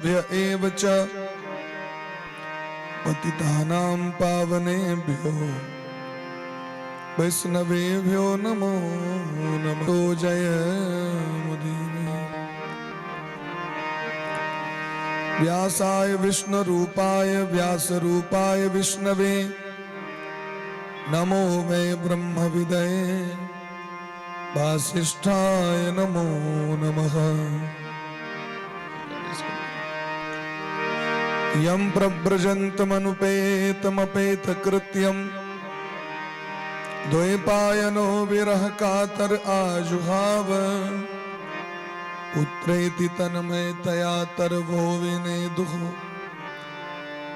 एव च पतितानां पावनेभ्यो वैष्णवेभ्यो नमो नमो। जय मुदीरे। व्यासाय विष्णुरूपाय व्यासरूपाय विष्णवे नमो वै ब्रह्मविदये वासिष्ठाय नमो नमः। यं प्रव्रजन्तमनुपेतमपेतकृत्यं द्वैपायनो विरह कातर आजुहाव पुत्रेति तन्मयतया तरवो विनेदुः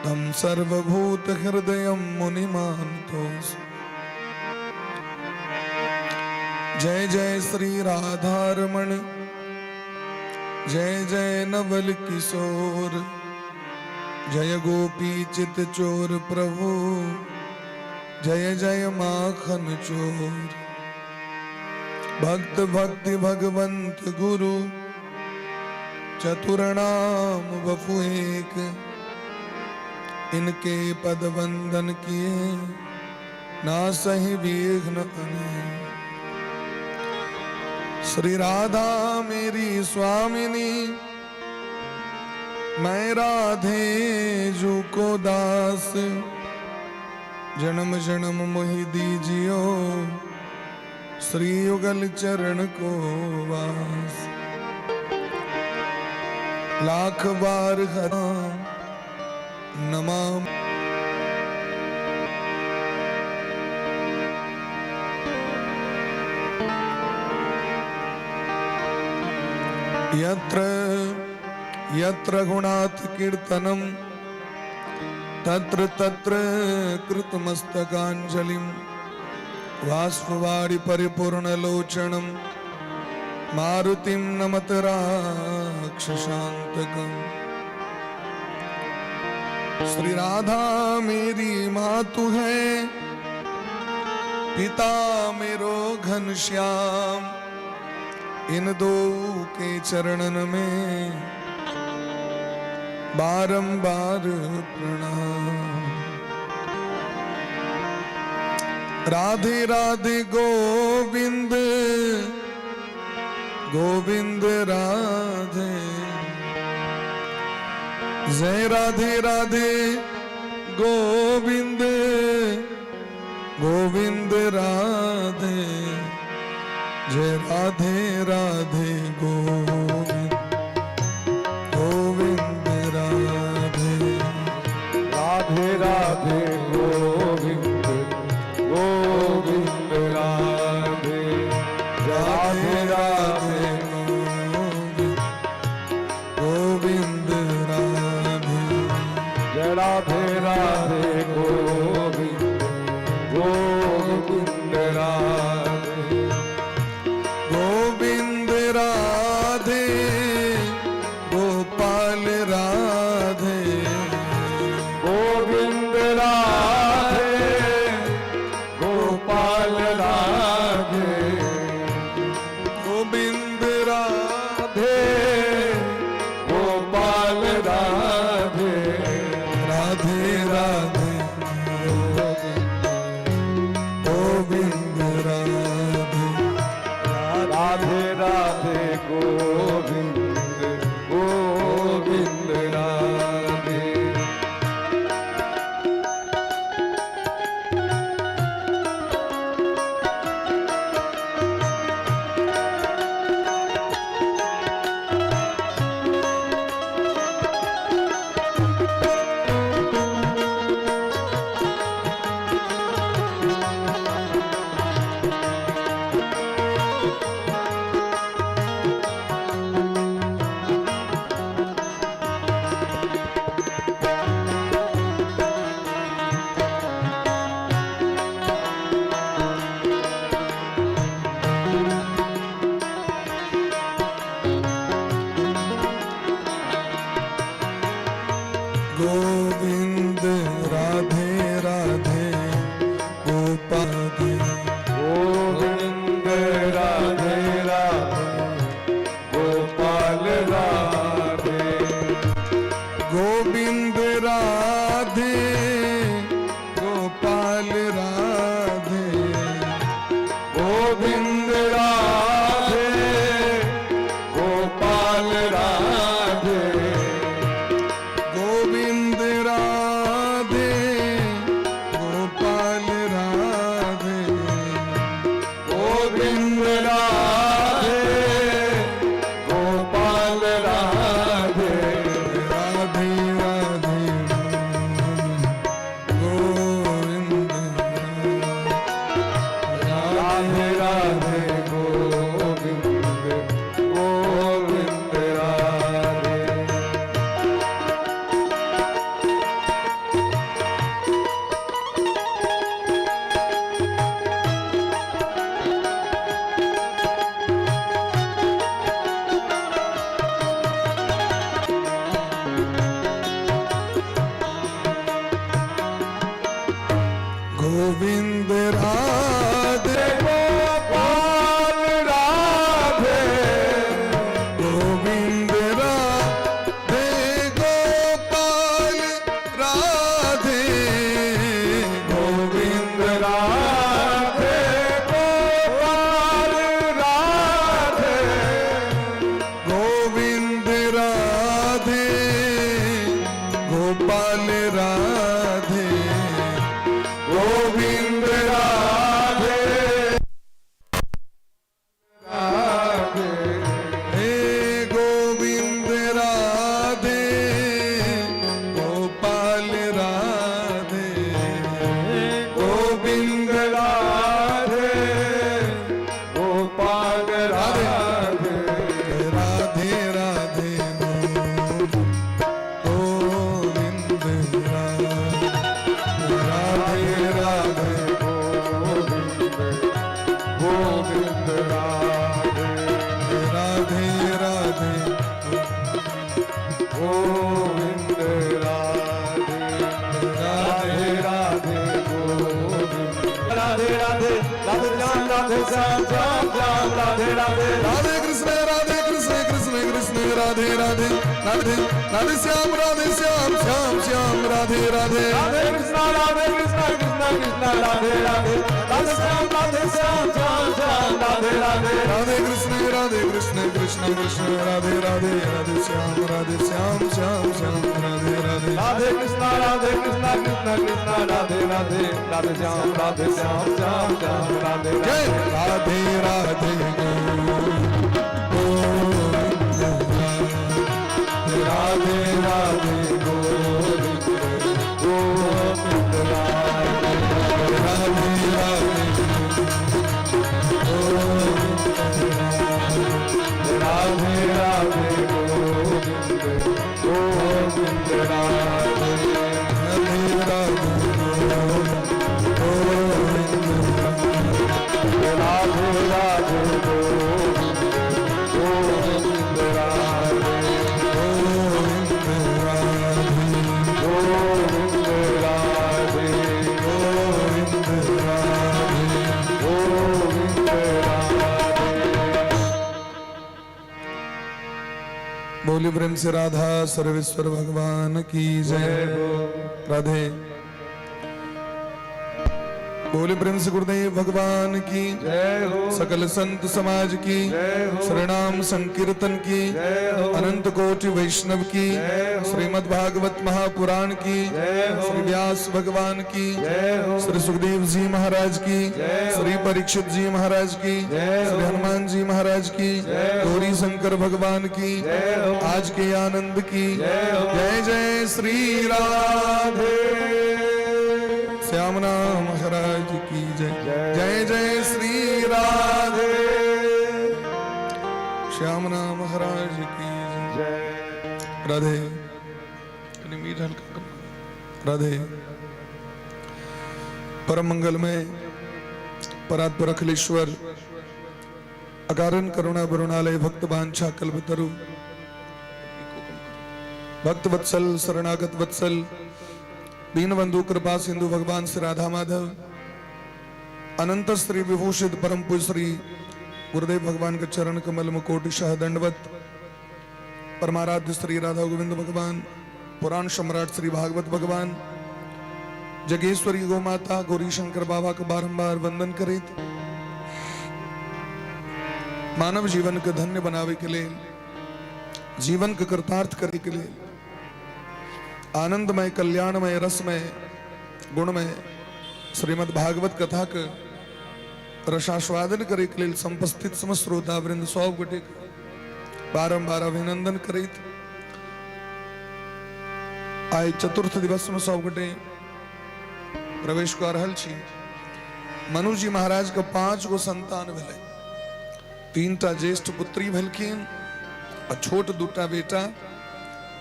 तं सर्वभूतहृदयं मुनिमानतोऽस्मि। जय जय श्री राधारमण, जय जय नवल किशोर, जय गोपी चित चोर प्रभु, जय जय माखन चोर। भक्त भक्ति भगवंत गुरु चतुर नाम बफु एक, इनके पद वंदन किए ना सही विघ्न अनेक। श्री राधा मेरी स्वामिनी, मैं राधे जू को दास, जन्म जन्म मोहि दीजियो श्री युगल चरण को वास। लाख बार हरा नमामि। यत्र यत्र रघुनाथ कीर्तनम तत्र तत्र कृतमस्तकांजलिम बाष्पवारि परिपूर्णलोचनम मारुतिं नमत राक्षसान्तकम। श्री राधा मेरी मातु है, पिता मेरो घनश्याम, इन दो के चरणन में बारंबार प्रणाम। राधे राधे गोविंद गोविंद राधे, जय राधे राधे गोविंद गोविंद राधे, जय राधे राधे गोविंद गोविंद राधे। राधे राधे गोविंद गोविंद राधे, राधे राधे गोविंद गोविंद राधे। जय राधे राधे गोविंद गोविंद राधे। गोविंद राधे गोपाल राधे। गोविंद राधे गोपाल राधे। गोविंद राधे राधे गोपाल राधे। राधे राधे गोविंद राधे। राधे राधे गोविंद गोविंद राधे। गोविंद राधे राधे गोपाल। गोविंद राधे राधे गोपाल राधे। गोविंद राधे गोपाल राधे। गोविंद राधे गोपाल राधे। गोविंद राधे गोपाल राधे। गोविंद राधे गोपाल राधे। राधे राधे गोविंद। राधे राधे गोविंद गोविंद राधे। गोविंद राधे गोपाल राधे। गोविंद राधे गोपाल राधे। गोविंद राधे गोपाल राधे। गोविंद राधे गोपाल राधे। गोविंद राधे राधे। हे गोविंद राधे गोपाल राधे। गोविंद राधे गोपाल राधे। राधे राधे गोविंद राधे। राधे राधे गोविंद गोविंद राधे। राधे राधे गोविंद राधे। राधे राधे गोविंद राधे राधे राधे श्याम राधे श्याम श्याम श्याम राधे राधे। राधे कृष्ण राधे कृष्ण कृष्ण कृष्ण राधे राधे राधे राधे श्याम राधे श्याम श्याम श्याम राधे राधे। राधे कृष्णा राधे कृष्णा कृष्णा कृष्णा राधे राधे राधे श्याम राधे श्याम श्याम श्याम राधे राधे। राधे कृष्ण कृष्ण कृष्ण राधे राधे राधे श्याम राधे श्याम श्याम श्याम राधे राधे। राधे कृष्णा कृष्णा कृष्णा राधे राधे राधे श्याम राधे श्याम श्याम श्याम राधे। जय राधे राधे गोविंद। राधे राधे गोविंद गोविंद राधे। राधे राधे गोविंद। राधे राधे गोविंद गोविंद राधे। राधे राधे गोविंद। राधे राधे गोविंद गोविंद राधे। गोविंद राधे। गोविंद राधे। गोविंद राधे। गोविंद राधे। बोलिए प्रेम से राधा सर्वेश्वर भगवान की जय। राधे। बोले प्रेम से गुरुदेव भगवान की। जय हो। सकल संत समाज की। जय हो। श्रीनाम संकीर्तन की। जय हो। अनंत कोटि वैष्णव की। जय हो। श्रीमद् भागवत महापुराण की। जय हो। श्री व्यास भगवान की। जय हो। श्री सुखदेव जी महाराज की। जय हो। श्री परीक्षित जी महाराज की। जय हो। श्री हनुमान जी महाराज की। जय हो। गौरी शंकर भगवान की। जय हो। आज के आनंद की। जय हो। जय जय श्री राधे। राधे। श्याम नाम महाराज की जय। जय। जय जय श्री राधे। श्याम नाम महाराज की जय। जय। राधे। आणि मीठ हलका कम करो। राधे। परम मंगलमय परात्पर अखिलेश्वर अकारण करुणा वरुणालय भक्त वांछा कल्पतरु भक्त वत्सल शरणागत वत्सल दीनबंधु कृपा सिंधु भगवान श्री राधा माधव अनंत श्री विभूषित परम पूज्य श्री गुरुदेव भगवान के चरण कमल में कोटि शह दंडवत। परमाराध्य श्री राधा गोविंद भगवान। पुराण सम्राट श्री भागवत भगवान जगेश्वरी गौ माता गौरी शंकर बाबा के बारंबार वंदन करैत मानव जीवन के धन्य बनावे के लेल, जीवन के कृतार्थ करे के लेल, आनंदमय, कल्याणमय, रसमय, गुणमय श्रीमद् भागवत कथा के रसास्वादन करे के लेल समुपस्थित समस्त श्रोता वृंद सब गोटे के बारंबार अभिनंदन करैत आइ चतुर्थ दिवस में सब गोटे प्रवेश कऽ रहल छी। मनु जी महाराज के 5 गो संतान भेलै। 3टा ज्येष्ठ पुत्री भेलखिन आ छोट 2टा बेटा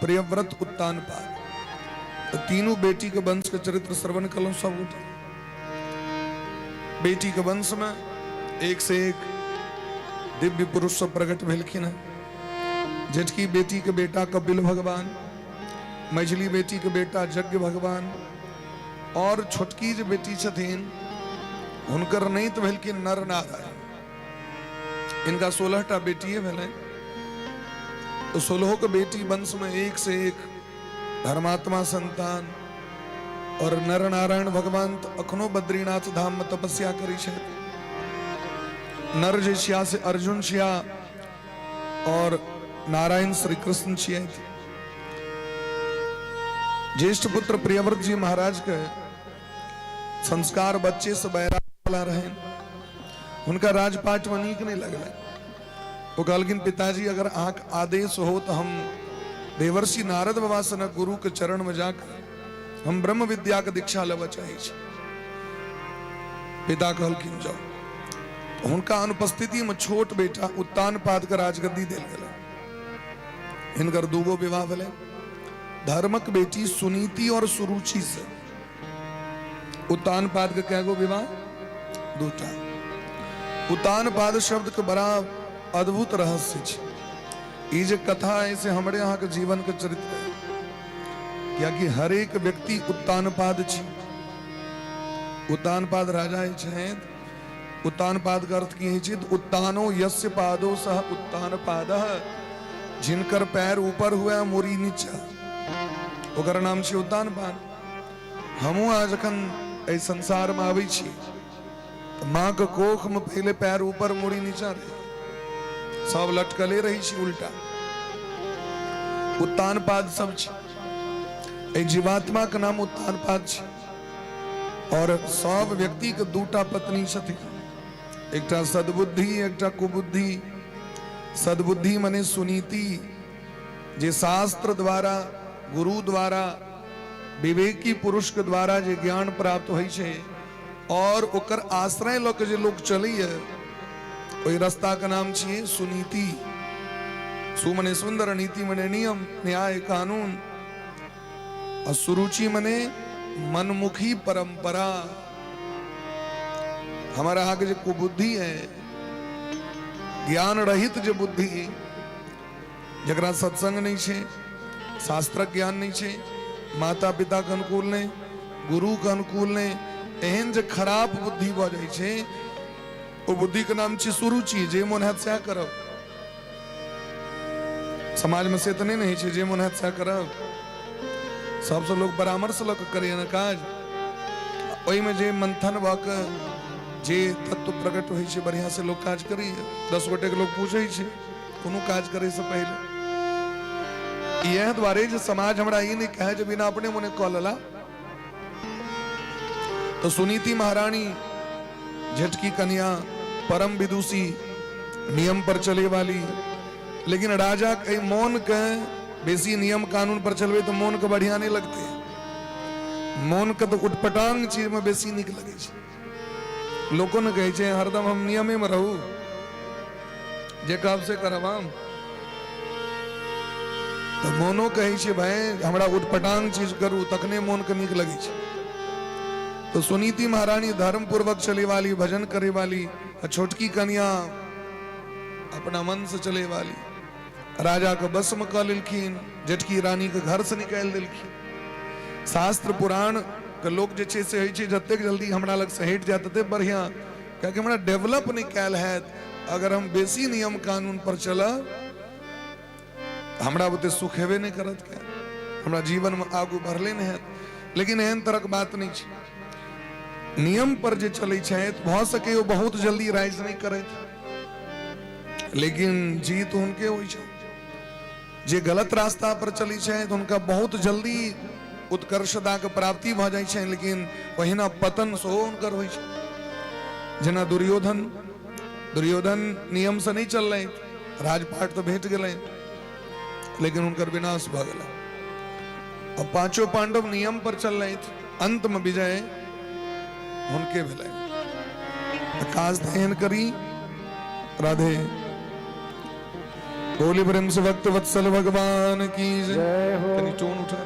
प्रियव्रत उत्तानपाद। तऽ तीनू बेटी के वंश के चरित्र श्रवण कलहुँ सब गोटे। बेटी के वंश में एक से एक दिव्य पुरुष सब प्रकट भेलखिन हैं। जेठकी बेटी के बेटा कपिल भगवान, मझली बेटी के बेटा यज्ञ भगवान, और छोटकी जे बेटी छथिन हुनकर नैत भेलखिन नर नारायण। इनका 16टा बेटिए भेलनि। तो 16 के बेटी वंश में एक से एक धर्मात्मा संतान। और नर नारायण भगवान तो अखनो बद्रीनाथ धाम में तपस्या करी छथि। नर जे छिया से अर्जुन छिया और नारायण श्री कृष्ण छिया। ज्येष्ठ पुत्र प्रियव्रत जी महाराज के संस्कार बच्चे से बैराग वाला रहे। हुनका राजपाट में नीक नहीं लगल। वो कहलखिन पिताजी अगर अहाँके आदेश हो तो हम देवर्षि नारद बाबा सनक गुरु के चरण में जाकर हम ब्रह्म विद्या के दीक्षा लेबऽ चाहै छी। पिता कहलखिन जाओ। हुनका अनुपस्थिति में छोट बेटा उत्तानपाद के राजगद्दी देल गेलै। हिनकर दूगो विवाह भेलै, धर्मक बेटी सुनीति और सुरुचि से। उत्तानपाद के कैगो विवाह? दूटा। उत्तानपाद शब्द के बड़ा अद्भुत रहस्य छै। ई जे कथा है से हमरे अहाँ के जीवन के चरित्र है, कियाकि हर एक व्यक्ति उत्तानपाद छी। उत्तानपाद राजा छथि। उत्तानपाद के अर्थ की होइ छै? उत्तानो यस्य पादो सह उत्तानपादः। जिनकर पैर ऊपर हुए मुरी नीचा, ओकर नाम छै उत्तानपाद। हमहूँ अहाँ जखन एहि संसार में आबै छी तऽ माँ के कोख में पहिले पैर ऊपर मुड़ी नीचा रहे, सब लटकले रही छी उल्टा। उत्तानपाद सब छी। एहि जीवात्मा के नाम उत्तानपाद छी। और सब व्यक्ति के दूटा पत्नी छथिन, एकटा सद्बुद्धि एकटा कुबुद्धि। सद्बुद्धि मने सुनीति, जे शास्त्र द्वारा गुरु द्वारा विवेकी पुरुष के द्वारा जे ज्ञान प्राप्त होइ छै और ओकर आश्रय लऽ के जे लोक चलैए, ओहि रास्ता के नाम छियै सुनीति। सु मने सुंदर, नीति मने नियम, न्याय, कानून। आ सुरुचि मने मनमुखी परंपरा। हमारा अहाँके जे कुबुद्धि है, ज्ञान रहित जे बुद्धि, जकरा सत्संग नहीं छै, शास्त्रक ज्ञान नहीं छै, माता पिता के अनुकूल नहीं, गुरु के अनुकूल नहीं, एहन जे खराब बुद्धि भऽ जाइ छै, ओ बुद्धि के नाम छै सुरुचि। जे मोन हैत सएह करब। समाज में से तऽ नहि ने होइ छै जे मोन हैत सएह करब। सबसँ लोक परामर्श लऽ कऽ करैए ने काज। ओहिमे जे मंथन भऽ कऽ जे तत्व प्रकट होइ छै, बढ़िआँ से लोक काज करैए। 10 गोटेके लोक पूछै छै कोनो काज करैसँ पहिले, इएह दुआरे जे समाज हमरा ई नहि कहै जे बिना अपने मोने कऽ लेला। तो सुनीति महारानी झटकी कन्या, परम विदुषी, नियम पर चले वाली, लेकिन राजा के मोन के बेसी नियम कानून पर चलबे तो मोन के बढ़िया नहीं लगते। मोन के तो उटपटांग चीज में बेसी निक लगे छै। लोको ने कहै छै हरदम हम नियमे में रहू, जे कहब से करब हम। तऽ मोनो कहै छै भाय हमरा उटपटांग चीज करू, तखने मोन के नीक लगै छै। तो सुनीति महारानी धर्म पूर्वक चले वाली, भजन करे वाली, आ छोटकी कन्या अपना मन से चले वाली। राजा के बस में कऽ लेलखिन, जेठकी रानी के घर से निकालि देलखिन। शास्त्र पुराण के लोक जे छै से होइ छै जतेक जल्दी हमरा लग से हटि जाय ततेक बढ़िया, कियाकि हमरा डेवलप नहि कयल हैत। अगर हम बेसी नियम कानून पर चलब, हमरा बुते सुख हेबे नहि करत। क्या हमरा जीवनमे आगू बढ़ले नहि हैत। लेकिन एहन तरहक बात नहि छै। नियम पर जे चलै छथि, भऽ सकैए ओ बहुत जल्दी राइज नहि करथि, लेकिन जीत हुनके होइ छै। जे गलत रास्ता पर चलै छथि हुनका बहुत जल्दी उत्कर्षताके प्राप्ति भऽ जाइ छनि, लेकिन ओहिना पतन सेहो हुनकर होइ छै। जेना दुर्योधन, दुर्योधन नियमसँ नहि चललनि, राजपाट तऽ भेट गेलनि, लेकिन हुनकर विनाश भऽ गेलनि। आ पांचों पांडव नियम पर चललथि, अंतमे विजय हुनके भेलनि। तऽ काज तऽ एहन करी। राधे। बोली प्रेम से भक्त वत्सल भगवान की जय हो। कनी टोन उठा।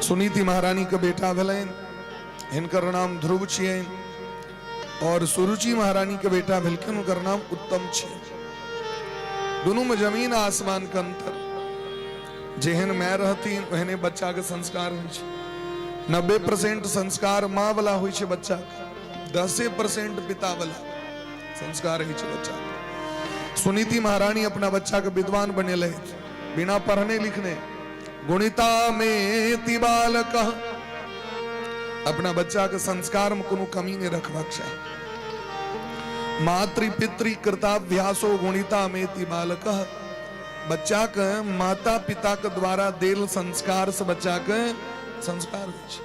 सुनीति महारानी के बेटा भेलनि, हिनकर नाम ध्रुव छियनि, और सुरुचि महारानी के बेटा भेलखिन, हुनकर नाम उत्तम छियनि। दुनू में जमीन आसमान के अंतर। जेहन माय रहथिन ओहने बच्चा के संस्कार होइ छै। 90% संस्कार माँ वाला होइ छै बच्चा के, 10% पिता वाला संस्कार होइ छै बच्चा के। सुनीति महारानी अपना बच्चा के विद्वान बनेलथि बिना पढ़ने लिखने। गुणिता में बालक, अपना बच्चा के संस्कार में कोनो कमी नहीं रखबाक चाही। मातृ पितृ कृताभ्यासो गुणिता मेति बालक, बच्चा के माता पिता के द्वारा देल संस्कार से बच्चा के संस्कार होइ छै।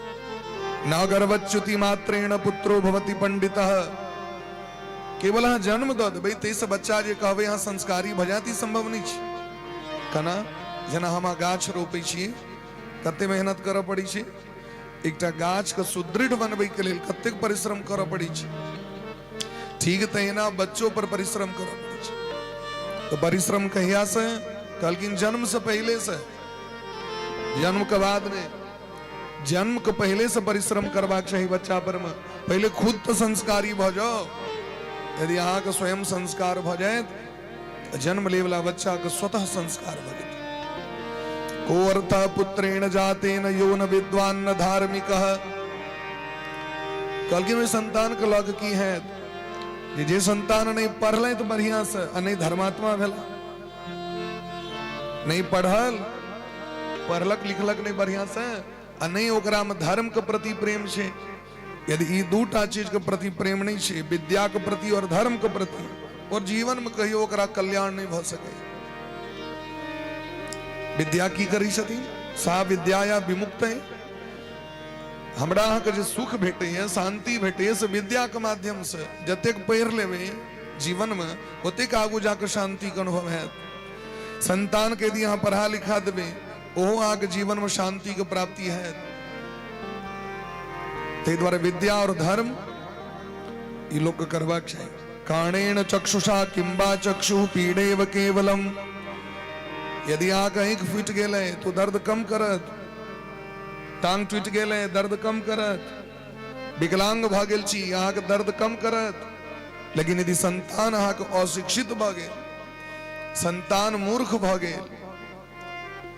न गर्भच्युति मात्रेण पुत्रो भवति पंडितः, केवल अहाँ जन्म दऽ देबै ताहिसँ बच्चा जे कहबै अहाँ संस्कारी भऽ जायत, ई संभव नहि छै। केना? जेना हम अहाँ गाछ रोपै छियै, कते मेहनत करऽ पड़ै छै। एकटा गाछके सुदृढ़ बनबैके लेल कतेक परिश्रम करऽ पड़ै छै। ठीक तहिना बच्चो पर परिश्रम करऽ पड़ै छै। तऽ परिश्रम कहिया से? कहलखिन जन्म से पहिले से, जन्म के बाद नहि। जन्म के पहिले से परिश्रम करबाक चाही बच्चा पर में। पहिले खुद तऽ संस्कारी भऽ जाओ। यदि अहाँके स्वयं संस्कार भऽ जायत, जन्म ले वाला बच्चा के स्वतः संस्कार भऽ जेतै। को अर्थ पुत्रेण जातेन यो न विद्वान न धार्मिक, कहलखिन ओहि संतान के लग की हैत जे जे संतान नहीं पढ़ले तो बढ़िया से आ नहीं धर्मात्मा भेला। नहीं पढ़ल, पढ़लक लिखलक नहीं बढ़िया से आ नहीं ओकरा में धर्म के प्रति प्रेम छै। यदि ई दूटा चीज के प्रति प्रेम नहीं छै, विद्या के प्रति और धर्म के प्रति, और जीवन में कहियो ओकरा कल्याण नहीं भऽ सकै। विद्या की करी छथिन? सा विद्या या विमुक्त है। हमरा अहाँके जे सुख भेटैए, शांति भेटैए, से विद्या के माध्यम से। जतेक पढ़ि लेबै जीवन में, ओतेक आगू जाके शांति के अनुभव हैत। संतान के यदि अहाँ पढ़ा लिखा देबै, ओहो अहाँके जीवन में शांति के प्राप्ति हैत। ताहि दुआरे विद्या और धर्म ई लोक के करबाक चाही। काणेन चक्षुषा किंबा चक्षु पीड़ेव केवलम, यदि अहाँके आँखि फूटि गेलै तो दर्द कम करत, टांग टूटि गेलै दर्द कम करत, विकलांग भऽ गेल छी अहाँके दर्द कम करत। लेकिन यदि संतान अहाँके अशिक्षित भऽ गेल, संतान मूर्ख भऽ गेल,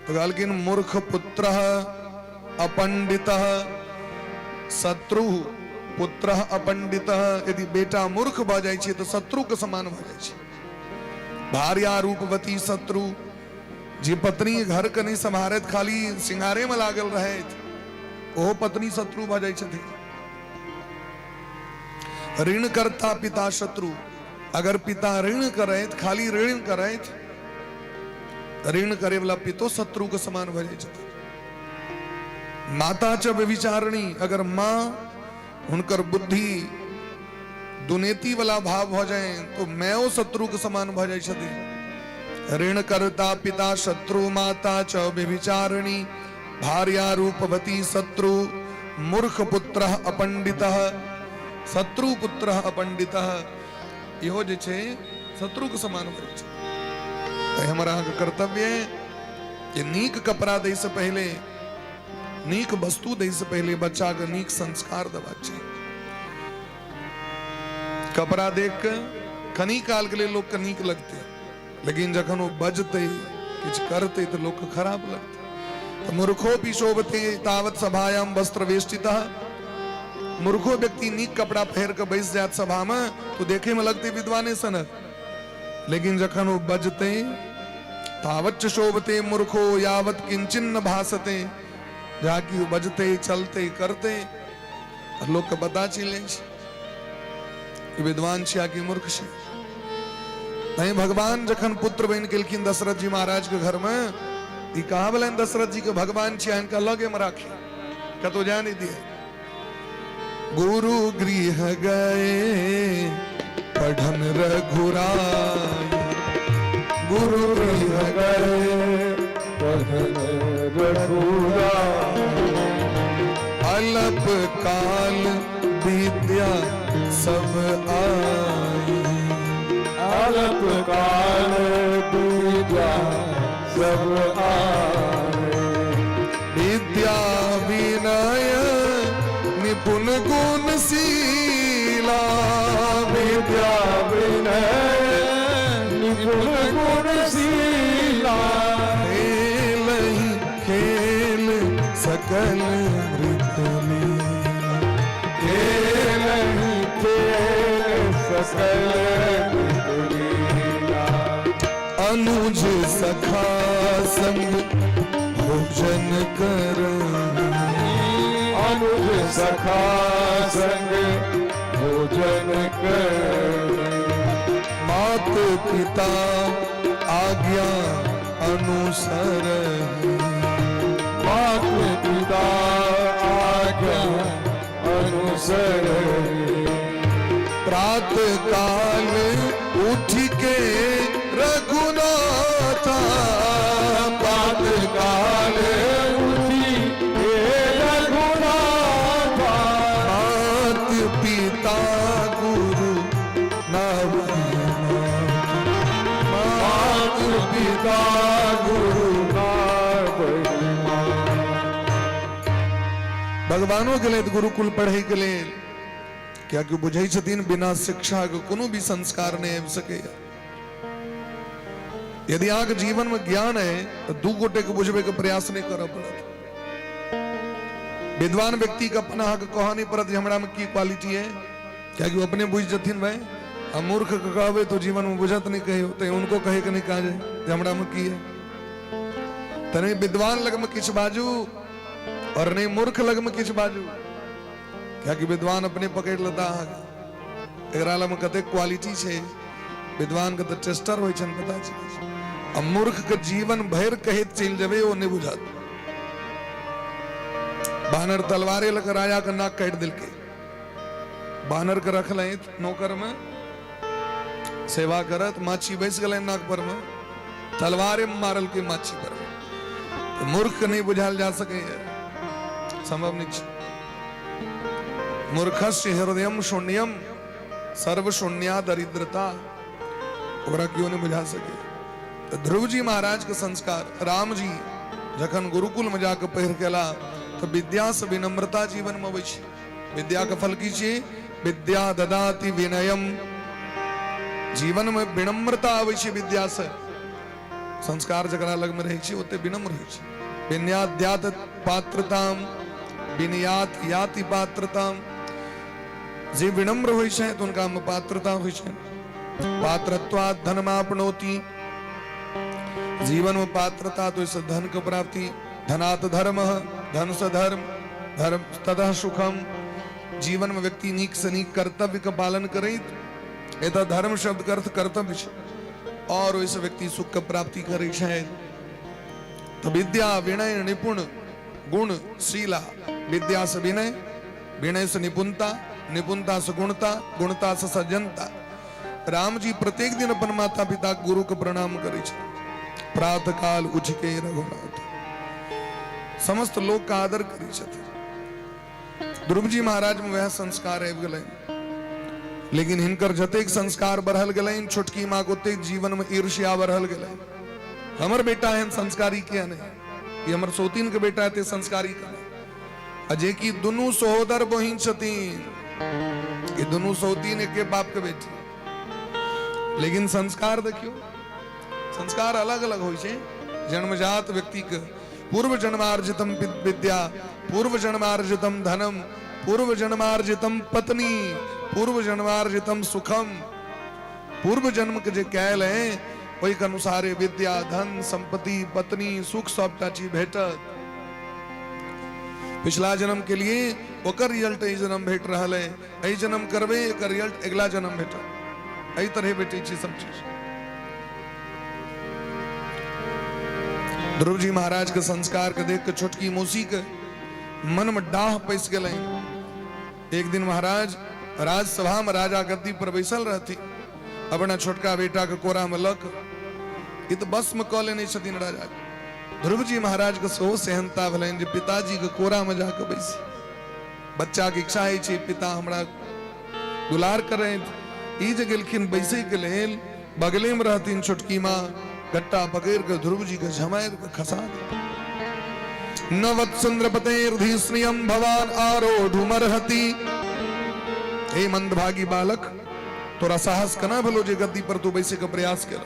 तो कहलखिन मूर्ख पुत्र अपंडित शत्रु पुत्र अपंडित, यदि बेटा मूर्ख भऽ जाइ छै तऽ शत्रु के समान भऽ जाइ छै। भार्या रूपवती शत्रु, जे पत्नी घर के नहि सम्हारैत, खाली सिंगारे में लागल रहैत, ओहो पत्नी शत्रु भऽ जाइ छथिन। ऋण करता पिता शत्रु, अगर पिता ऋण करैत, खाली ऋण करैत, ऋण करे वाला पितो शत्रु के समान भऽ जाइ छथिन। माता च व्यभिचारिणी, अगर माँ हुनकर बुद्धि दुनेती वाला भाव भऽ जाए तो मायो शत्रु के समान भऽ जाइ छथिन। ऋण करता पिता शत्रु माता च व्यभिचारिणी भार्या रूपवती शत्रु मूर्ख पुत्र अपंडित शत्रु पुत्र अपंडित, इहो जे छै शत्रु के समान भऽ जाइ छै। तऽ हमर अहाँके कर्तव्य जे नीक कपड़ा दै से पहिले, नीक वस्तु दै से पहिले बच्चाके नीक संस्कार देबाक चाही। कपड़ा देख के कनी काल के लिए लोकके नीक लगतै, लेकिन जखन ओ बजतै, किछु करतै, तऽ लोकके खराब लगतै। तऽ मूर्खो भी शोभते तावत सभायाम वस्त्र वेष्टितः, मूर्खो व्यक्ति नीक कपड़ा पहिर के बैस जायत सभा में तो देखे में लगते विद्वाने सनक, लेकिन जखन ओ बजतै, तावच्च शोभते मूर्खो यावत किंचिन न भासते। जाकि बजते चलते करते लोकके पता चलि जाइ छै कि विद्वान छी आ कि मूर्ख छी। तैं भगवान जखन पुत्र बनि गेलखिन दशरथ जी महाराज के घर में, ई कहा भेलनि दशरथ जी के भगवान छी, हिनका लगे में राखी, कतौ जाय नहीं दिए। गुरु गृह गए पढ़न रघुराई, गुरु गृह गए पढ़न रघुराई, अल्प काल विद्या सब आई, अल्प काल विद्या सब आई, विद्या विनय निपुण गुण शीला, विद्या विनय निपुण गुण शीला, खेलहि खेल सकल मृत लीला, खेलहि खेल सकल मृत लीला, अनुज सखा संग भोजन कर, अनुज सखा संग भोजन कर, मात पिता आज्ञा अनुसर, मात पिता आज्ञा अनुसर, प्रात काल उठ के रघुनाथा, प्रात काल उठी हे रघुनाथा, मात पिता गुरु नव, मात पिता गुरु नाम। भगवानो के लेल गुरुकुल पढ़े के लेल, कियाकि बुझै छथिन बिना शिक्षा के कोनो भी संस्कार नहि आबि सकैया। यदि अहाँके जीवन में ज्ञान है तो दू गोटे के बुझबे के प्रयास नहीं करऽ पड़त। विद्वान व्यक्ति के अपन अहाँके कहऽ नहीं पड़त जे हमरा में की क्वालिटी है, कियाकि ओ अपने बुझि जथिन भाई। आ मूर्ख के कहबै तो जीवन में बुझत नहीं कहियो, तो उनको कहे के नहीं काज है जे हमरा में की है। तऽ नहीं विद्वान लग में किछु बाजू और नहीं मूर्ख लग में किछु बाजू, कियाकि विद्वान अपने पकड़ि लेता अहाँके, एकरा लग में कतेक क्वालिटी छै। विद्वान के तऽ टेस्टर होइ छनि, पता छै। आ मूर्ख के जीवन भरि कहैत चलि जेबै ओ नहि बुझत। बानर तलवारे लऽ कऽ राजा के नाक काटि देलकै। बानर के रखलनि नौकर में सेवा करत, माछी बैस गेलनि नाक पर में, तलवारे मारलकै माछी पर। तऽ मूर्ख के नहि बुझायल जा सकैए, संभव नहि छै। मूर्खस्य हृदयम शून्यम सर्व शून्या दरिद्रता, ओकरा केओ नहि बुझा सके। तऽ ध्रुव जी महाराज के संस्कार, राम जी जखन गुरुकुल में जाके पढ़ि के एला तऽ विद्या से विनम्रता जीवन में अबै छै। विद्या के फल की छै? विद्या ददाति विनयम। जीवन में विनम्रता अबै छै विद्या से। संस्कार जकरा लग में रहै छै ओते विनम्र होइ छै। विनयाद्यात पात्रताम विनयात याति पात्रताम, जे विनम्र होइ छै तऽ हुनका में पात्रता होइ छै। पात्रत्वात् धनमापनोति, जीवन में पात्रता तो ओहिसँ धन के प्राप्ति। धनात् धर्म, धन से धर्म, धर्म ततः सुखम। जीवन में व्यक्ति नीक से नीक कर्तव्य के पालन करैत, एतऽ धर्म शब्द के अर्थ कर्तव्य छै, और ओहिसँ व्यक्ति सुख के प्राप्ति करै छै। तऽ विद्या विनय निपुण गुण शीला, विद्या से विनय, विनय से निपुणता, निपुणता से गुणता, गुणता से सज्जनता। राम जी प्रत्येक दिन अपन माता पिता गुरु के प्रणाम करै छै। प्रातः काल उठ के रघुनाथ समस्त लोक का आदर करै छथिन। ध्रुव जी महाराज में वह संस्कार आबि गेलनि, लेकिन हिनकर जतेक संस्कार बढ़ल गेलनि छोटकी माँ के ओतेक जीवन में ईर्ष्या बढ़ल गेलनि। हमर बेटा एहन संस्कारी किया नहीं, ई हमर सौतीन के बेटा एते संस्कारी केना? आ जे कि दुनू सहोदर बहिन छथिन, ई दुनू सौतीन एके बाप के बेटी, लेकिन संस्कार देखियो, संस्कार अलग अलग होइ छै। जन्मजात व्यक्ति के पूर्व जन्मार्जितम विद्या, पूर्व जन्मार्जितम धनम, पूर्व जन्मार्जितम पत्नी, पूर्व जन्मार्जितम सुखम, पूर्व जन्म के जे कैल है ओहिके अनुसारे विद्या, धन, संपत्ति, पत्नी, सुख सबटा चीज भेटत। पिछला जन्म के लिए ओकर रिजल्ट एहि जन्म भेट रहल है, एहि जन्म करबै एकर रिजल्ट अगिला जन्म भेटत। एहि तरहे भेटै छै सब चीज। ध्रुव जी महाराज के संस्कार के देख के छोटकी मौसी के मन में डाह पैस गेलै। एक दिन महाराज राजसभा में राजा गद्दी पर बैसल रहती, अपना छोटका बेटा के कोरा में लक ई तऽ बस में कऽ लेने छथिन राजा। ध्रुव जी महाराज के सेहो सेहनता भेलनि जे पिताजी के कोरा में जाके बैसी। बच्चा के इच्छा होइ छै पिता हमरा दुलार करैत। ई जे गेलखिन बैसै के लेल, बगले में रहथिन छोटकी माँ, गट्टा पकड़ के ध्रुव जी के झमारि के खसा देलखिन। न वत्सन्द्रपतेर्धि श्रियं भवान आरोढुमर्हति। हे मंदभागी बालक, तोरा साहस केना भेलो जे गद्दी पर तू बैसे के प्रयास केल?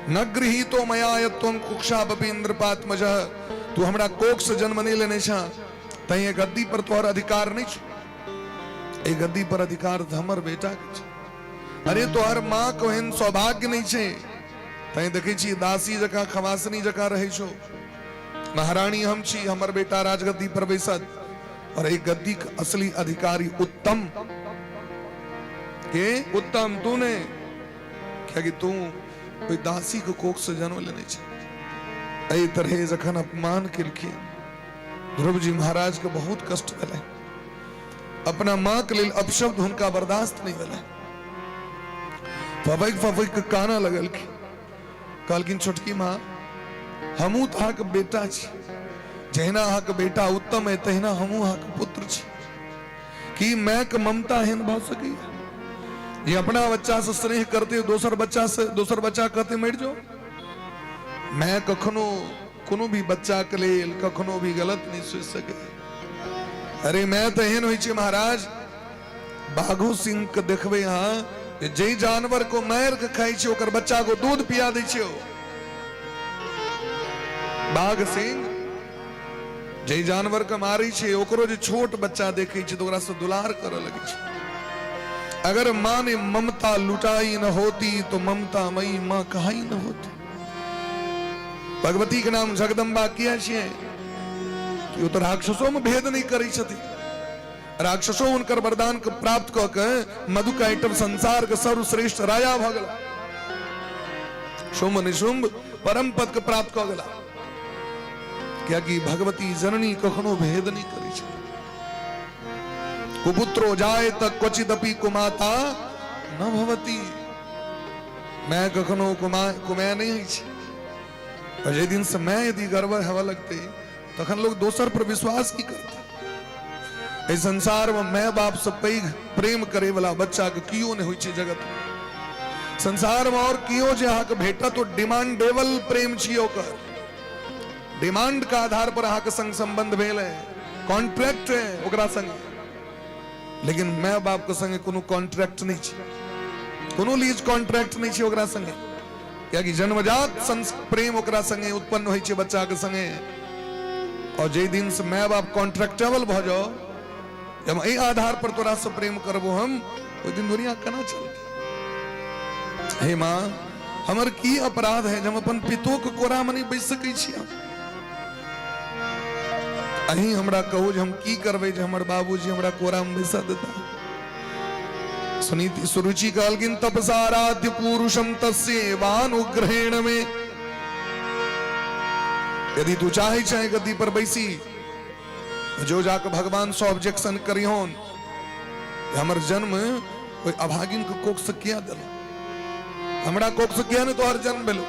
न गृहीतो मया यत्वं कुक्षापि इंद्रपात्मज, तू हमरा कोख से जन्म नहीं लेने छा, तैं ये गद्दी पर तोहर अधिकार नहीं छो। ए गद्दी पर अधिकार त हमर बेटा के छे। अरे तोहर माँ को एहन सौभाग्य नहीं छे, तैं देखै छी दासी जकाँ खवासनी जकाँ रहै छो। महारानी हम छी, हमर बेटा राजगद्दी पर बैसत, और एक गद्दी के असली अधिकारी उत्तम के उत्तम तू ने, कियाकि तू ओहि दासी के कोख से जन्म लेने छे। एहि तरहे जखन अपमान केलखिन ध्रुव जी महाराज के बहुत कष्ट भेलै। अपना माँ के लेल अपशब्द हुनका बर्दाश्त नहीं भेलै। फफकि फफकि के कानऽ लगलखिन। कहलखिन छोटकी माँ, हमहूँ तऽ अहाँके बेटा छी, जहिना अहाँके बेटा उत्तम है तहिना हमहूँ अहाँके पुत्र छी। की माय के ममता एहन भऽ सकैए जे अपना बच्चा से स्नेह करते दोसर बच्चा से दोसर बच्चा कहते मरि जाओ? माय कखनो कोनो भी बच्चा के लेल कखनो भी गलत नहीं सोच सके। अरे मैं तऽ एहन होइ छै महाराज, बाघो सिंह के देखबै अहाँ जे जानवर को मारि के खाइ छै ओकर बच्चा को दूध पिया दै छै। बाघ सिंह जे जानवर के मारै छै ओकरो जे छोट बच्चा देखै छै तऽ ओकरा से दुलार करऽ लगै छै। अगर माँ ने ममता लुटाई न होती तो ममता मई माँ कहाई न होती। भगवती के नाम जगदम्बा किया छियै कि ओ तऽ राक्षसो में भेद नहीं करै छथिन। राक्षसो हुनकर वरदान के प्राप्त कऽ के मधु कैटव संसार के सर्वश्रेष्ठ राजा भऽ गेला। शुंभ निशुंभ परम पद के प्राप्त कऽ गेला, कियाकि भगवती जननी कखनो भेद नहीं करै छै। कुपुत्रो जाय त क्वचिदपि कुमाता न भवती। मैं कखनो कुमाय नहीं होइ छै। और जाहि दिन से मैं यदि गड़बड़ हेबऽ लगतै तखन लोग दोसर पर विश्वास की करतै? एहि संसार में my बाप से पैघ प्रेम करे वाला बच्चा के कियो नहीं होइ छै जगत में। संसार में और कियो जे अहाँके भेटत ओ डिमांडेबल प्रेम छियै, ओकर डिमांड के आधार पर अहाँके संग संबंध भेल है, कॉन्ट्रैक्ट है ओकरा संगे। लेकिन my बाप के संगे कोनो कॉन्ट्रैक्ट नहीं छै, कोनो लीज कॉन्ट्रैक्ट नहीं छै ओकरा संगे, कियाकि जन्मजात प्रेम ओकरा संगे उत्पन्न होइ छै बच्चा के संगे। और जाहि दिन से my बाप कॉन्ट्रैक्टेबल भऽ जाओ, हम एहि आधार पर तोरा से प्रेम करबो हम, ओहि दिन दुनिया केना चलतै? हे माँ, हमर की अपराध है जे हम अपन पितो के कोरा में नहीं बैस सकै छी? अहीं हमरा कहू जे हम की करबै जे हमर बाबूजी हमरा कोरा में बैसा देता। सुनीति सुरुचि कहलखिन तपसाराध्य पुरुषम तस्येवानुग्रहेण में, यदि तू चाहे चाहे गद्दी पर बैसी, जो जाके भगवान से ऑब्जेक्शन करिहोन हमर जन्म कोई अभागिन के कोख से किया दिल, हमरा कोख से किया नहीं तोहर जन्म भेलो,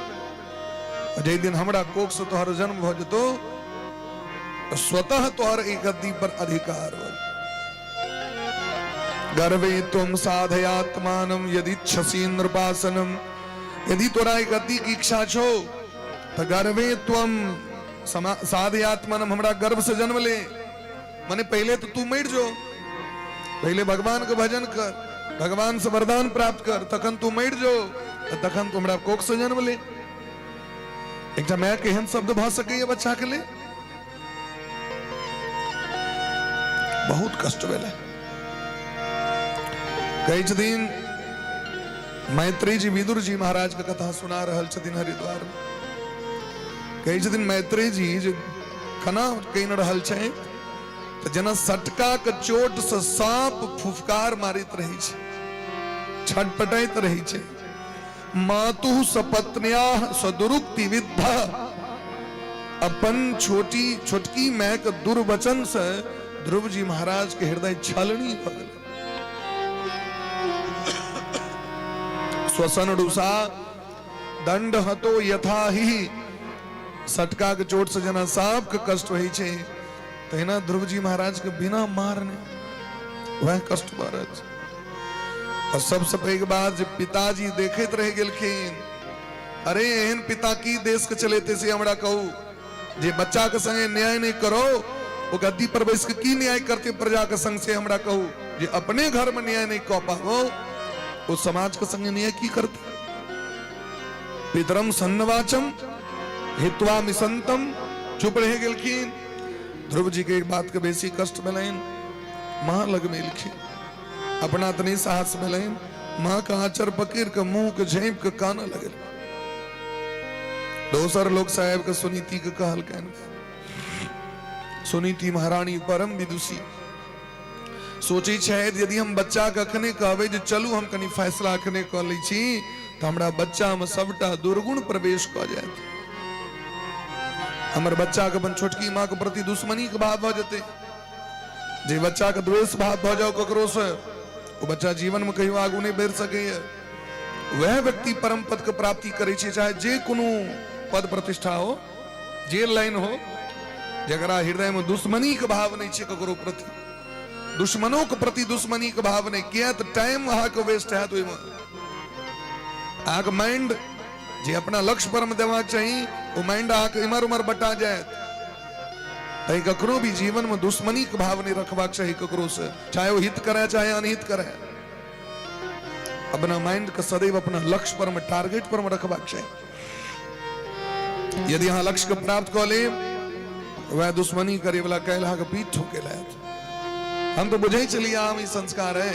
जाहि दिन हमरा कोख से तोहर जन्म भ जेतो तो स्वतः तोहर ई गद्दी पर अधिकार हो। गर्वे तुम साधयात्मानम यदि इच्छसि नृपासनम, यदि तोरा ई गद्दी की इच्छा छो तो गर्वे त्वम साधयात्मानम, हमरा गर्भ से जन्म ले, माने पहले तो तू मर जो, पहले भगवान के भजन कर, भगवान से वरदान प्राप्त कर, तखन तू मर जो, तखन तू हमरा कोख से जन्म ले। एकटा माय के एहन शब्द भऽ सकैए बच्चा के लेल? बहुत कष्ट भेलै। कहै छथिन मैत्री जी विदुर जी महाराज के कथा सुना रहल छथिन हरिद्वार में। कहै छथिन मैत्री जी जे केना कहि रहल छै तऽ जेना सटका के चोट से सांप फुफकार मारैत रहै छै, छटपटाइत रहै छै। मातु सपत्न्या सदुरुक्ति विद्ध, अपन छोटी छोटकी माय के दुर्वचन से ध्रुव जी महाराज के हृदय छलनी भऽ गेल। श्वसन रुषा दंड हतो यथा ही, सटका के चोट से जेना सांप के कष्ट होइ छै तहिना ध्रुव जी महाराज के बिना मारने वह कष्ट भऽ रहल छै। और सबसे पैघ बात जे पिताजी देखैत रहि गेलखिन, अरे एहन पिता की देश के चलेते से हमरा कहू, जे बच्चा के संगे न्याय नहीं करो वो गद्दी पर बैस के की न्याय करते प्रजा के संग से हमरा कहू, जे अपने घर में न्याय नहीं कऽ पाबो वो समाज के संगे न्याय की करते। पितरम सन्नवाचम हित्वा मिसंतम, चुप रह गेलखिन। ध्रुव जी के एक बात के बेसी कष्ट भेलनि, माँ लग में एलखिन, अपना तऽ नहि साहस भेलनि, माँ के आंचर पकड़ के मुंह के झाँपि के कानऽ लगल। दोसर लोक साहेब के सुनीति के कहलकनि, सुनीति महारानी परम विदुषी, सोचै छथि यदि हम बच्चा के अखने कहबै जे चलू हम कनि फैसला अखने कऽ लै छी तऽ हमरा बच्चा मे सबटा दुर्गुण प्रवेश कऽ जायत, हमर बच्चा के अपन छोटकी माँ के प्रति दुश्मनी के भाव भऽ जेतै। जे बच्चा के द्वेष भाव भऽ जाओ ककरो से ओ बच्चा जीवन में कहियो आगू नहीं बढ़ि सकैए। वह व्यक्ति परम पद के प्राप्ति करै छै, चाहे जे कोनो पद प्रतिष्ठा हो, जे लाइन हो, जकरा हृदय में दुश्मनी के भाव नहीं छै ककरो प्रति, दुश्मनों के प्रति दुश्मनी के भाव नहीं, किया तऽ टाइम अहाँके वेस्ट हैत ओहिमे। अहाँके माइंड जे अपना लक्ष्य पर में देबाक चाही ओ माइंड अहाँके इम्हर उम्हर बटा जायत। तैं ककरो भी जीवन में दुश्मनी के भाव नहीं रखबाक चाही ककरो से, चाहे वो हित करे चाहे अनहित करे। अपना माइंड के सदैव अपना लक्ष्य पर में, टारगेट पर में रखबाक चाही। यदि अहाँ लक्ष्य के प्राप्त कऽ लेब, वह दुश्मनी करे वाला काल्हि अहाँके पीठ ठोके लायत। हम तो बुझै छलियै अहाँ ई संस्कार है,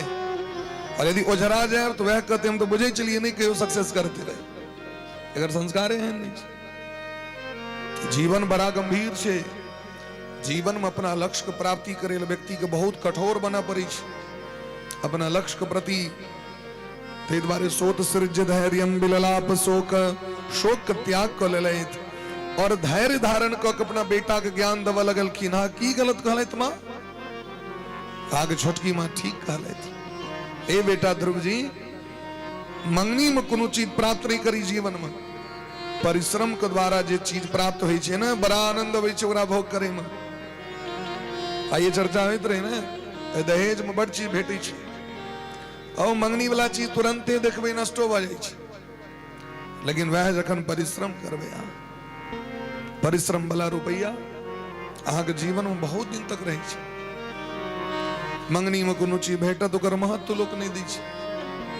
और यदि ओझरा जायब तो वह कहते हम तो बुझै छलियै नहीं कहियो सक्सेस करते रहे। एकर संस्कार एहन नहीं छै। जीवन बड़ा गंभीर छै। जीवन में अपना लक्ष्य के प्राप्ति करे व्यक्ति के बहुत कठोर बनऽ पड़ै छै अपना लक्ष्य के प्रति। ताहि दुआरे सोत सृज्य धैर्य बिललाप शोक, शोक के त्याग कऽ लेलथि और धैर्य धारण कऽ के अपना बेटा के ज्ञान देबऽ लगलखिन। हाँ की गलत कहलथि माँ? आगे छोटकी माँ ठीक कहलथि। ए बेटा ध्रुव जी, मंगनी में कोनो चीज प्राप्त नहीं करी जीवन में, परिश्रम के द्वारा जे चीज प्राप्त होइ छै ने बड़ा आनंद अबै छै ओकरा भोग करे में। आ ये चर्चा होइत रहे ने, दहेज में बड़ चीज भेटै छै, और मंगनी वाला चीज तुरंते देखबै नष्टो भऽ जाइ छै। लेकिन वएह जखन परिश्रम करबै अहाँ, परिश्रम वाला रुपैआ अहाँके जीवन में बहुत दिन तक रहै छै। मंगनी में कोनो चीज भेटत ओकर महत्व लोक नहि दै छै।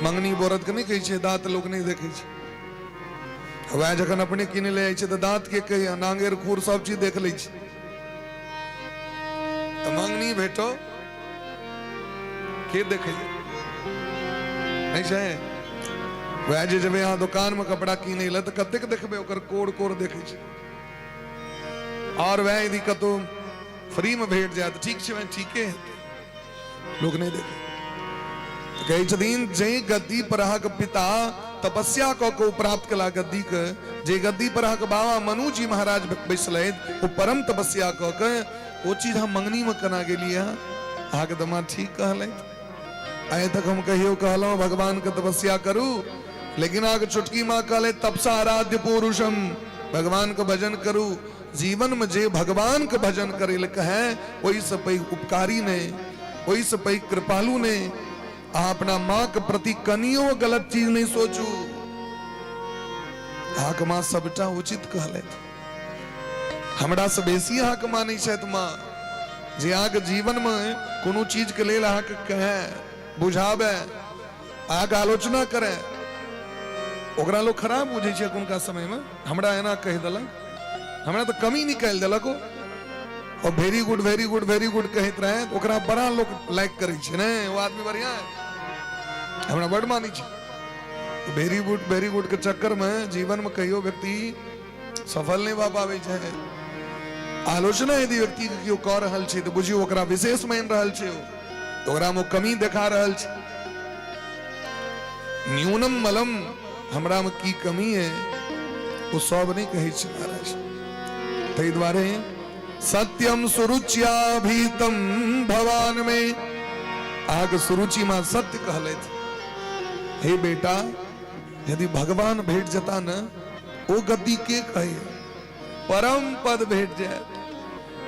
मंगनी बोरत के नहि कहै छै, दाँत लोक नहि देखै छै। वएह जखन अपने किनै लए जाइ छै तऽ दाँत के कहै, नांगेर खूर सब चीज देख लै छै। तऽ मंगनी भेटो के देखै नहि छै। वएह जे जेबै अहाँ दोकान में कपड़ा किनै लए तऽ कतेक देखबै, ओकर कोर कोर देखै छै। और वएह यदि कतौ फ्री में भेट जाए तऽ ठीक छै, ठीके हेतै, लोक नहि देखै। कहै छथिन जे गद्दी पर अहाँके पिता तपस्या कऽ के ओ प्राप्त केला गद्दी के, जे गद्दी पर अहाँके बाबा मनु जी महाराज बैसलथि ओ परम तपस्या कऽ के, ओ चीज हम मंगनी में केना गेलियै हँ? अहाँके तऽ माँ ठीक कहलथि। आइ तक हम कहियो कहलहुँ भगवान के तपस्या करू, लेकिन अहाँके छोटकी माँ कहलथि तपसा आराध्य पुरुषम, भगवान के भजन करू। जीवन में जे भगवान के भजन करे लए कहे ओहिसँ पैघ उपकारी नहि, ओहिसँ पैघ कृपालु नहि। अहाँ अपना माँ के प्रति कनियो गलत चीज नहि सोचू। अहाँके माँ सबटा उचित कहलथि। हमरा से बेसी अहाँके मानै छथि माँ, जे अहाँके जीवन में कोनो चीज के लेल अहाँके कहे, बुझाबे, अहाँके आलोचना करे, ओकरा लोग खराब बुझै छै एखुनका समय में। हमरा एना कहि देलक, हमरा तऽ कमी निकालि देलक ओ, और very good very good very good कहैत रहे, ओकरा बड़ा लोग लाइक करै छै ने, ओ आदमी बढ़िया है, हमरा बड मानै छै। वेरी गुड, वेरी गुड के चक्कर में जीवन में कहियो व्यक्ति सफल नहीं भऽ पाबै छै। आलोचना यदि व्यक्ति के केओ कऽ रहल छै तऽ बुझियौ ओकरा विशेष मानि रहल छै, ओ ओकरा मे कमी देखा रहल छै। न्यूनम मलम, हमरा में की कमी है ओ सब नहीं कहै छै महाराज। ताहि दुआरे सत्यम सुरुच्याभीतम भवान में अहाँके सुरुचि माँ सत्य कहलथि। हे बेटा, यदि भगवान भेट जता न, ओ गद्दी के कहे, परम पद भेट जाए।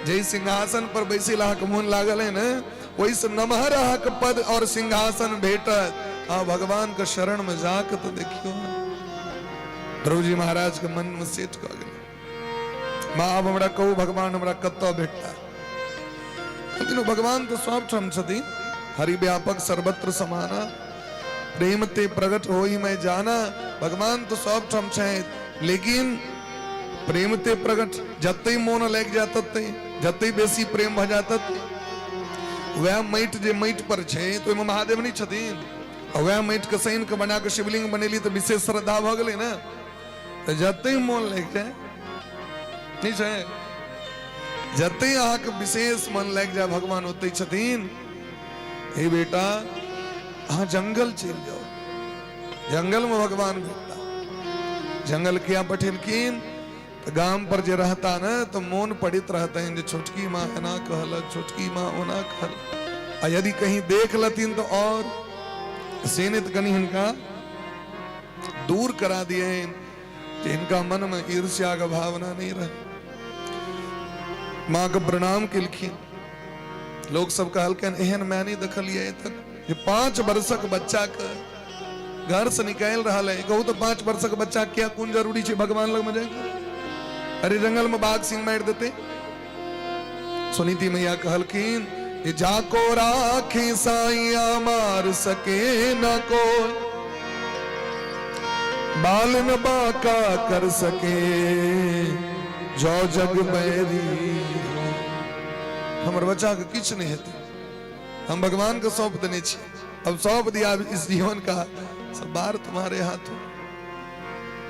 जै सिंहासन पर बैसे अहाँके मोन लागल है ने, ओहिसँ नमहर अहाँके पद और सिंहासन भेटत। हाँ, भगवान के शरण में जाके तो देखियो ने। ध्रुव जी महाराज के मन में सेट कऽ गेल, माँ आब हमरा कहू भगवान हमरा कतऽ भेटता? लेकिन भगवान तो सब ठाम छथिन। हरि व्यापक सर्वत्र समाना, प्रेम ते प्रगट होई मैं जाना। भगवान तो सब ठाम छथि, लेकिन प्रेम ते प्रगट, जते मोन लागि जाय तते, जते बेसी प्रेम भऽ जाय तते। वएह माटि जे माटि पर छै तऽ ओहिमे महादेव नहि छथिन? आ वएह माटिके सैन के बना कऽ शिवलिंग बनेली तऽ विशेष श्रद्धा भऽ गेलै ने। तऽ जते मोन लागि जाय नहि छै, जते अहाँके विशेष मन लागि जाय, भगवान ओते छथिन। हे बेटा, अहाँ जंगल चलि जाउ, जंगल में भगवान भेटता। जंगल किया पठेलखिन? तऽ गाम पर जे रहता ने तऽ मोन पड़ित रहतनि जे छोटकी माँ एना कहलक, छोटकी माँ ओना कहलक। आ यदि कहीं देख लथिन तऽ और से नहि तऽ कनि हिनका दूर करा दिए जे हिनका मन में ईर्ष्या के भावना नहीं रहे। माँ के प्रणाम केलखिन। लोक सब कहलखिन एहन मैं नहीं देखलियै आइ तक जे 5 वर्षक बच्चा के घर से निकालि रहल है। कहू तो 5 वर्षक बच्चा क्या कोन जरूरी छै भगवान लग में जाए? अरे जंगल में बाघ सिंह मारि देते। सुनीति मैया कहलखिन कि जाको राखी साइया मार सके न कोई, बाल न बाका कर सके जो जग बैरी। हमर बच्चा के किछु नहीं हेतै, हम भगवान के सौंप देने छी। अब सौंप दिया इस जीवन का सब बार तुम्हारे हाथों।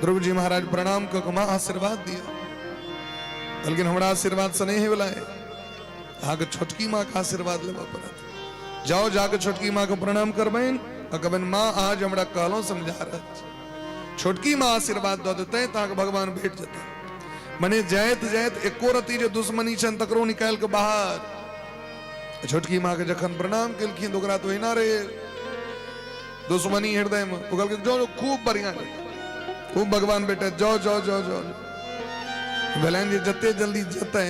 ध्रुव जी महाराज प्रणाम कऽ माँ आशीर्वाद दिया। लेकिन हमरा आशीर्वाद से नहीं होइवला है, अहाँके छोटकी माँ के आशीर्वाद लेबऽ पड़त। जाओ, जाके छोटकी माँ के प्रणाम करबनि आ कहबनि माँ आज हमरा कहलहुँ समझा रहल छी। छोटकी माँ आशीर्वाद दऽ देतै तऽ अहाँके भगवान भेट जेतै। मने जाइत जाइत एको रति जे दुश्मनी छनि तकरो निकालि कऽ बाहर। छोटकी माँ के जखन प्रणाम केलखिन तऽ ओकरा तऽ ओहिना रहे दुश्मनी हृदय में। ओ कहलकै जाओ, खूब बढ़िया, खूब भगवान बेटे, जाओ जाओ जाओ जाओ। भेलनि जे जते जल्दी जेतै,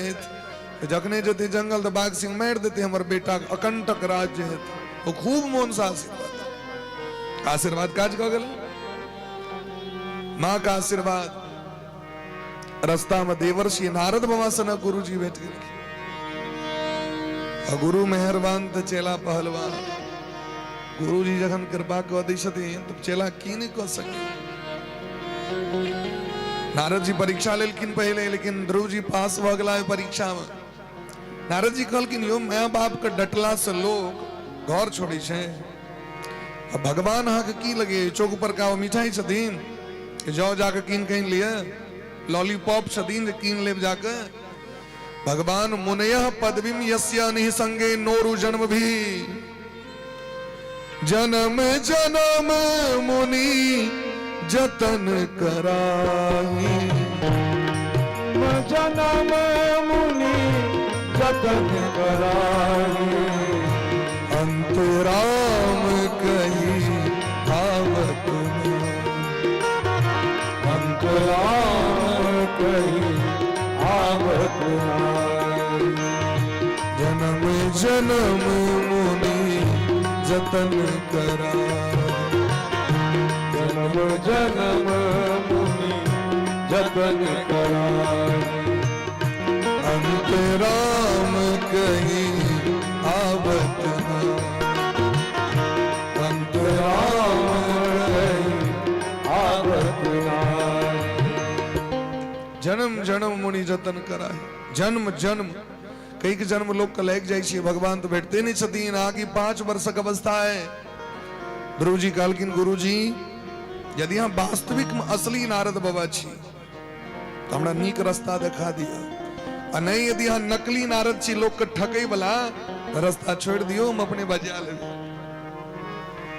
जखने जेतै जंगल तऽ बाघ सिंह मारि देतै हमर बेटा, अकंटक राज्य हेतै। ओ खूब मोन से आशीर्वाद, आशीर्वाद काज कऽ गेलै माँ का आशीर्वाद। रास्ता में देवर्षि नारद बाबा सन गुरुजी भेट गेलखिन। गुरु मेहरबान तऽ चेला पहलवान। गुरुजी जखन कृपा कऽ दै छथिन तऽ चेला की नहि कऽ सकै। नारद जी परीक्षा लेलखिन पहिले, लेकिन ध्रुव जी पास भऽ गेला परीक्षा में। नारद जी कहलखिन यो my बाप के डटला से लोग घर छोड़ै छै, आ भगवान अहाँके की लगे? चौक पर का मिठाई छथिन कि जाओ जाके कीन कीन लिअ? लॉलीपॉप छथिन जे कीन लेब जाके? भगवान मुनयः पदवीम यस्य निःसंगे नोरु जन्म भी, जन्म जन्म मुनि जतन कराही, जन्म मुनि जतन कराही, अंत राम कही आवत, अंत राम कही आवत, जन्म जन्म मुनि जतन करा, जन्म जन्म मुनि जतन कराही, अंत राम कही आवत, अंत राम कही आवत। जन्म जन्म मुनि जतन कराही। जन्म जन्म, कई जन्म लोग के लागि जाइ छै, भगवान तऽ भेटते नहि छथिन। अहाँके 5 वर्षक अवस्था है। ध्रुव जी कहलखिन गुरुजी यदि अहाँ वास्तविक में असली नारद बाबा छी तऽ हमरा नीक रास्ता देखा दिअ, आ नहि यदि अहाँ नकली नारद छी लोक के ठकै वाला, तऽ रास्ता छोड़ि दियौ, हम अपने बजा लेबै।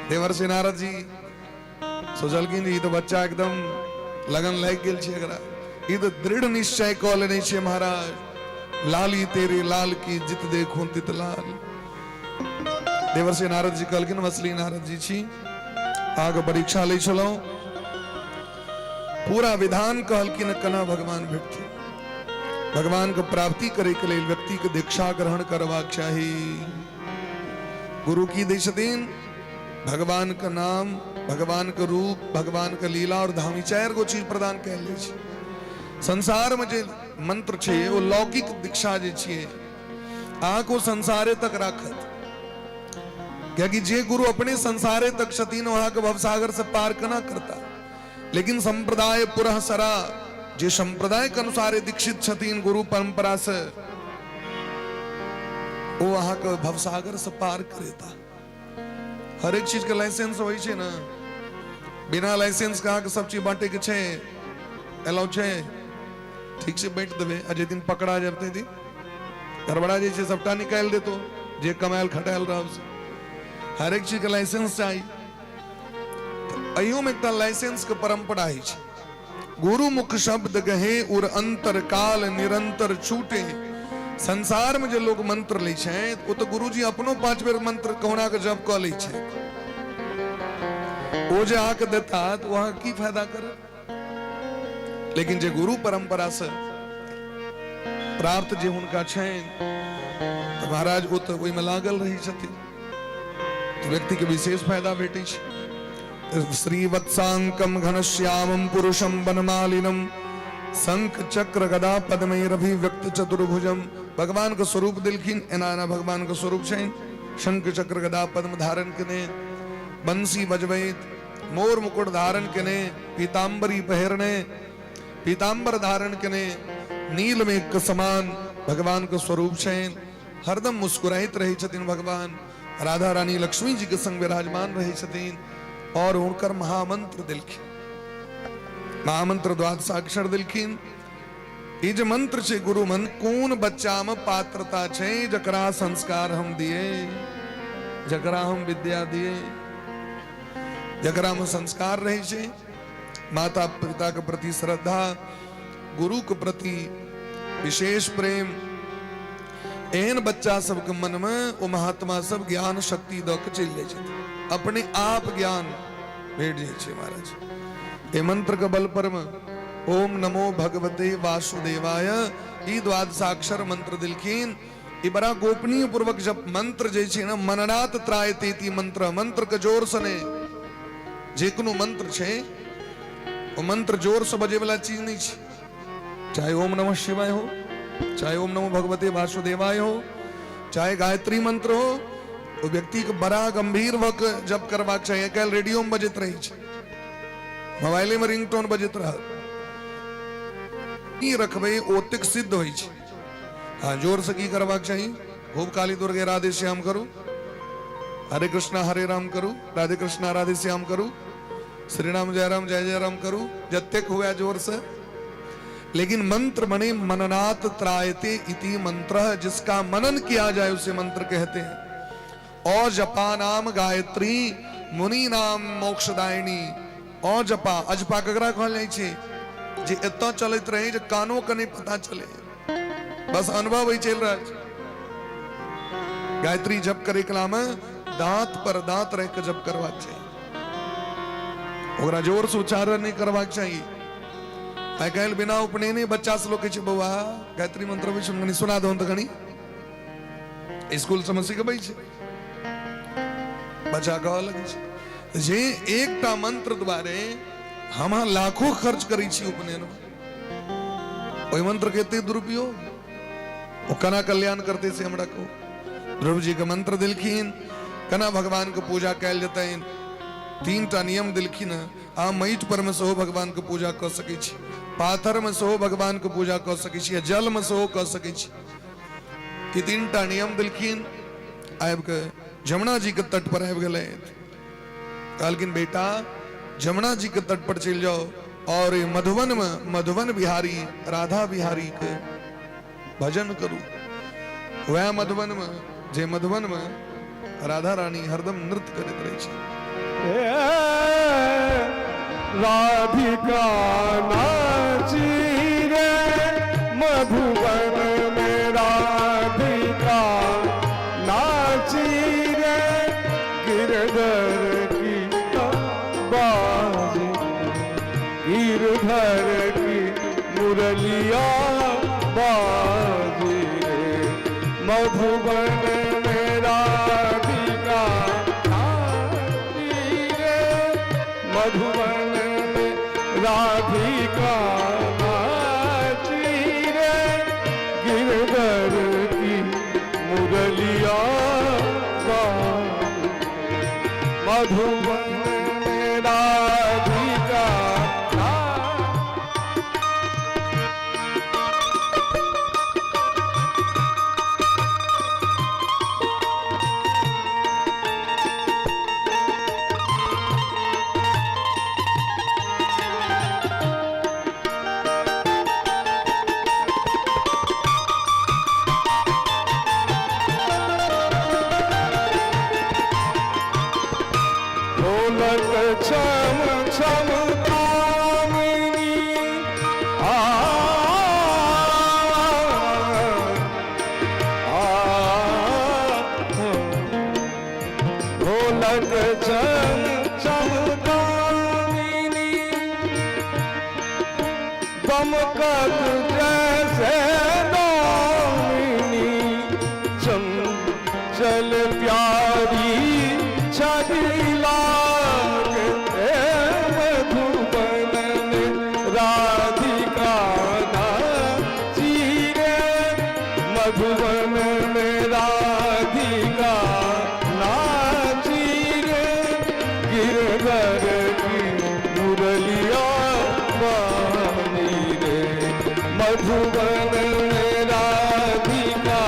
देवर्षि नारद जी सोचलखिन ई तऽ बच्चा एकदम लगन लागि गेल छै एकरा, ई तऽ दृढ़ निश्चय कऽ लेने छै महाराज, लाली तेरे लाल की जित देखूं तित लाल। देवर्षि नारद जी कहलखिन हम असली नारद जी छी, अहाँके परीक्षा लै छलहुँ। पूरा विधान कहलखिन केना भगवान भेटथिन। भगवान के प्राप्ति करे के लेल व्यक्ति के दीक्षा ग्रहण करबाक चाही। गुरु की दै छथिन? भगवान के नाम, भगवान के रूप, भगवान के लीला और धाम, ई चारि गो चीज प्रदान कयल जाइ छै। संसार में जे मंत्र छै ओ लौकिक दीक्षा जे छियै, अहाँके ओ संसारे तक राखत, कियाकि जे गुरु अपने संसारे तक छथिन ओ अहाँके भवसागर से पार केना करता। लेकिन संप्रदाय पुरः सरा, जे संप्रदाय के अनुसारे दीक्षित छथिन गुरु परंपरा से, ओ अहाँके भवसागर से पार करेता। हर एक चीज के लाइसेंस होइ छै ने, बिना लाइसेंस के अहाँके सब चीज बांटे के छै, एलाउ छै, ठीक छै बांटि देबै, आ जे दिन पकड़ा जायब ताहि दिन गड़बड़ा जाइ छै, सबटा निकालि देतो जे कमायल खटायल रहब से। हर एक चीज के लाइसेंस चाही। अहियोमे एकटा लाइसेंस के परंपरा होइ छै। गुरु मुख शब्द गहे उर अंतर काल निरंतर छूटे। संसार में जे लोग मंत्र लै छै ओ तऽ गुरुजी अपनो 5 बेर मंत्र कहुना के जप कऽ लै छै, ओ जे अहाँके देता तऽ ओ अहाँके की फायदा करत। लेकिन जे गुरु परंपरा से प्राप्त जे हुनका छनि तऽ महाराज ओ तऽ ओहिमे लागल रहै छथिन, तऽ व्यक्तिके विशेष फायदा भेटै छै। श्रीवत्सांकम घनश्यामं पुरुषं वनमालिनं शंख चक्र गदा पद्मैरभिव्यक्त चतुर्भुजम। भगवान के स्वरूप दिलखिन, एना एना भगवान के स्वरूप छनि, शंख चक्र गदा पद्म धारण केने, बंसी बजबैत, मोर मुकुट धारण केने, पीताम्बरी पहिरने, पीताम्बर धारण केने, नील मेघ के समान भगवान के स्वरूप छनि, हरदम मुस्कुराइत रहै छथिन भगवान, राधा रानी लक्ष्मी जी के संग विराजमान रहै छथिन। और हुनकर महामंत्र दिलखिन, महामंत्र द्वादशाक्षर दिलखिन। ई जे मंत्र छै गुरु मंत्र, कोन बच्चा में पात्रता छै जकरा संस्कार हम दिए, जकरा हम विद्या दिए, जकरा में संस्कार रहै छै, माता पिता के प्रति श्रद्धा, गुरु के प्रति विशेष प्रेम, एहन बच्चा सबके मन में ओ महात्मा सब ज्ञान शक्ति दऽ के चलि जाइ छथिन, अपने आप ज्ञान भेट जाइ छै महाराज। ए मंत्र के बल पर में ओम नमो भगवते वासुदेवाय ई द्वादशाक्षर मंत्र दिलखिन। ई बड़ा गोपनीय पूर्वक जब मंत्र जे छै ने, मननात त्रायते इति मंत्र, मंत्र के जोर से ने, जे कोनो मंत्र छै ओ मंत्र जोर से बजे वाला चीज नहीं छै, चाहे ओम नमः शिवाय हो, चाहे ओम नमो भगवते वासुदेवाय हो, चाहे गायत्री मंत्र हो, ओ व्यक्ति के बड़ा गंभीर वक जप करबाक चाही। आइ काल्हि रेडियो में बजैत रहै छै, मोबाइले में रिंगटोन बजैत रहत, की रखबै ओतेक सिद्ध होइ छै। हाँ, जोर से की करबाक चाही, खूब काली दुर्गे राधे श्याम करू, हरे कृष्णा हरे राम करू, राधे कृष्णा राधे श्याम करू, श्री राम जय राम जय जय राम करू, जतेक हुए जोर से। लेकिन मंत्र बने मननात त्रायते इति मंत्र, जिसका मनन किया जाए उसे मंत्र कहते हैं। और जपा नाम गायत्री मुनि नाम मोक्षदायिनी। और जपा, अजपा ककरा कहल जाइ छै? जे एतऽ चलैत रहे जे कानो के नहीं पता चले, बस अनुभव ही चलि रहल छै। गायत्री जप करे कला में दांत पर दांत रह के जप करबाक चाही, ओकरा जोर से उच्चारण नहीं करबाक चाही। आइ काल्हि बिना उपनयने बच्चा से लोग कहै छै, बौआ गायत्री मंत्र अबै छौ कनि सुना दहो तऽ कनि, स्कूल सबमे सिखबै छै, बच्चा कहऽ लगै छै जे एकटा मंत्र द्वारे हम अहाँ लाखों खर्च करै छी उपनयन मे, ओहि मंत्र के एते दुरुपयोग, ओ केना कल्याण करतै से हमरा कहू। ध्रुव जी के मंत्र देलखिन केना भगवान के पूजा कयल जेतनि, 3टा नियम देलखिन। अहाँ माटि पर मे सेहो भगवान के पूजा कऽ सकै छी, पाथर मे सेहो भगवान के पूजा कऽ सकै छी, आ जल मे सेहो कऽ सकै छी। ई 3टा नियम देलखिन। आबि के जमुना जी के तट पर आबि गेलै, कहलखिन बेटा जमुना जी के तट पर चलि जाओ और मधुबन में मधुबन बिहारी राधा बिहारी के भजन करू। वह मधुबन में जे मधुबन में राधा रानी हरदम नृत्य करैत रहै छै। राधिका नाची रे मधुबन में, राधिका नाची रे, गिरधर की बाजी, गिरधर की मुरलिया बाजी रे, मधुबन में राधिका नाची रे, मधुबन में राधिका नाची रे, गिरधर की मुरलिया बाजी, मधुबन में राधिका ढोलक छम छम कामिनी आ आ, ढोलक छम छम कामिनी, दमकत जैसे दामिनी, चंचल प्यारी छवि लाग, मधुबन में राधिका नाची रे, मधुबन में राधिका नाची रे, गिरधर की मुरलिया बानी रे, मधुबन में राधिका।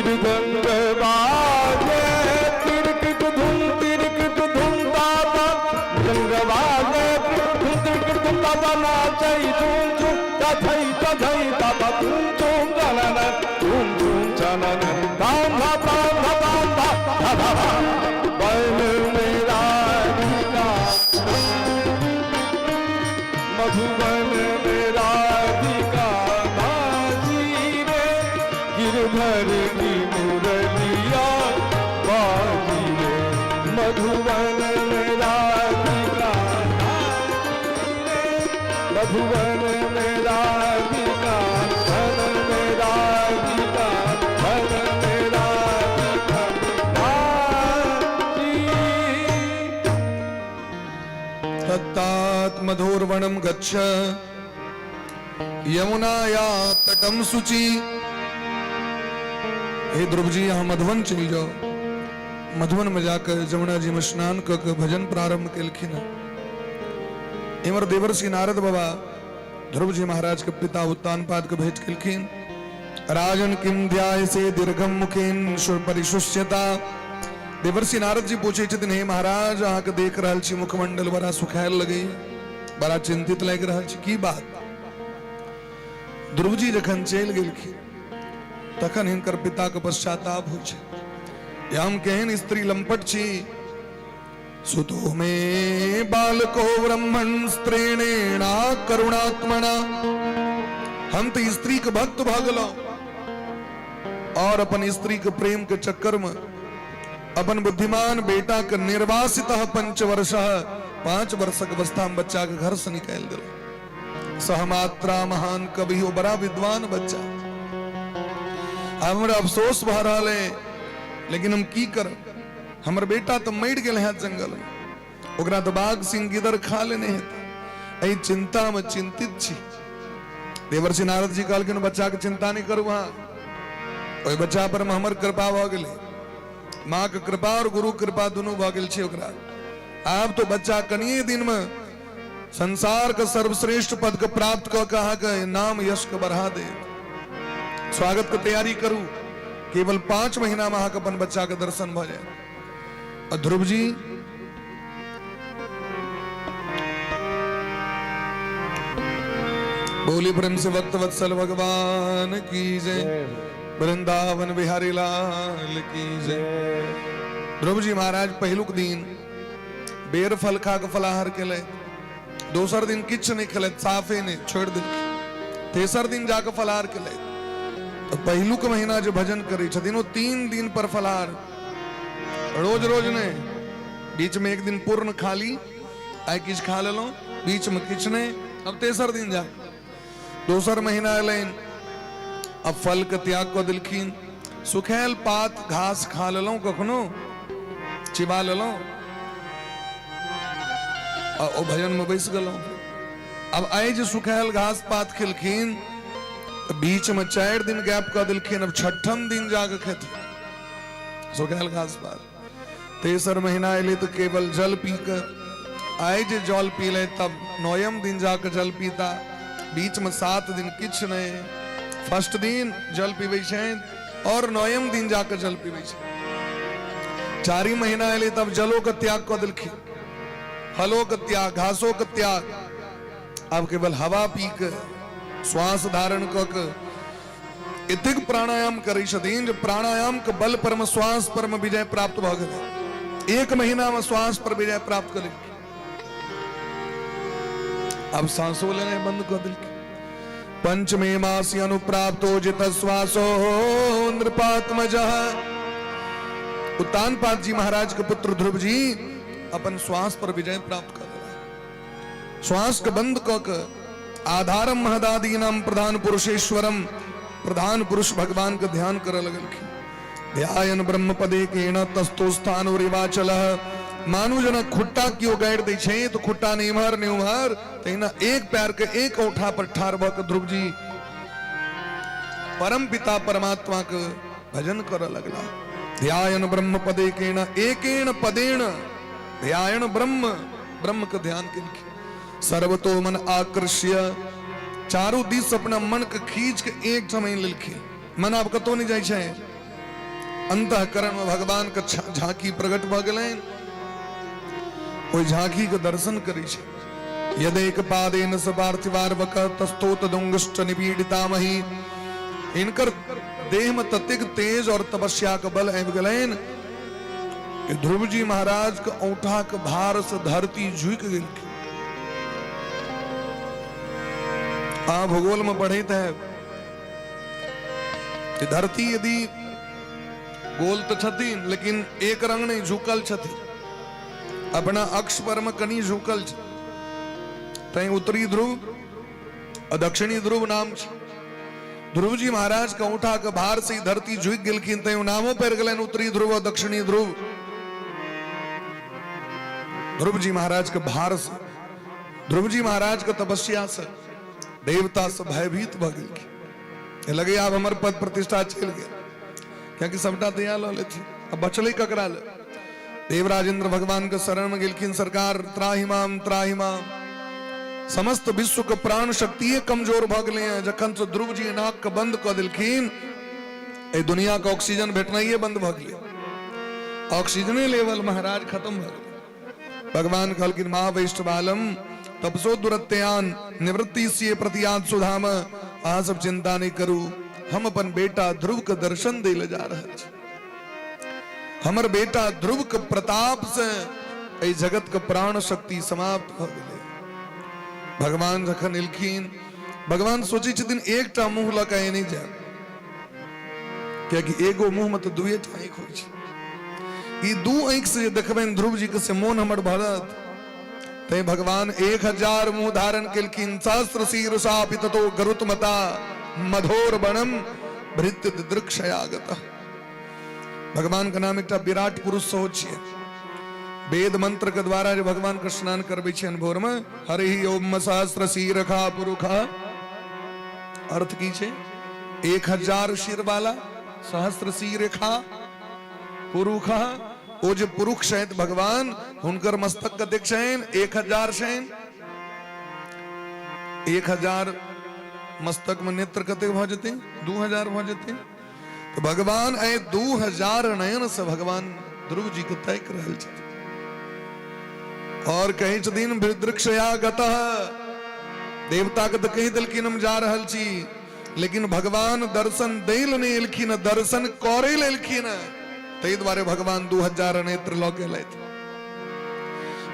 मृदंग बाजे तिरकिट धुम तिरकिट धुम ताता, मृदंग बाजे धुम तिरकिट धुम ताता, नाचै झूम झूम तथै तथै ताता, धूम झूम चनन धूम झूम चनन, ताम धा ताम धा ताम धा धा धा धा, बन में राधिका, मधुबन में राधिका नाची रे, गिरधर की मुरलिया बाजी रे, मधुबन में राधिका नाची रे, मधुबन में राधिका, धन में राधिका, धन में राधिका नाची। तत्तात मधुर्वणम गच्छ यमुनाया तटम शुचि। हे ध्रुव जी, यहाँ मधुबन चलि जाओ। मधुबन में जाकर जमुना जी में स्नान क के भजन प्रारंभ केलखिन। इमर देवर्षि नारद बाबा ध्रुव जी महाराज के पिता उत्तानपाद के भेंट केलखिन। राजन किम ध्याय से दीर्घम मुखेन परिशुष्यता। देवर्षि नारद जी पूछे छथिन, हे महाराज, अहाँके देख रहल छी मुखमंडल बड़ा सुखायल लगैया, बड़ा चिंतित लागि रहल छी, की बात? ध्रुव जी जखन चलि गेलखिन तखन हिनकर पिता के पश्चाताप होइ छै, हम केहन स्त्री लंपट छी। सुतो मे बालको ब्रह्मण स्त्रीणेना करुणात्मना। हम तो स्त्री के भक्त भऽ गेलहुं और अपन स्त्री के प्रेम के चक्कर में अपन बुद्धिमान बेटा के निर्वासित पंचवर्ष, 5 वर्षक अवस्था में बच्चा के घर से निकालि देलहुं। सहमात्रा महान कवि, वो बड़ा विद्वान बच्चा। हमरा अफसोस भऽ रहल है, लेकिन हम की करब? हमर बेटा तो मरि गेल है जंगल में, ओकरा तो बाघ सिंह गिदर खा लेने हेतै। एहि चिंता में चिंतित छी। देवर्षि नारद जी कहलखिन बच्चा के चिंता नहीं करू, अहाँ ओहि बच्चा पर में हमर कृपा भऽ गेलै, माँ के कृपा और गुरु कृपा दुनू भऽ गेल छै ओकरा। आब तो बच्चा कनिए दिन में संसार के सर्वश्रेष्ठ पद के प्राप्त कऽ के अहाँके नाम यश के बढ़ा दे। स्वागत के तैयारी करू, केवल 5 महीना में अहाँके अपन बच्चा के दर्शन भऽ जाए। और ध्रुव जी बोली प्रेम से भक्त वत्सल भगवान की जय, वृंदावन बिहारी लाल की जय। ध्रुव जी महाराज पहिलुक दिन बेर फल खा के फलाहार केले, दोसर दिन किछु नहीं खेले, साफे नहीं छोड़ देलखिन, तेसर दिन जाके फलाहार केले। तो पहिलुक महीना जे भजन करै छथिन ओ 3 दिन पर फलाहार, रोज रोज नहीं, बीच में एक दिन पूर्ण खाली, आइ किछु खा लेलहुँ, बीच में किछु नहीं, अब तेसर दिन जा। दोसर महीना एलनि, अब फल के त्याग कऽ देलखिन, सुखायल पात घास खा लेलहुँ, कखनो चिबा लेलहुँ आ ओ भजन में बैस गेलहुँ। अब आइ जे सुखायल घास पात खेलखिन तऽ बीच में 4 दिन गैप कऽ देलखिन, अब 6ठम दिन जाके खेथिन सुखायल घास पात। तेसर महीना एलै तऽ केवल जल पी के, आइ जे जल पी ले तब 9म दिन जाके जल पीता, बीच में 7 दिन किछु नहीं, फर्स्ट दिन जल पीबै छनि और 9म दिन जाके जल पीबै छनि। 4 महीना एलै तब जलो के त्याग कऽ देलखिन, फलो के त्याग, घासो के त्याग, आब केवल हवा पी के श्वास धारण कऽ के एतेक प्राणायाम करै छथिन जे प्राणायाम के बल पर में श्वास पर में विजय प्राप्त भऽ गेलै। 1 महीना में श्वास पर विजय प्राप्त कऽ लेलखिन, आब सांसो लेनाइ बंद कऽ देलखिन। पंचमे मासी अनुप्राप्तो जित श्वासो नृपात्मज। उत्तानपाद जी महाराज के पुत्र ध्रुव जी अपन श्वास पर विजय प्राप्त कर लेला। श्वास के बंद कऽ के आधारम महदादीनाम प्रधान पुरुषेश्वरम, प्रधान पुरुष भगवान के ध्यान करऽ लगलखिन। ध्यायन ब्रह्म पदे केन तस्तो स्थान उरिवाचल। मानू जना खुट्टा कियो गाड़ि दै छै तऽ खुट्टा नहि इम्हर नहि उम्हर, तहिना एक पैर के एक औंठा पर ठाढ़ भऽ के ध्रुव जी परम पिता परमात्मा के भजन करऽ लगला। ध्यायन ब्रह्म पदे केन एकेन पदेन ध्यायन ब्रह्म, ब्रह्म के ध्यान केलखिन। सर्वतो मन आकर्ष्य, चारू दिस अपना मन के खींच के एक ठाम आनि लेलखिन। मन आब कतौ नहि जाइ छै, अंतःकरण में भगवान के झांकी प्रकट भऽ गेलनि, ओहि झांकी के दर्शन करै छै। यदेक पादेन स पार्थिवार्वक तस्तोत दुंगश्च निपीडितामही। हिनकर देह में ततेक तेज और तपस्या के बल आबि गेलनि कि ध्रुव जी महाराज के औंठा के भार से धरती झुकि गेलखिन। अहाँ भूगोल में पढ़ैत है कि धरती यदि गोल तो छथिन लेकिन एक रंग नहीं, झुकल छथिन, अपना अक्ष पर में कनी झुकल छै, तैं उत्तरी ध्रुव आ दक्षिणी ध्रुव नाम छै। ध्रुव जी महाराज के औंठा के भार से धरती झुकि गेलखिन, तैं नामो पड़ि गेलनि उत्तरी ध्रुव और दक्षिणी ध्रुव। ध्रुव जी महाराज के भार से, ध्रुव जी महाराज के तपस्या से देवता सब भयभीत भऽ गेलखिन। लगे आब हमर पद प्रतिष्ठा चलि गेल, कियाकि सबटा तैयार लऽ लेथिन, अब बचलै ककरा ले। देवराजेंद्र भगवान के शरण में गेलखिन, सरकार त्राहिमाम त्राहिमाम, समस्त विश्व के प्राण शक्तिए कमजोर भऽ गेलै हैं। जखन से ध्रुव जी नाक के बंद कऽ देलखिन, एहि दुनिया के ऑक्सीजन भेटनाइए बंद भऽ गेलै, ऑक्सीजने लेवल महाराज खत्म भऽ गेलै। भगवान कहलखिन मा वैष्णवालम तपसो दुरत्यान निवृत्ति से प्रतियाद सुधाम, अहाँ सब चिंता नहीं करू, हम अपन बेटा ध्रुव के दर्शन दै लए जा रहल छी। हमर बेटा ध्रुव के प्रताप से एहि जगत के प्राण शक्ति समाप्त भऽ गेलै। भगवान जखन एलखिन, भगवान सोचै छथिन एकटा मुंह लऽ कऽ नहि जायब, कियाकि एगो मुंह में तऽ दुए टा आँखि होइ छै। ई दू आँखि से जे देखबनि ध्रुव जी के से मोन हमर भरत। तैं भगवान 1000 मुंह धारण केलखिन। सहस्र शीर्षा ततो गरुत्मता मधोर वणम भृत्य दृक्षयागत। भगवान के नाम एकटा विराट पुरुष सेहो छियै। वेद मंत्र के द्वारा जे भगवान के स्नान करबै छियनि भोर में, हरि ओम सहस्र शीरखा पुरुखा, अर्थ की छै 1000 शिर वाला सहस्र शीरखा पुरुखा। ओ जे पुरुष छथि भगवान, हुनकर मस्तक कतेक छनि? 1000 छनि। 1000 मस्तक में नेत्र कतेक भऽ जेतै? 2000 भऽ जेतै। तऽ भगवान एहि 2000 नयन से भगवान ध्रुव जी के ताकि रहल छथिन और कहै छथिन वृक्षया गतः। देवता के तऽ कहि देलखिन हम जा रहल छी, लेकिन भगवान दर्शन दै लए नहि एलखिन, दर्शन करै लए एलखिन। ताहि दुआरे भगवान 2000 नेत्र लऽ के एलथि।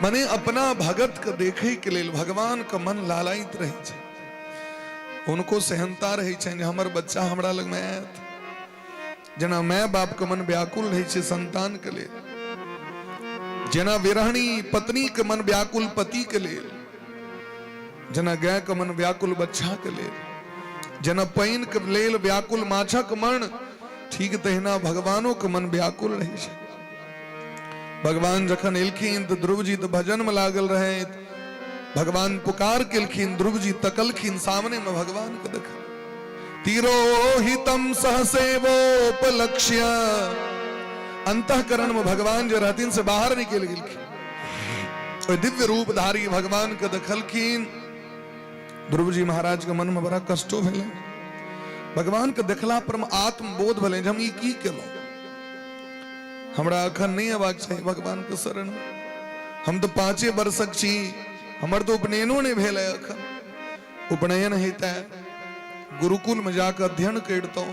मने अपना भगत के देखे के लेल भगवान के मन लालायित रहै छै, हुनको सेहनता रहै छनि जे हमर बच्चा हमरा लगमे आयत। जेना माय बाप के मन व्याकुल रहै छै संतान के लेल, जेना विरहणी पत्नी के मन व्याकुल पति के लेल, जेना गाय के मन व्याकुल बच्चा के लेल, जेना पानि के लेल व्याकुल माछक मन, ठीक तहिना भगवानो के मन व्याकुल रहै छै। भगवान जखन एलखिन तऽ ध्रुव जी तऽ भजन में लागल रहे। भगवान पुकार केलखिन, ध्रुव जी तकलखिन, सामने में भगवान के देख तिरोहितम सहसेवोपलक्ष्य। अंतःकरण में भगवान जे रहथिन से बाहर निकलि गेलखिन। ओहि दिव्य रूपधारी भगवान के देखलखिन। ध्रुव जी महाराज के मन में बड़ा कष्टो भेलै। भगवान के देखला पर आत्मबोध भेलै जे हम ई की केलहुँ, हमरा अखन नहि अयबाक चाही भगवान के शरण। हम तऽ 5 वर्षक छी, हमर तऽ उपनयनो नहि भेल है अखन। उपनयन हेतै, गुरुकुल में जाकऽ अध्ययन करितहुँ,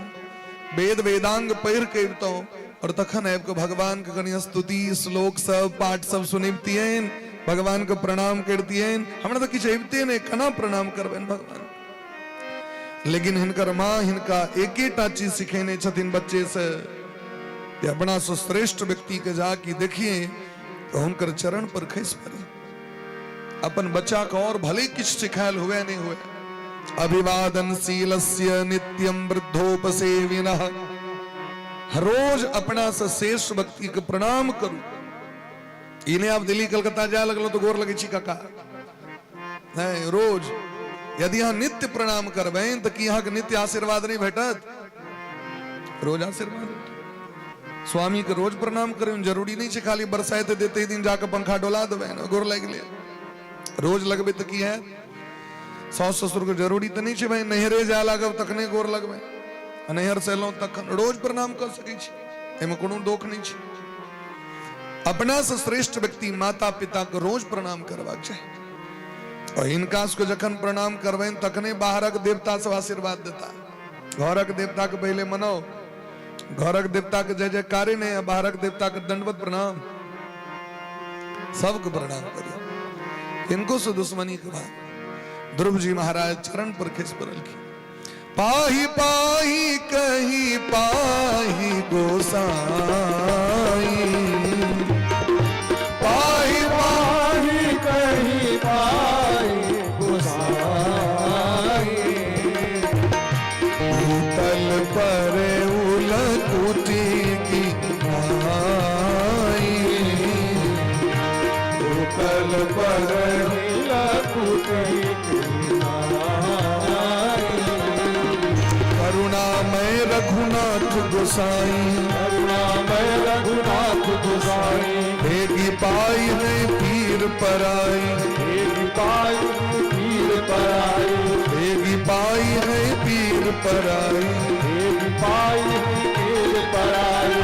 वेद वेदांग पढ़ि कऽ अबितहुँ और तखन आबि कऽ भगवान के कनि स्तुति श्लोक सब पाठ सब सुनबितियनि, भगवान के प्रणाम करितियनि। हमरा तऽ किछु अबिते नहि, केना प्रणाम करबनि भगवान? लेकिन हिनकर माँ हिनका एकेटा चीज सिखेने छथिन बच्चे से, जे अपना से श्रेष्ठ व्यक्ति के जाके देखिए तो हुनकर चरण पर खसि पड़े। अपन बच्चा के और भले किछु सिखायल हुए नहीं हुए, अभिवादनशीलस्य नित्यम वृद्धोपसेविनः, हर रोज अपना से श्रेष्ठ व्यक्ति के प्रणाम करू। ई नहि आब दिल्ली कलकत्ता जाय लगलो तो गोर लगे छी काका, नहीं, रोज यदि अहाँ नित्य प्रणाम करबै तऽ की अहाँके नित्य आशीर्वाद नहीं भेटत? रोज आशीर्वाद भेटत। स्वामी के रोज प्रणाम करू, जरूरी नहीं छै खाली बरसाइत देते दिन जाके पंखा डोला देबै, गोर लागि ले। रोज लगबै तऽ की हैत? सास ससुर के जरूरी तऽ नहीं छै भाई नैहरे जाय लागब तखने गोर लगबै, आ नैहर से एलहुँ तखन रोज प्रणाम कऽ सकै छी, एहिमे कोनो दोख नहीं छै। अपना से श्रेष्ठ व्यक्ति माता पिता के रोज प्रणाम करबाक चाही। और हिनका सबके जखन प्रणाम करबनि तखने बाहरक देवता सब आशीर्वाद देता। घरक देवता के पहले मनाओ, घरक देवता के जय जयकारे नहीं, आ बाहरक देवता के दंडवत प्रणाम, सबके प्रणाम करियो, इनको से दुश्मनी के बाद। ध्रुव जी महाराज चरण पर खिस पड़लखिन। पाही पाही कही पाही गोसाई, पाही पाही कही पाही गोसाई, भूतल पर उलकुटी की आई, भूतल पर उलकुटी की आई। करुणामय रघुनाथ गोसाई, करुणामय रघुनाथ गोसाई, भेगी पाई है पीर पराई, भेगी पाई पीर पराई, भेगी पाई है पीर पराई, भेगी पाई पीर पराई।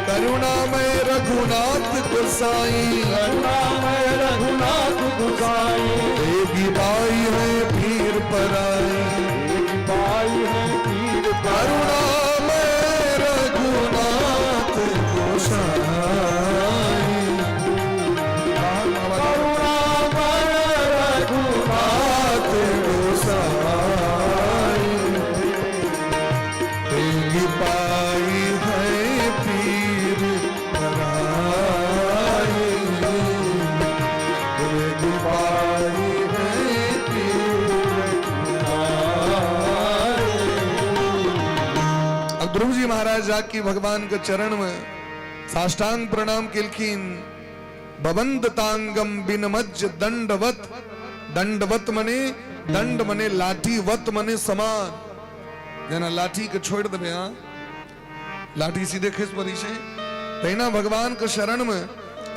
करुणामय रघुनाथ गोसाई, करुणामय रघुनाथ गोसाई, भेगी पाई है पीर पराई, भेगी पाई है पीर पराई। करुणामय रघुनाथ गोसाई, करुणामय रघुनाथ गोसाई, भेगी पाई है पीर पराई, भेगी पाई है पीर पराई। अब ध्रुव जी महाराज जाके भगवान के चरण में साष्टांग प्रणाम केलखिन। बबंदतांगम बिनमज्ज दंडवत। दंडवत मने दंड मने लाठी, वत मने समान। जेना लाठी के छोड़ देबै अहाँ, लाठी सीधे खसि पड़ै छै, तहिना भगवान के शरण में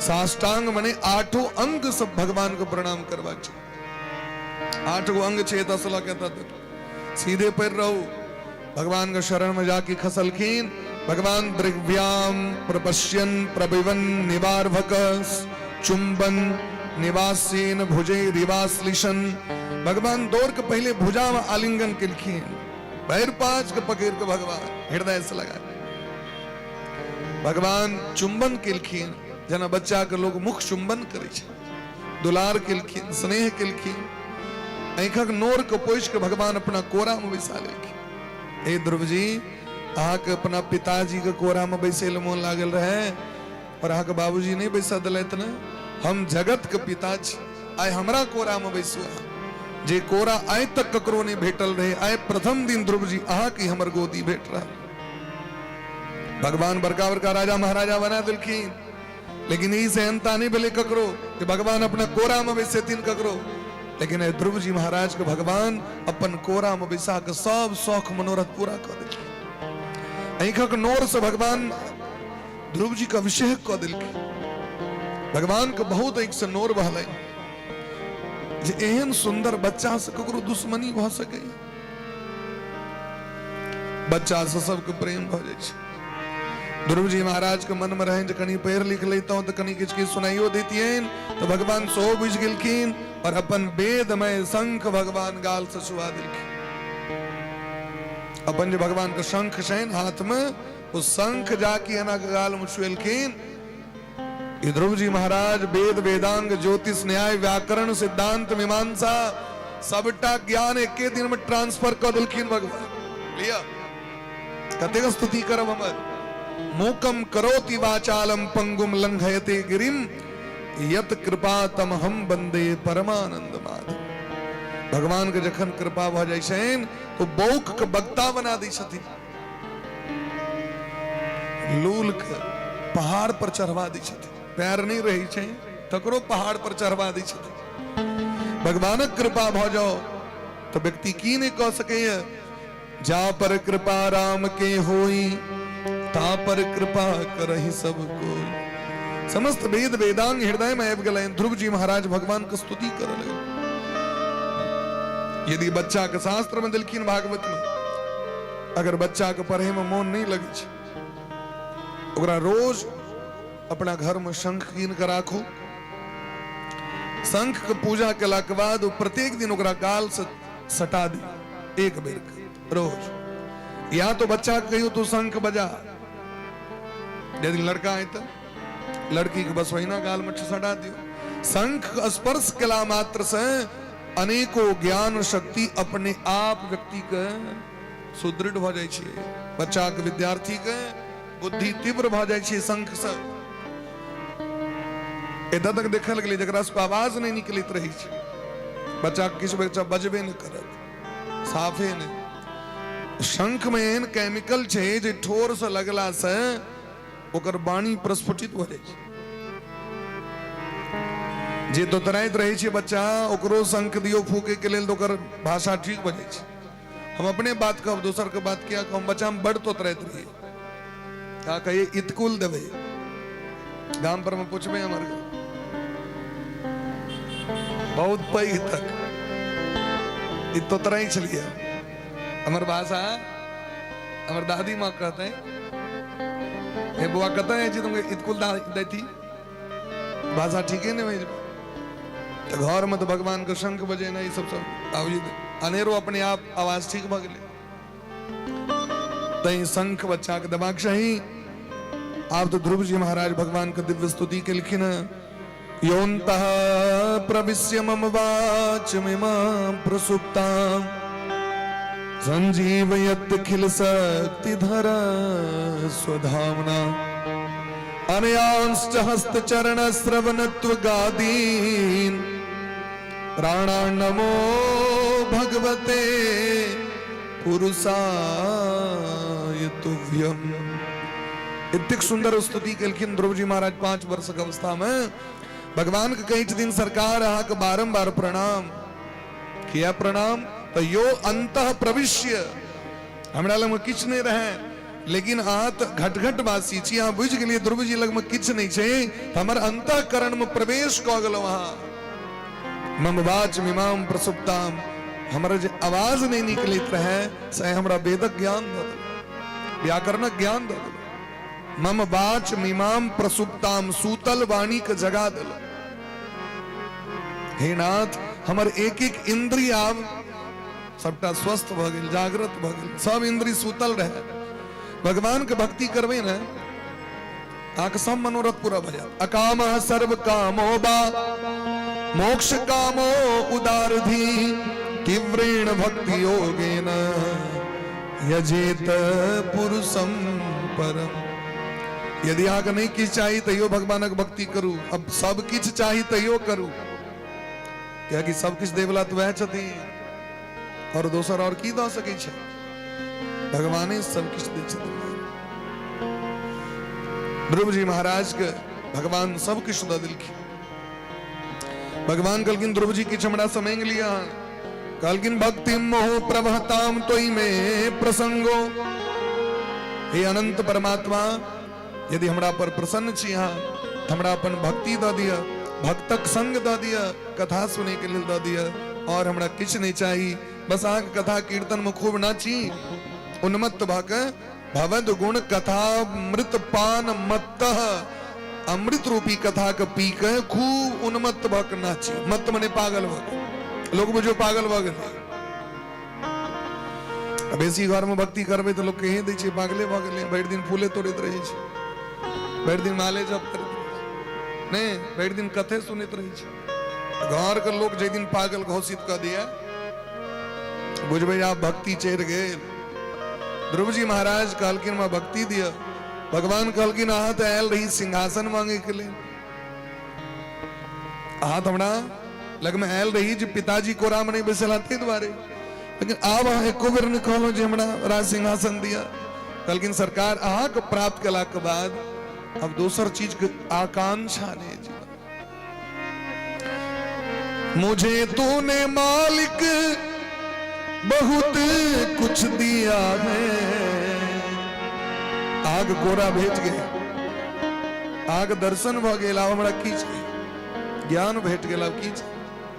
साष्टांग मने आठो अंग सब भगवान के प्रणाम करबाक छै। 8 गो अंग छै एतऽ से लऽ के एतऽ तक सीधे पैर रहू। भगवान के शरण में जाके खसलखिन। भगवान दृग्व्याम प्रपश्यन प्रबिवन निवार्भक चुंबन निवासीन भुजे रिवाश्लिशन। भगवान दौड़ के पहले भुजा में आलिंगन केलखिन, पैर पाँच के पकड़ के भगवान हृदय से लगा भगवान चुंबन केलखिन, जेना बच्चा के लोग मुख चुंबन करै छै। दुलार केलखिन, स्नेह केलखिन, आँखिक नोर के पोछि के भगवान अपना कोरा में बैसा लेलखिन। हे ध्रुव जी, अहाँके अपना पिताजी के कोरा में बैसे ले मोन लागल रहे और अहाँके बाबूजी नहीं बैसा दिलथि ने। हम जगत के पिता छी, आइ हमरा कोरा में बैसू अहाँ। जे कोरा आइ तक ककरो नहीं भेटल रहे, आइ प्रथम दिन ध्रुव जी अहाँके हमर गोदी भेट रहल। भगवान बड़का बड़का राजा महाराजा बना देलखिन, लेकिन ई सेहनता नहीं भेलै ककरो कि भगवान अपना कोरा में बैसेथिन ककरो। लेकिन ध्रुव जी महाराज के भगवान अपन कोरा में बैसा के सब शौख मनोरथ पूरा कऽ देलखिन। आँखिक नोर से भगवान ध्रुव जी के अभिषेक कऽ देलखिन। भगवान के बहुत आँखि से नोर बहलै जे एहन सुंदर बच्चा से ककरो दुश्मनी भऽ सकैए। बच्चा से सबके प्रेम भऽ जाइ छै। ध्रुव जी महाराज के मन में रहनि जे कनि पढ़ि लिख लैतहुँ तऽ कनि किछु किछु सुनाइयो दैतियनि, तऽ भगवान सेहो बुझि गेलखिन और अपन वेदमय शंख भगवान गाल से छुआ देलखिन। अपन जे भगवान के शंख छनि हाथ में, ओ शंख जाके एना के गाल में छुएलखिन। ई ध्रुव जी महाराज वेद वेदांग ज्योतिष न्याय व्याकरण सिद्धांत मीमांसा सबटा ज्ञान एके दिन में ट्रांसफर कऽ देलखिन भगवान। लिअ कतेक स्तुति करब हमर। मूकम करोति वाचालम पंगुम लंघयते गिरिम यत कृपा तम हम वंदे परमानंद माधव। भगवान के जखन कृपा भऽ जाइ छनि तो बौक के बक्ता बना दै छथिन, लूल के पहाड़ पर चढ़वा दै छथिन, पैर नहीं रहै छै तकरो पहाड़ पर चढ़वा दै छथिन। भगवानक कृपा भऽ जाओ तो व्यक्ति की नहीं कऽ सकैए। जा पर कृपा राम के होई ता पर कृपा करहि सब कोई। समस्त वेद वेदांग हृदय में आबि गेलनि। ध्रुव जी महाराज भगवान के स्तुति करऽ लगल। यदि बच्चा के शास्त्र में देलखिन भागवत में, अगर बच्चा के पढ़े में मोन नहीं लगे छै, ओकरा रोज अपना घर में शंख कीन के राखू। शंख के पूजा केला के बाद ओ प्रत्येक दिन ओकरा गाल से सटा दी एक बेर के रोज। या तो बच्चा के कहियो तू शंख बजा, यदि लड़का है तो लड़की के बस वही गाल में सटा दियो। शंख स्पर्श केला मात्र से अनेकों ज्ञान शक्ति अपने आप व्यक्ति के सुदृढ़ भऽ जाइ छै। बच्चा के विद्यार्थी के बुद्धि तीव्र भऽ जाइ छै शंख से। एतऽ तक देखल गेलै जकरा सबके आवाज नहि निकलैत रहै छै, बच्चा किछु बच्चा बजबे नहि करत, साफे नहि। शंख में एहन केमिकल छै जे ठोर से लगला से ओकर वाणी प्रस्फुटित भऽ जाइ छै। जे तोतराइत रहै छै बच्चा, ओकरो शंख दियौ फूके के लेल तऽ ओकर भाषा ठीक भऽ जाइ छै। हम अपने बात कहब, दोसर के बात किया कहब। बच्चा हम बड़ तोतराइत रहियै, का कहिए इतकुल देबै, गाम पर में पूछबै हमर बहुत पैघ तक ई तोतराइ छलियै। हमर भाषा हमर दादी माँ कहते, हे बौआ कतऽ जाइ छी, तुम इतकुल दैती, भाषा ठीके नहि होइ। तऽ घरमे तऽ भगवानके शंख बजेनाइ ई सब सब बाबूजी अनेरो अपने आप आवाज ठीक भऽ गेलै। तैं शंख बच्चाके देबाक चाही। आब तऽ ध्रुव जी महाराज भगवानके दिव्य स्तुति केलखिन हँ। योऽन्तः प्रविश्य मम वाचमिमां प्रसुप्तां संजीवयत्यखिल शक्तिधर स्वधाम्ना अनयांश्च हस्तचरण श्रवणत्वगादीन् प्राणान् नमो भगवते पुरुषाय तुभ्यम्। एतेक सुंदर स्तुति केलखिन ध्रुव जी महाराज 5 वर्षक अवस्था में। भगवान के कहै छथिन सरकार अहाँके बारम्बार प्रणाम। किया प्रणाम? तऽ यो अंत प्रविश्य, हमरा लगमे किछु नहि रहै, लेकिन अहाँ तऽ घट घट वासी छी, अहाँ बुझि गेलियै ध्रुव जी लगमे किछु नहि छै, हमर अंतःकरण में प्रवेश कऽ गेलहुँ अहाँ। मम वाच मिमाम प्रसुप्ताम, हमर जे आवाज नहि निकलैत रहै से हमरा वेदक ज्ञान दऽ देलक, व्याकरणक ज्ञान दऽ देलक। मम वाच मिमाम प्रसुप्ताम, सूतल वाणी के जगा देलक। हे नाथ, हमर एक एक इंद्रिय आब सबटा स्वस्थ भऽ गेल, जागृत भऽ गेल, सब इंद्रिय सूतल रहे। भगवान के भक्ति करबै ने, अहाँके सब मनोरथ पूरा भऽ जायत। अकाम सर्व कामो बा मोक्ष कामो उदारधि तीव्रेण भक्ति योगेन यजेत पुरुषम परम। यदि अहाँके नहि किछु चाही तैयो भगवानक भक्ति करू, अब सब किछु चाही तैयो करू, कियाकि सब किछु देवला तऽ वएह छथिन, और दोसर और की दऽ सकै छै? भगवाने सब किछु दै छथिन। ध्रुव जी महाराज के भगवान सब किछु दऽ देलखिन। भगवान कहलखिन ध्रुव जी किछु हमरा से मांगि लिअ। कहलखिन भक्ति मोह प्रवहताम तोहि में प्रसंगो। हे अनंत परमात्मा, यदि हमरा पर प्रसन्न छी अहाँ, तऽ हमरा अपन भक्ति दऽ दिअ, भक्तक संग दऽ दिअ, कथा सुनै के लेल दऽ दिअ, और हमरा किछु नहि चाही, बस अहाँके कथा कीर्तन में खूब नाची, उन्मत्त भऽ के भवद गुण कथा मृत पान मत्त, अमृत रूपी कथा के पी के खूब उन्मत्त भऽ के नाची। मत्त मने पागल भऽ गेल, लोक बुझो पागल भऽ गेलै। बेसी घर में भक्ति करबै तऽ लोक कहि दै छै पागले भऽ गेलै, भरि दिन फूले तोड़ैत रहै छै, भरि दिन माले जप करैत रहै छै, नहि भरि दिन कथे सुनैत रहै छै। घर के लोक जाहि दिन पागल घोषित कऽ दिया, बुझबै आब भक्ति चढ़ि गेल। ध्रुव जी महाराज कहलखिन हमरा भक्ति दिअ। भगवान कहलखिन अहाँ तऽ आयल रही सिंहासन मांगे के लेल, अहाँ तऽ हमरा लगमे आयल रही जे पिताजी कोरामे नहि बैसल ताहि दुआरे, लेकिन आब अहाँ एको बेर नहि कहलहुँ जे हमरा राज सिंहासन दिअ। कहलखिन सरकार अहाँके प्राप्त केलाके बाद अब दोसर चीजके आकांक्षा नहि जीवन। मुझे तूने मालिक बहुत कुछ दिया है। आग गोरा भेट गेल, आग दर्शन भऽ गेल, आब हमरा की चाही? ज्ञान भेट गेल, आब की चाही?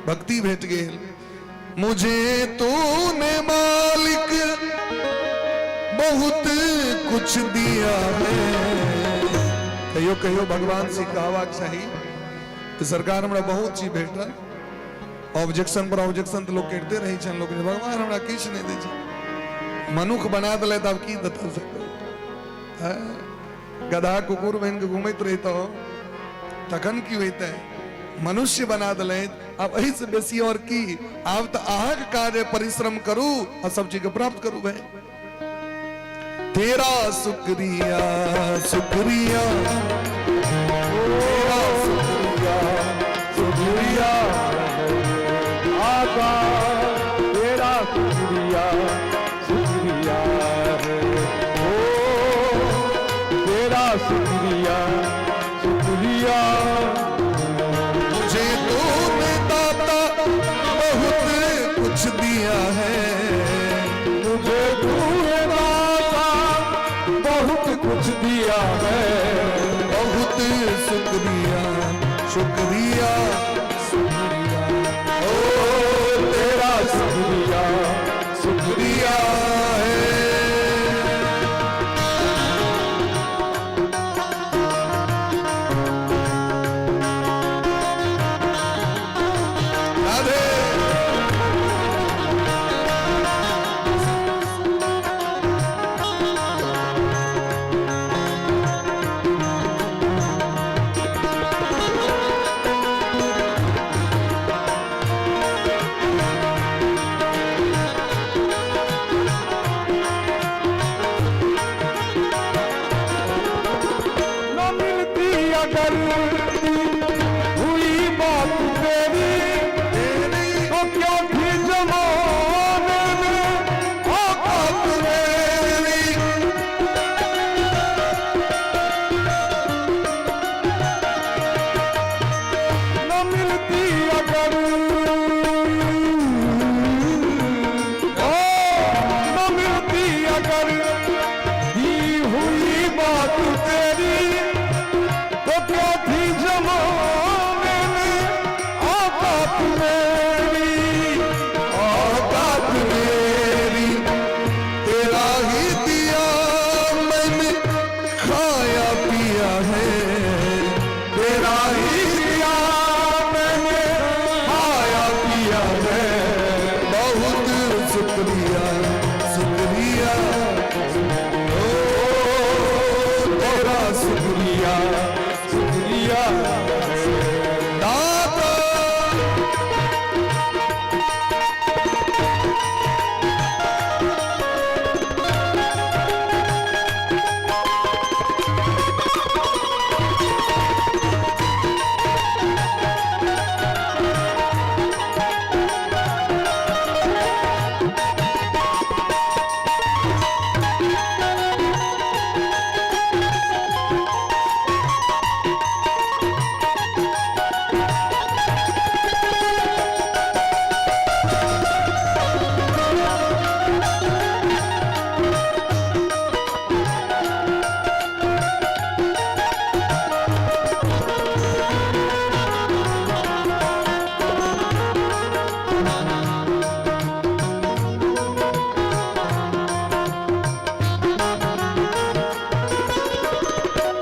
भक्ति भेट गेल। मुझे तूने मालिक बहुत कुछ दिया है। कहियो कहियो भगवान से कहबाक चाही कि सरकार हमरा बहुत चीज भेटल। ऑब्जेक्शन पर ऑब्जेक्शन तऽ लोक करिते रहै छनि, लोक भगवान हमरा किछु नहि दै छै, मनुख बना देले तऽ आब की देता से? गधा कुकुर बनि कऽ घुमैत रहितौ तखन की होइतै? मनुष्य बना देलथि, आब एहिसँ बेसी और की? आब तऽ अहाँके कार्य परिश्रम करू आ सब चीजके प्राप्त करू। भाई तेरा शुक्रिया शुक्रिया, तेरा शुक्रिया शुक्रिया आका, तेरा शुक्रिया शुक्रिया है, ओ तेरा शुक्रिया शुक्रिया। मुझे तूने दाता बहुत कुछ दिया है, मुझे तूने दाता बहुत कुछ दिया है, बहुत शुक्रिया शुक्रिया शुक्रिया, ओ तेरा शुक्रिया शुक्रिया है। राधे। न मिलती अगर हुई बात तेरी, तो क्या थी जमाने में औकात मेरी। है, तेरा ही दिया मैंने खाया पिया है, बहुत शुक्रिया शुक्रिया, ओ तेरा शुक्रिया शुक्रिया दाता।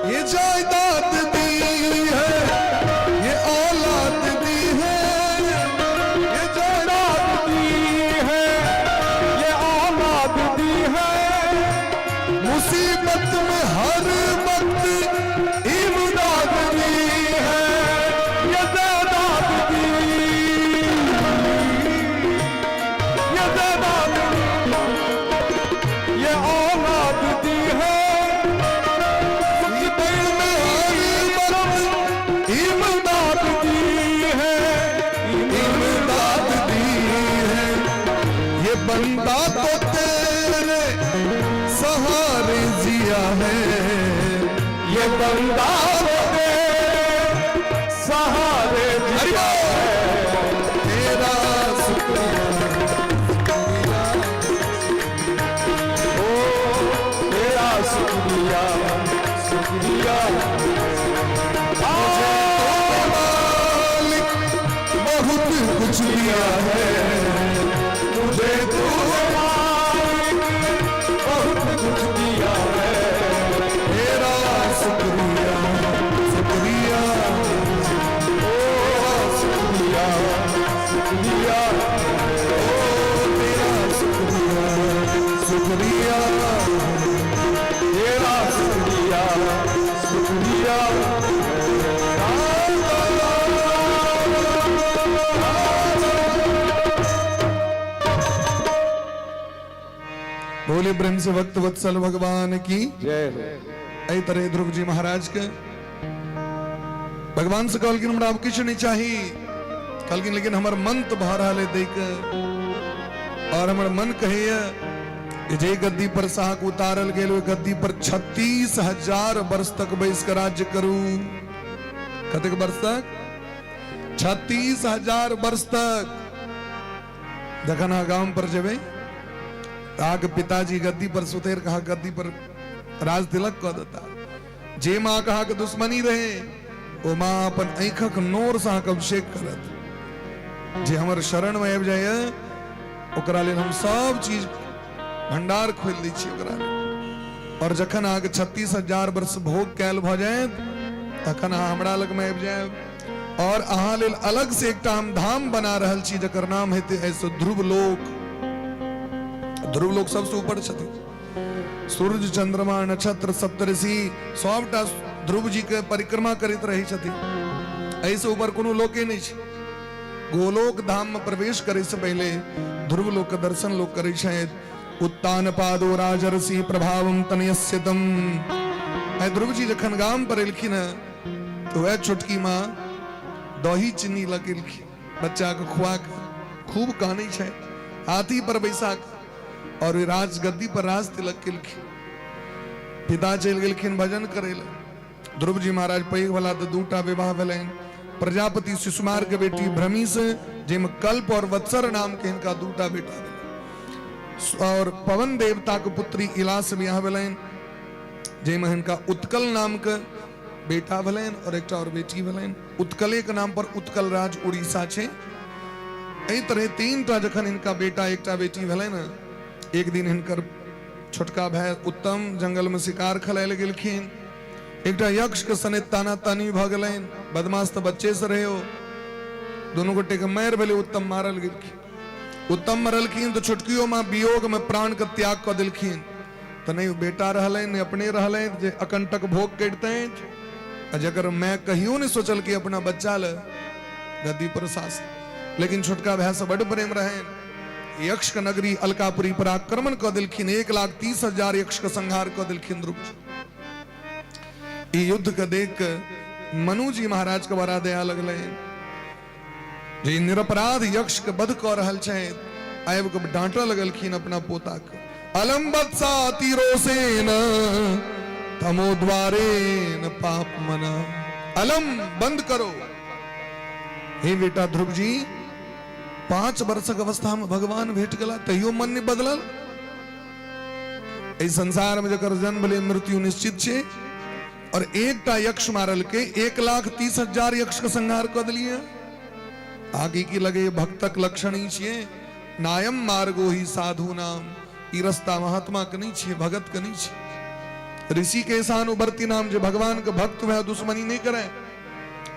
ये जायदाद दी है, ये औलाद दी है, ये जायदाद दी है, ये औलाद दी है, मुसीबत में हर वक्त इमदाद दी है, ये जायदाद दी, ये जायदाद, ये औलाद दी है, मुसीबत में हर वक्त इमदाद दी है, इमदाद दी है, ये बंदा तो तेरे सहारे जिया है, ये बंदा तो तेरे सहारे हरि जिया। बोल। तेरा शुक्रिया ओ तेरा शुक्रिया शुक्रिया, मालिक बहुत कुछ दिया है, मुझे तू मालिक बहुत कुछ दिया है, तेरा शुक्रिया शुक्रिया, तेरा शुक्रिया शुक्रिया, तेरा शुक्रिया शुक्रिया, तेरा शुक्रिया शुक्रिया। बोले ब्रह्म से भक्त वत्सल भगवान की जय हो। एहि तरह ध्रुव जी महाराज के भगवान से कहलखिन हमरा आब किछु नहीं चाही, कहलखिन लेकिन हमर मन तो भऽ रहल है दैके, और हमर मन कहैया कि जे गद्दी पर साहक उतारल गेल ओहि गद्दी पर 36,000 वर्ष तक बैस के राज्य करू। कतेक वर्ष तक? 36,000 वर्ष तक। जखन अहाँ गाम पर जेबै तऽ अहाँके पिताजी गद्दी पर सुतरि कऽ अहाँ गद्दी पर राज तिलक कऽ देता। जे माँ के अहाँके दुश्मनी रहे ओ माँ अपन आँखिक नोर से अहाँके अभिषेक करत। जे हमर शरण में आबि जाइए ओकरा लेल हम सब चीज भंडार खोलि दै छी ओकरा लेल। और जखन अहाँके 36,000 वर्ष भोग कयल भऽ जायत तखन अहाँ हमरा लगमे आबि जायब, और अहाँ लेल अलग से एकटा हम धाम बना रहल छी जकर नाम हेतै एहिसँ ध्रुवलोक। ध्रुवलोक सबसँ ऊपर छथिन। सूर्य चंद्रमा नक्षत्र सप्तऋषि सबटा ध्रुव जी के परिक्रमा करैत रहै छथिन। एहिसँ ऊपर कोनो लोके नहि छै। गोलोक धाम में प्रवेश करे से पहले ध्रुवलोक के दर्शन लोग करे छथि। उत्तान पादो राजर्षि प्रभावम तनयस्यतम। आइ ध्रुव जी जखन गाम पर एलखिन हँ तो वह छोटकी माँ दही चीनी लऽ के एलखिन, बच्चा के खुआ के खूब कानै छथि, हाथी पर बैसा के, और राजगद्दी पर राज तिलक केलखिन। पिता चलि गेलखिन भजन करै लए। ध्रुव जी महाराज पैघ भला तऽ दूटा विवाह भेलनि। प्रजापति शिशुमार के बेटी भ्रमी से, जाहिमे कल्प और वत्सर नाम के हिनका दूटा बेटा भेलनि, और पवन देवता के पुत्री इला से बियाह भेलनि, जाहिमे हिनका उत्कल नाम के बेटा भेलनि और एकटा और बेटी भेलनि। उत्कले के नाम पर उत्कल राज उड़ीसा छै। एहि तरह तीनटा जखन हिनका बेटा एकटा बेटी भेलनि, एक दिन हिनकर छोटका भाई उत्तम जंगल में शिकार खेलाय लए गेलखिन। एकटा यक्ष के सने ताना तानी भऽ गेलनि। बदमाश तऽ बच्चे से रहे हो। दुनू गोटे के मारि भेलै, उत्तम मारल गेलखिन। उत्तम मरलखिन तऽ छोटकियो माँ वियोग में प्राण के त्याग कऽ देलखिन। तऽ नहि बेटा रहलनि, नहि अपने रहलनि जे अकंटक भोग करितनि, आ जकर माय कहियो नहि सोचलकै अपना बच्चा लए गद्दी पर शासन। लेकिन छोटका भाय से बड्ड प्रेम रहनि। यक्ष के नगरी अलकापुरी पर आक्रमण कऽ देलखिन। 1,30,000 यक्ष के संहार कऽ देलखिन ध्रुव जी। ई युद्ध के देख के मनु जी महाराज के बड़ा दया लगलनि जे ई निरपराध यक्ष के वध कऽ रहल छथि। आबि कऽ डांटऽ लगलखिन अपना पोता के, अलम वत्सा तिरोसेन तमो द्वारेन पाप मना। अलम, बंद करो। हे बेटा ध्रुव जी, 5 वर्षक अवस्था में भगवान भेट गेला तैयो मन नहीं बदलल। एहि संसार में जकर जन्म भेलै मृत्यु निश्चित छै, और एकटा यक्ष मारल के 1,30,000 यक्ष के संहार कऽ देलियै। आगे की लगे भक्तक लक्षण ही छियै, नायम मार्गो ही साधु नाम। ई रास्ता महात्मा के नहीं छियै, भगत के नहीं छियै। ऋषि के सानुवर्ती नाम, जे भगवान के भक्त भए दुश्मनी नहीं करे,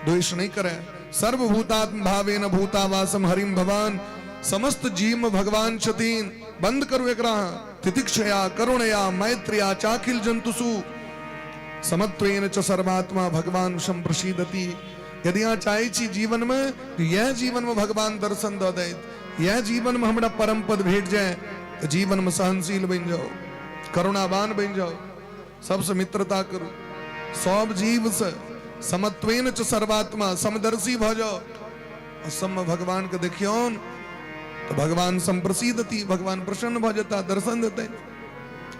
द्वेष नहीं करे। सर्वभूतात्म भावेन भूतावासम हरिम भवान, समस्त जीव में भगवान छथिन। बंद करू एकरा। तितिक्षया करुणया मैत्रिया चाखिल जंतुसु समत्वेन च सर्वात्मा भगवान संप्रसीदति। यदि अहाँ चाहे छी जीवन में तो यह जीवन में भगवान दर्शन दऽ दैत, यह जीवन में हमरा परम पद भेट जाए, तो जीवन में सहनशील बनि जाओ, करुणावान बनि जाओ, सबसे मित्रता करू, सब जीव से समत्वेन च सर्वात्मा समदर्शी भऽ जाओ, और सब में भगवान के देखियौन तो भगवान संप्रसीदति, भगवान प्रसन्न भऽ जेता, दर्शन देते।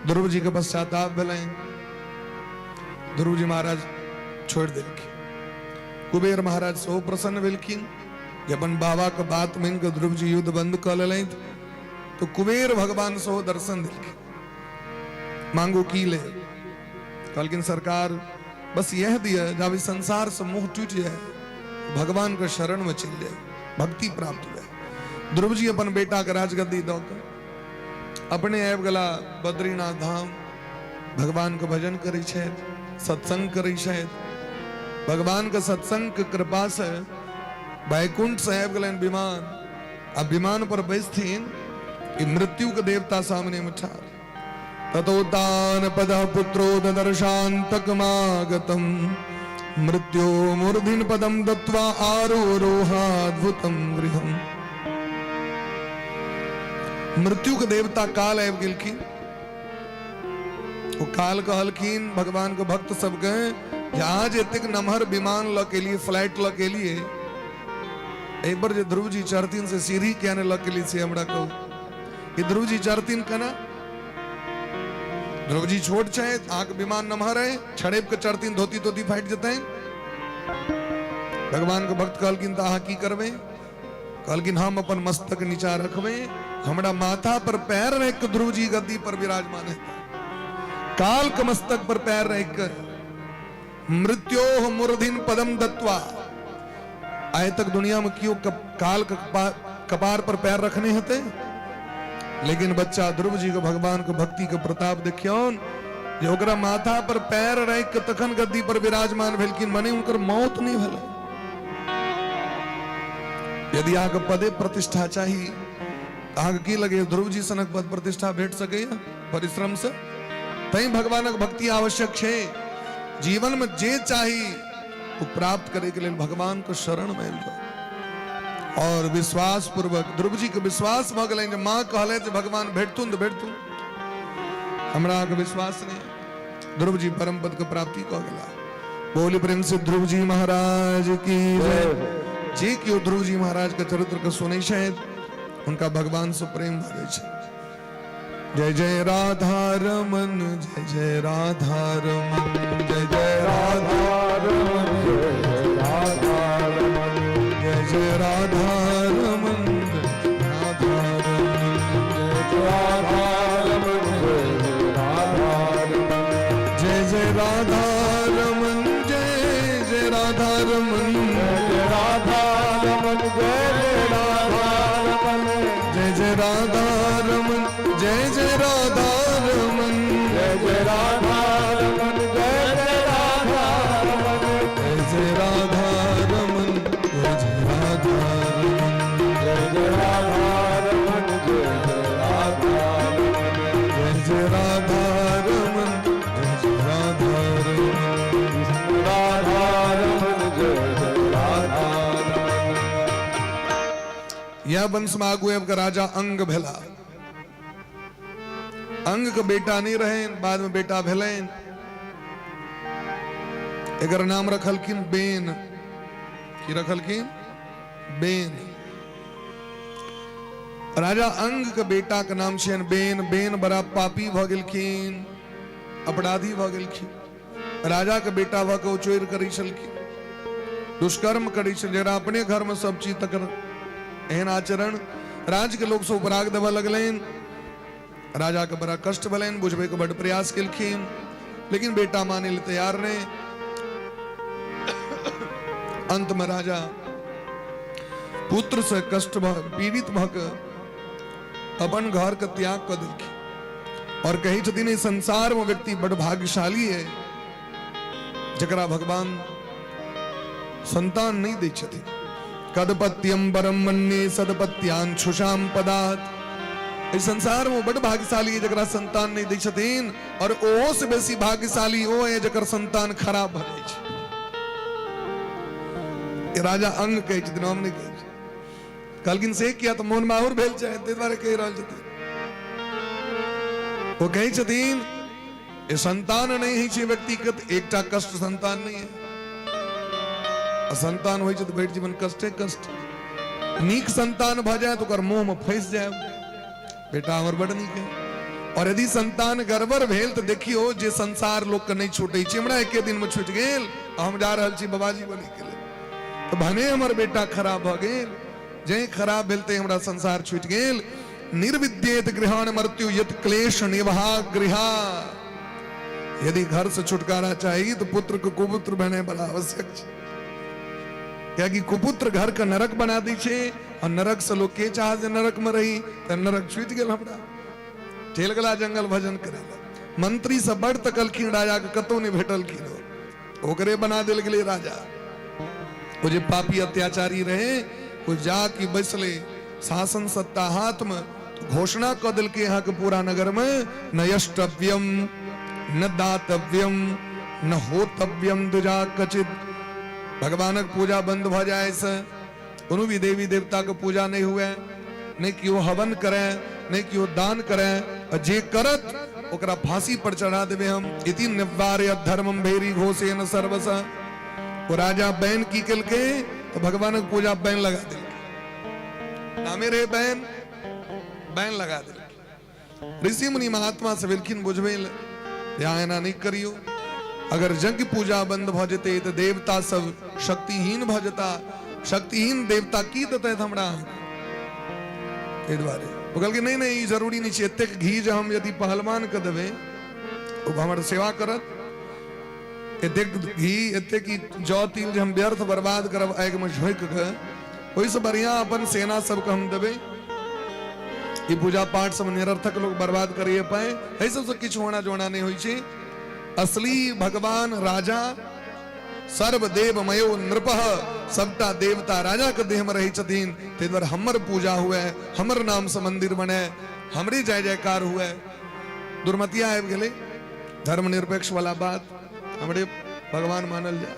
ध्रुव जी के पश्चाताप भेलनि, ध्रुव जी महाराज छोड़ि देलखिन। कुबेर महाराज सेहो प्रसन्न भेलखिन जे अपन बाबा के बात मानि कऽ ध्रुव जी युद्ध बंद कऽ लेलथि। तो कुबेर भगवान सेहो दर्शन देलखिन। मांगो की ले? कहलखिन सरकार बस यह दिया, जब इस संसार से मोह टूट जाए, भगवान के शरण में चल जाए, भक्ति प्राप्त हुए। ध्रुव जी अपन बेटा के राजगद्दी दऽ कऽ अपने आबि गेला बद्रीनाथ धाम। भगवान के भजन करै छथि, सत्संग करै छथि। भगवान के सत्संग के कृपा से वैकुंठ से आबि गेलनि विमान। आ विमान पर बैसथिन कि मृत्यु के देवता सामने में ठाढ़। ततो तान पद पुत्रो ददर्शान्तकमागतम मृत्यो मूर्धिन पदम दत्वा आरोरोहाद्भुतम गृहम। मृत्यु के देवता काल आबि गेलखिन। ओ काल कहलखिन भगवान के भक्त सबके जे आज एतेक नमहर विमान लऽ के लिए, फ्लाइट लऽ के लिए, एहि पर जे ध्रुव जी चढ़थिन से सीढ़ी किया ने लऽ के लिए, से हमरा कहू। ई ध्रुव जी चढ़थिन केना? ध्रुव जी छोट छै, अहाँके विमान नमहर है, छड़ेप के चढ़थिन धोती तोती फाटि जेतनि। भगवान के भक्त कहलखिन तऽ अहाँ की करबै? कहलखिन हम अपन मस्तक नीचा रखबै, हमरा माथा पर पैर राखि के ध्रुव जी गद्दी पर विराजमान हेता। काल के मस्तक पर पैर राखि के मृत्योः मूर्धिन पदम दत्वा। आइ तक दुनिया में केओ काल के कपार पर पैर रखने हेतै? लेकिन बच्चा ध्रुव जी के भगवान के भक्ति के प्रताप देखियौन जे ओकरा माथा पर पैर राखि के तखन गद्दी पर विराजमान भेलखिन, मने हुनकर मौत नहीं भेलै। यदि अहाँके पदे प्रतिष्ठा चाही, अहाँके की लगैए ध्रुव जी सनक पद प्रतिष्ठा भेट सकैए परिश्रम से? तैं भगवानक भक्ति आवश्यक छै। जीवन में जे चाही ओ प्राप्त करे के लेल भगवान के शरण में आबि जाउ और विश्वास पूर्वक। ध्रुव जी के विश्वास भऽ गेलनि जे माँ कहले जे भगवान भेटथुन तऽ भेटथुन, हमरा अहाँके विश्वास नहि। ध्रुव जी परम पद के प्राप्ति कऽ गेला। बोली प्रेम से ध्रुव जी महाराज की जय। जे केओ ध्रुव जी महाराज के चरित्र के सुनै छथि हुनका भगवान से प्रेम भऽ जाइ छै। जय जय राधा रमन, जय जय राधा रमन, जय जय राधा रमन, जय जय राधा रमन, राधा रमन, जय जय राधा रमन, जय जय राधा रमन, राधा रमन, जय राधा रमन, जय जय राधा रमन, जय जय राधा रमन, जय जय राधा रमन, जय जय राधा यह वंश में आगू आबि कऽ राजा अंग भेला। अंग के बेटा नहीं रहे, बाद में बेटा भेलनि। एकर नाम रखलखिन बेन। की रखलखिन? बेन। राजा अंग के बेटा के नाम छियनि बेन। बेन बड़ा पापी भऽ गेलखिन, अपराधी भऽ गेलखिन। राजा के बेटा भऽ के ओ चोरि करै छलखिन, दुष्कर्म करै छल, जकरा अपने घर में सब चीज तकर एहन आचरण। राज के लोग सब उपराग देबऽ लगलनि। राजा के बड़ा कष्ट भेलनि, बुझबै के बड़ प्रयास केलखिन, लेकिन बेटा माने ले तैयार नहीं। अंत में राजा पुत्र से कष्ट भ पीड़ित भऽ के अपन घर के त्याग कऽ देलखिन और कहै छथिन, ई संसार में व्यक्ति बड़ भाग्यशाली है जकरा भगवान संतान नहीं दै छथिन। कदपत्यम परम मन्ये सदपत्यान छुषाम पदात। एहि संसार में बड़ भाग्यशाली है जकरा संतान नहीं दै छथिन, और ओहो से बेसी भाग्यशाली ओ है जकर संतान खराब भऽ जाइ छै। राजा अंग कहै छथिन, हम नहीं कहै छी। कहलखिन से किया? तऽ मोन माहुर भेल छै, ताहि दुआरे कहि रहल छथिन। ओ कहै छथिन, ए संतान नहीं होइ छै व्यक्ति के तऽ एकटा कष्ट संतान नहीं है, आ संतान होइ छै तऽ भरि जीवन कष्टे कष्ट। नीक संतान भऽ जाय तऽ ओकर मुँह में फंसि जाय, बेटा हमर बड नीक है। और यदि संतान गड़बड़ भेल तऽ देखियौ जे संसार लोक के नहीं छूटै छै, हमरा एके दिन में छूटि गेल, आ हम जा रहल छी बाबाजी बनै के लेल, तऽ भने हमर बेटा खराब भऽ गेल, जै खराब भेल ते हमरा संसार छूटि गेल। निर्विद्येत गृहाण मृत्यु यत क्लेश निभा गृहा। यदि घर से छुटकारा चाही तो पुत्र के कुपुत्र बने बड़ा आवश्यक छै, कियाकि कुपुत्र घर के नरक बना दै छै, और नरक से लोग के चाह जे नरक में रही, तऽ नरक छूटि गेल हमरा, चलि गेला जंगल भजन करे ला। मंत्री सब बड़ तकलखिन राजा के, कतौ नहि भेटलखिन, ओकरे बना देल गेलै राजा। ओ जे पापी अत्याचारी रहे, ओ जा के बैसले शासन सत्ता हाथ में, घोषणा कऽ देलकै अहाँके पूरा नगर में, न यष्टव्यम न दातव्यम न होतव्यम दुजा कचित। भगवानक पूजा बंद भऽ जाय से, कोनो भी देवी देवता के पूजा नहीं हुए, नहीं केओ हवन करे, नहीं केओ दान करे, आ जे करत ओकरा फांसी पर चढ़ा देबे हम। इति निवार्य धर्मम भेरी घोषेन सर्वस। ओ राजा बैन की केलकै तो भगवानक पूजा बैन लगा देलकै, नामे रहे बैन, बैन लगा देलकै। ऋषि मुनि महात्मा से भेलखिन बुझबै लए, यहाँ एना नहीं करियो, अगर यज्ञ पूजा बंद भऽ जेतै तऽ देवता सब शक्तिहीन भऽ जेता, शक्तिहीन देवता की देतै हमरा? ताहि दुआरे ओ कहलकै नहीं नहीं, ई जरूरी नहीं छै, एतेक घी जे हम यदि पहलवान के देबै ओ हमर सेवा करत, एतेक घी एतेक ई जौ तिल जे हम व्यर्थ बर्बाद करब आगि में झोंकि कऽ, ओहिसँ बढ़िआँ अपन सेना सबके हम देबै। ई पूजा पाठ सब निरर्थक लोग बर्बाद करैए पाए, एहि सबसँ किछु होना जोना नहि होइ छै। असली भगवान राजा सर्वदेवमयो नृपः, सबटा देवता राजा के देह में रहै छथिन, ताहि दुआरे हमर पूजा हुए, हमर नाम से मंदिर बने, हमरे जय जयकार हुए। दुर्मतिया आबि गेलै, धर्मनिरपेक्ष वाला बात, हमरे भगवान मानल जाय।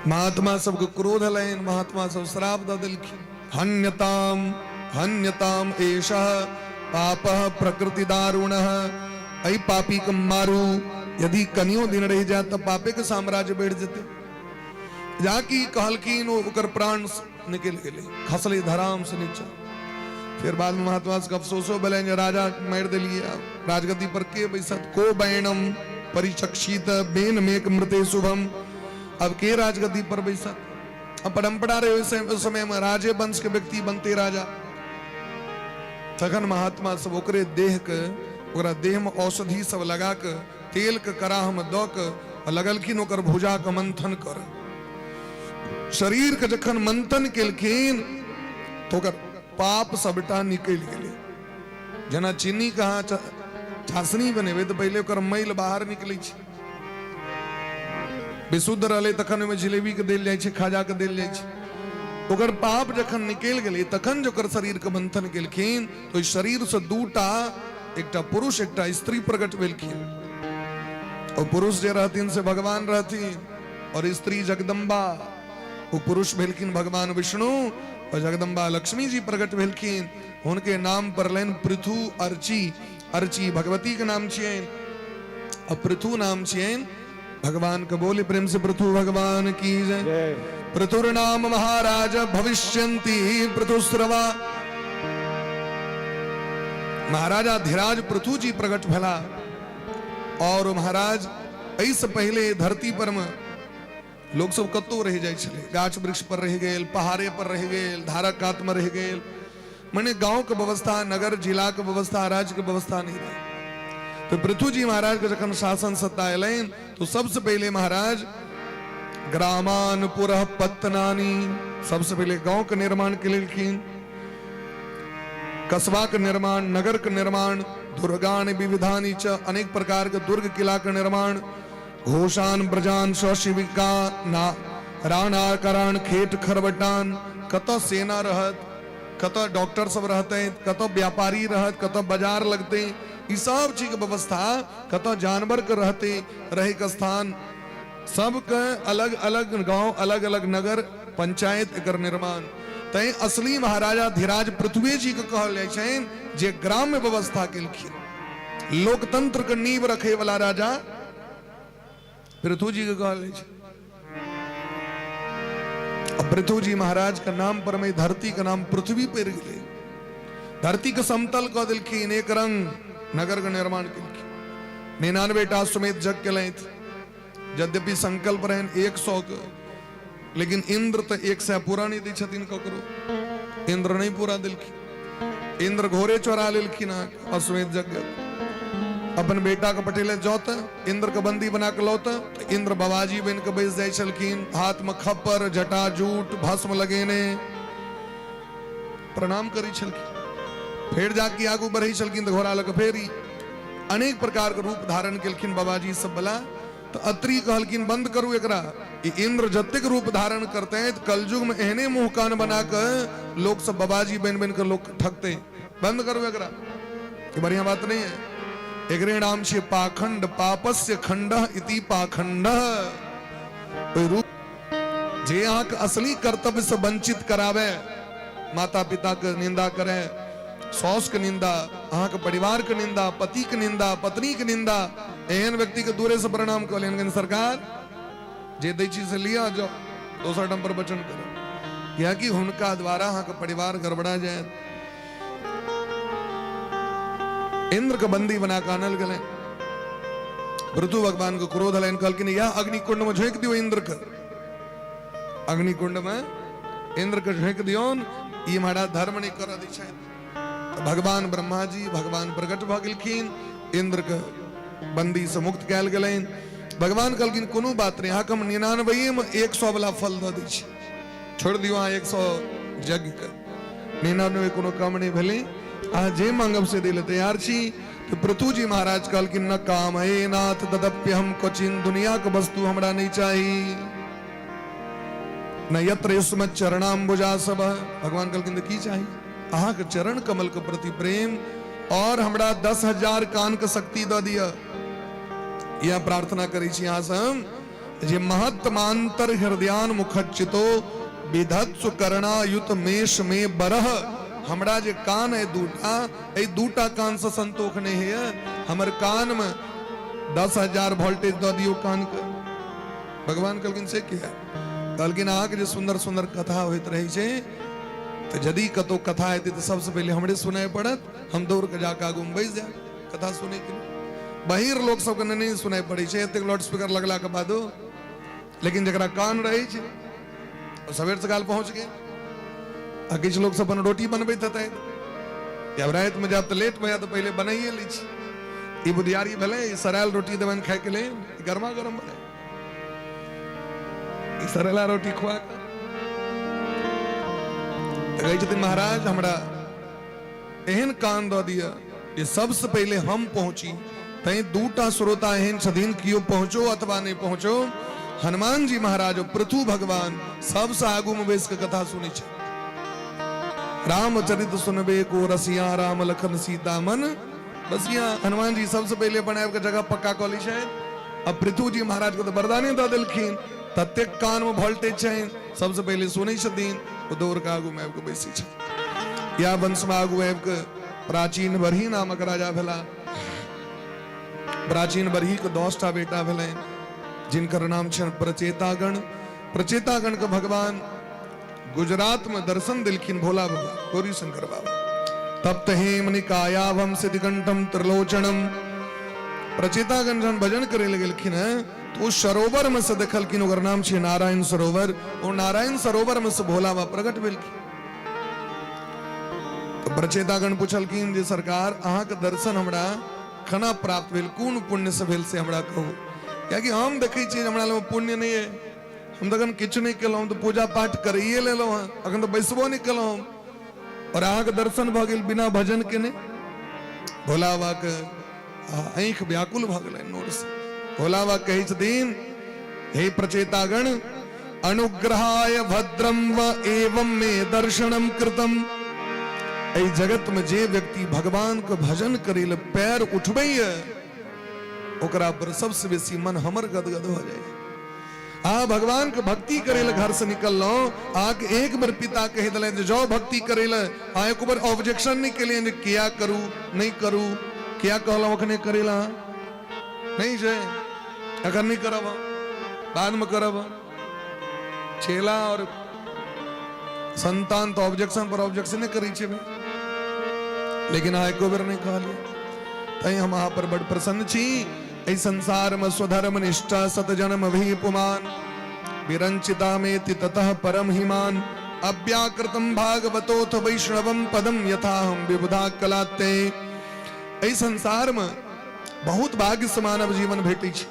महात्मा सबके क्रोध एलनि, महात्मा सब श्राप दऽ देलखिन, हन्यताम हन्यताम एषः पापः प्रकृति दारुणः। एहि पापी के मारू, यदि कनियो दिन रहि जाय तऽ पापे के साम्राज्य बढ़ि जेतै। जाकि कहलखिन ओ ओकर प्राण निकलि गेलै, खसलै धराम से नीचा। फिर बाद में महात्मा सबके अफसोसो भेलनि जे राजा मारि देलियै, आब राजगद्दी पर के बैसत? को बैणम परिचक्षित बेन मेक मृते शुभम। अब के राजगद्दी पर बैसत? अब परंपरा रहे ओहि समय में राजे वंश के व्यक्ति बनते राजा। तखन महात्मा सब ओकरे देह के, ओकरा देह में औषधि सब लगा के, तेल के कराह में दऽ के लगलखिन ओकर भुजा के मंथन कर। शरीर के जखन मंथन केलखिन तो ओकर पाप सबटा निकलि गेलै। जेना चीनी के अहाँ चाशनी बनेबै तऽ पहिले ओकर मैल बाहर निकलै छै, विशुद्ध रहलै तखन ओहिमे जिलेबी के देल जाइ छै, खाजा के देल जाइ छै। ओकर पाप जखन निकलि गेलै तखन जे ओकर शरीर के मंथन केलखिन तो ओहि शरीर से दूटा, एकटा पुरुष एकटा स्त्री प्रकट भेलखिन। और पुरुष जे रहथिन से भगवान रहथिन और स्त्री जगदम्बा। ओ पुरुष भेलखिन भगवान विष्णु और जगदम्बा लक्ष्मी जी प्रकट भेलखिन। हुनके नाम पड़लनि पृथु अर्ची। अर्ची भगवती के नाम छियनि और पृथु नाम छियनि भगवान के। बोले प्रेम से पृथु भगवान की जय। पृथुर नाम महाराज भविष्यन्ति पृथुस्रवा। महाराजा धीराज पृथु जी प्रकट भेला और महाराज एहिसँ पहिले धरती पर में लोक सब कतौ रहि जाइ छलै, गाछ वृक्ष पर रहि गेल, पहाड़े पर रहि गेल, धारक कात में रहि गेल, मने गांव के व्यवस्था, नगर जिला के व्यवस्था, राज्य के व्यवस्था नहीं रहे। तो पृथु जी महाराज के जखन शासन सत्ता एलनि तो सबसे पहले महाराज ग्रामान पुरह पत्तनानी, सबसे पहले गांव के निर्माण के लेलखिन, कस्बा के निर्माण, नगर के निर्माण, दुर्गान विविधानी च, अनेक प्रकार के दुर्ग किला के निर्माण, घोषान ब्रजान शशिविका ना राणा करान खेत खरबटान, कत सेना रहत, कत डॉक्टर सब रहते, कत व्यापारी रहत, कत बाजार लगते, ई सब चीज के व्यवस्था, कत जानवर के रहते रहे के स्थान, सबके अलग अलग गांव, अलग अलग नगर पंचायत एकर निर्माण। तैं असली महाराजा धीराज पृथ्वी जी के कहल जाइ छनि जे ग्राम्य व्यवस्था केलखिन, लोकतंत्र के नींव रखे वाला राजा पृथु जी के कहल जाइ छै। पृथु जी महाराज के नाम पर में धरती के नाम पृथ्वी पड़ि गेलै। धरती के समतल कऽ देलखिन, एक रंग नगर के निर्माण केलखिन, 99 टा अश्वमेध यज्ञ केलथि। यद्यपि संकल्प रहनि 100 के, लेकिन इंद्र तऽ 100 पूरा नहि दै छथिन ककरो, इंद्र नहि पूरा देलखिन, इंद्र घोड़े चोरा लेलखिन अहाँके अश्वमेध यज्ञ। अपन बेटा के पठेले जाओ तऽ इंद्र के बंदी बना के लाओ तऽ इंद्र बाबाजी बन के बैस जाइ छलखिन, हाथ में खप्पर जटा जूट भस्म लगेने प्रणाम करै छलखिन, फेर जाके आगू बढ़ै छलखिन तऽ घोड़ा लऽ के फेर ई अनेक प्रकार के रूप धारण केलखिन बाबाजी सब बला। तऽ अत्रि कहलखिन बंद करू एकरा, ई इंद्र जतेक रूप धारण करते हैं कलयुग में एहने मुंह कान बना के लोग सब बाबाजी बन बन के लोग ठगते, बंद करू एकरा, ये बढ़िया बात नहीं है। एकरे नाम छे पाखंड, पापस्य खंड इति पाखंड। ओहि रूप जे अहाँके असली कर्तव्य से वंचित करावे, माता पिता के निंदा करे, साउस के निंदा, अहाँके परिवार के निंदा, पति के निंदा, पत्नी के निंदा, एहन व्यक्ति के दूरे से प्रणाम कऽ लेन, सरकार जे दै छी से लिअ, जाओ दोसर ठाम पर वचन करब, कियाकि हुनका द्वारा अहाँके परिवार गड़बड़ा जायत। इंद्र के बंदी बना कऽ आनल गेलै। पृथु भगवान के क्रोध हलनि, कहलखिन यह अग्निकुंड में झोंकि दियौ इंद्र के, अग्निकुंड में इंद्र के झोंकि दियौन, ई महाराज धर्म नहीं करऽ दै छथि। तऽ भगवान ब्रह्मा जी भगवान प्रकट भऽ गेलखिन, इंद्र के बंदी से मुक्त कयल गेलनि। भगवान कहलखिन कोनो बात नहीं, अहाँके हम 99 में 100 वाला फल दऽ दै छी, छोड़ि दियौ अहाँ 100 यज्ञ के, 99 कोनो कम नहीं भेलै, अहाँ जे मांगब से दै लए तैयार छी। तऽ पृथु जी महाराज कहलखिन न काम हे नाथ तदप्य हम क्वचिन, दुनिया के वस्तु हमरा नहीं चाही, न यत्र युष्म चरणाम्बुजा सब। भगवान कहलखिन तऽ की चाही? अहाँके चरण कमल के प्रति प्रेम और हमरा 10,000 कान के शक्ति दऽ दिअ। यह प्रार्थना करै छी अहाँ से हम जे महत्मांतर हृदयान मुखच्चितो विधत्सु करणायुत मेष में बरह। हमरा जे कान है दूटा, एहि दूटा कान से संतोख नहीं है, हमर कान में 10,000 वोल्टेज दऽ दियौ कान के। भगवान कहलखिन से किया? कहलखिन अहाँके जे सुंदर सुंदर कथा होइत रहै छै, तऽ यदि कतौ कथा हेतै तऽ सबसँ पहिले हमरे सुनाय पड़त, हम दौड़ के जाके आगू में बैस जायब कथा सुनैके लेल। बहिर लोक सबके नहि सुनाय पड़ै छै एतेक लाउड स्पीकर लगलाके बादो, लेकिन जकरा कान रहै छै ओ सवेर सकाल पहुँच गेल। आ किछु लोक सब अपन रोटी बनबैत हेतै, आब रातिमे जायब तऽ लेट भऽ जायत, तऽ पहिले बनाइए लै छी। ई बुधियारी भेलै, ई सड़ायल रोटी देबनि खायके लेल, गरमा गरम बनाय ई सड़ेला रोटी खुआ कऽ तऽ कहै छथिन महाराज हमरा एहन कान दऽ दिअ जे सबसँ पहिले हम पहुँची। तैं दूटा श्रोता एहन छथिन, केओ पहुँचो अथवा नहि पहुँचो, हनुमान जी महाराज और पृथु भगवान सबसँ आगू में बैस कऽ कथा सुनै छै। रामचरित सुनबे को रसिया, राम लखन सीता मन बसिया। हनुमान जी सबसँ पहिले अपन आबि कऽ जगह पक्का कऽ लै छथि। आ पृथु जी महाराज के तऽ वरदाने दऽ देलखिन। ततेक कानमे वोल्टेज छनि, सबसँ पहिले सुनै छथिन, ओ दौड़ कऽ आगूमे आबि कऽ बैसै छथिन। या वंशमे आगू आबि कऽ प्राचीन बरही नामक राजा भेला। प्राचीन बरहीके 10टा बेटा भेलनि, जिनकर नाम छनि प्रचेतागण। प्रचेतागण के भगवान गुजरात में दर्शन दिलखिन भोला बाबा, गौरी शंकर बाबा। तप्त हेम निकायाभम सिद्धिकंठम त्रिलोचनम। प्रचेतागण जहन भजन करे लए गेलखिन हैं तो उस सरोवर में से देखलखिन, ओकर नाम छै नारायण सरोवर। ओ नारायण सरोवर में से भोला बाबा प्रकट भेलखिन। तो प्रचेतागण पुछलखिन जे सरकार अहाँके दर्शन हमरा केना प्राप्त भेल, कोन पुण्य से भेल से हमरा कहू, कियाकि हम देखै छियै जे हमरा लग पुण्य नहि अइ, हम तऽ अखन किछु नहि केलहुँ, तऽ पूजा पाठ करैए लेलहुँ हँ, अखन तऽ बैसबो नहि केलहुँ हम, आओर अहाँके दर्शन भऽ गेल बिना भजन केने। भोला बाबाके आँखि व्याकुल भऽ गेलनि नोरसँ। भोला बाबा कहै छथिन, हे प्रचेतागण, अनुग्रहाय भद्रम व एवं मे दर्शनम कृतम। एहि जगत में जे व्यक्ति भगवान के भजन करे ले पैर उठबैया, ओकरा पर सबसे बेसी मन हमर गदगद हो जाए। आ भगवान के भक्ति करे ले घर से निकललहुँ, आके एक बेर पिता कहि दिलनि जे जाओ भक्ति करे ले, आ एक बेर ऑब्जेक्शन नहीं केलियनि जे किया करू नहीं करू, किया कहलहुँ अखने करे ला नहीं छै, अखन नहीं करब, बाद में करब। चेला और संतान तो ऑब्जेक्शन पर ऑब्जेक्शन नहीं करै छै भाई, लेकिन अहाँ एको बेर नहीं कहलियै, तैं हम अहाँ पर बड़ प्रसन्न छी। एहि संसार में स्वधर्म निष्ठा सतजन्म भी पुमान, विरंचिता मेति ततः परम हिमान, अव्याकृतम भागवतोथ वैष्णवम पदम यथा हम विबुधा कलाते। एहि संसार में बहुत भाग्य से मानव जीवन भेटै छै,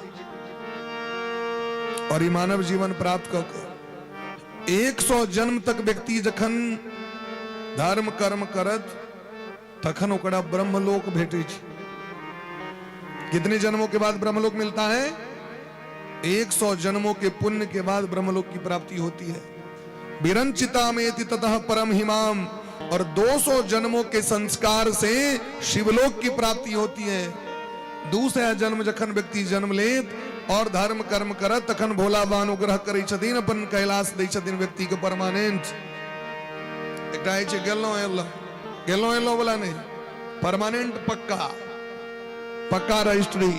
और ई मानव जीवन प्राप्त कऽ कऽ 100 जन्म तक व्यक्ति जखन धर्म कर्म करत तखन ओकरा ब्रह्मलोक भेटै छै। कितने जन्मों के बाद ब्रह्मलोक मिलता है? 100 जन्मों के पुण्य के बाद ब्रह्मलोक की प्राप्ति होती है। विरंचिता में ततः परम हिमाम, और 200 जन्मों के संस्कार से शिवलोक की प्राप्ति होती है। दूसरा जन्म जखन व्यक्ति जन्म लेत और धर्म कर्म करत तखन भोला बाबा अनुग्रह करै छथिन, अपन कैलाश दै छथिन व्यक्ति के परमानेंट। एकटा होइ छै गेलहुँ एलहुँ, गेलहुँ एलहुँ वाला नहि, परमानेंट पक्का पक्का रजिस्ट्री,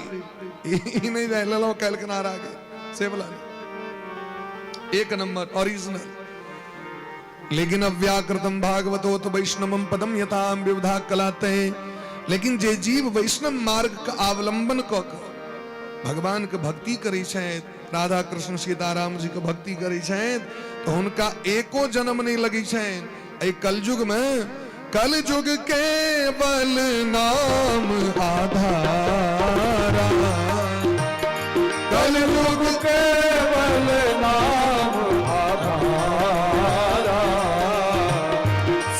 ई नहि जाय लेलहुँ काल्हि के नारा के से वाला नहि, एक नंबर ओरिजिनल। लेकिन अव्याकृतम भागवतोत वैष्णवम पदम यथाम विविधा कलाते, लेकिन जे जीव वैष्णव मार्ग के अवलंबन क के भगवान के भक्ति करै छथि, राधा कृष्ण सीताराम जी के भक्ति करै छथि, तो हुनका एको जन्म नहीं लगै छनि। एहि कलयुग में कलयुग केवल नाम आधारा, कलयुग केवल नाम आधारा,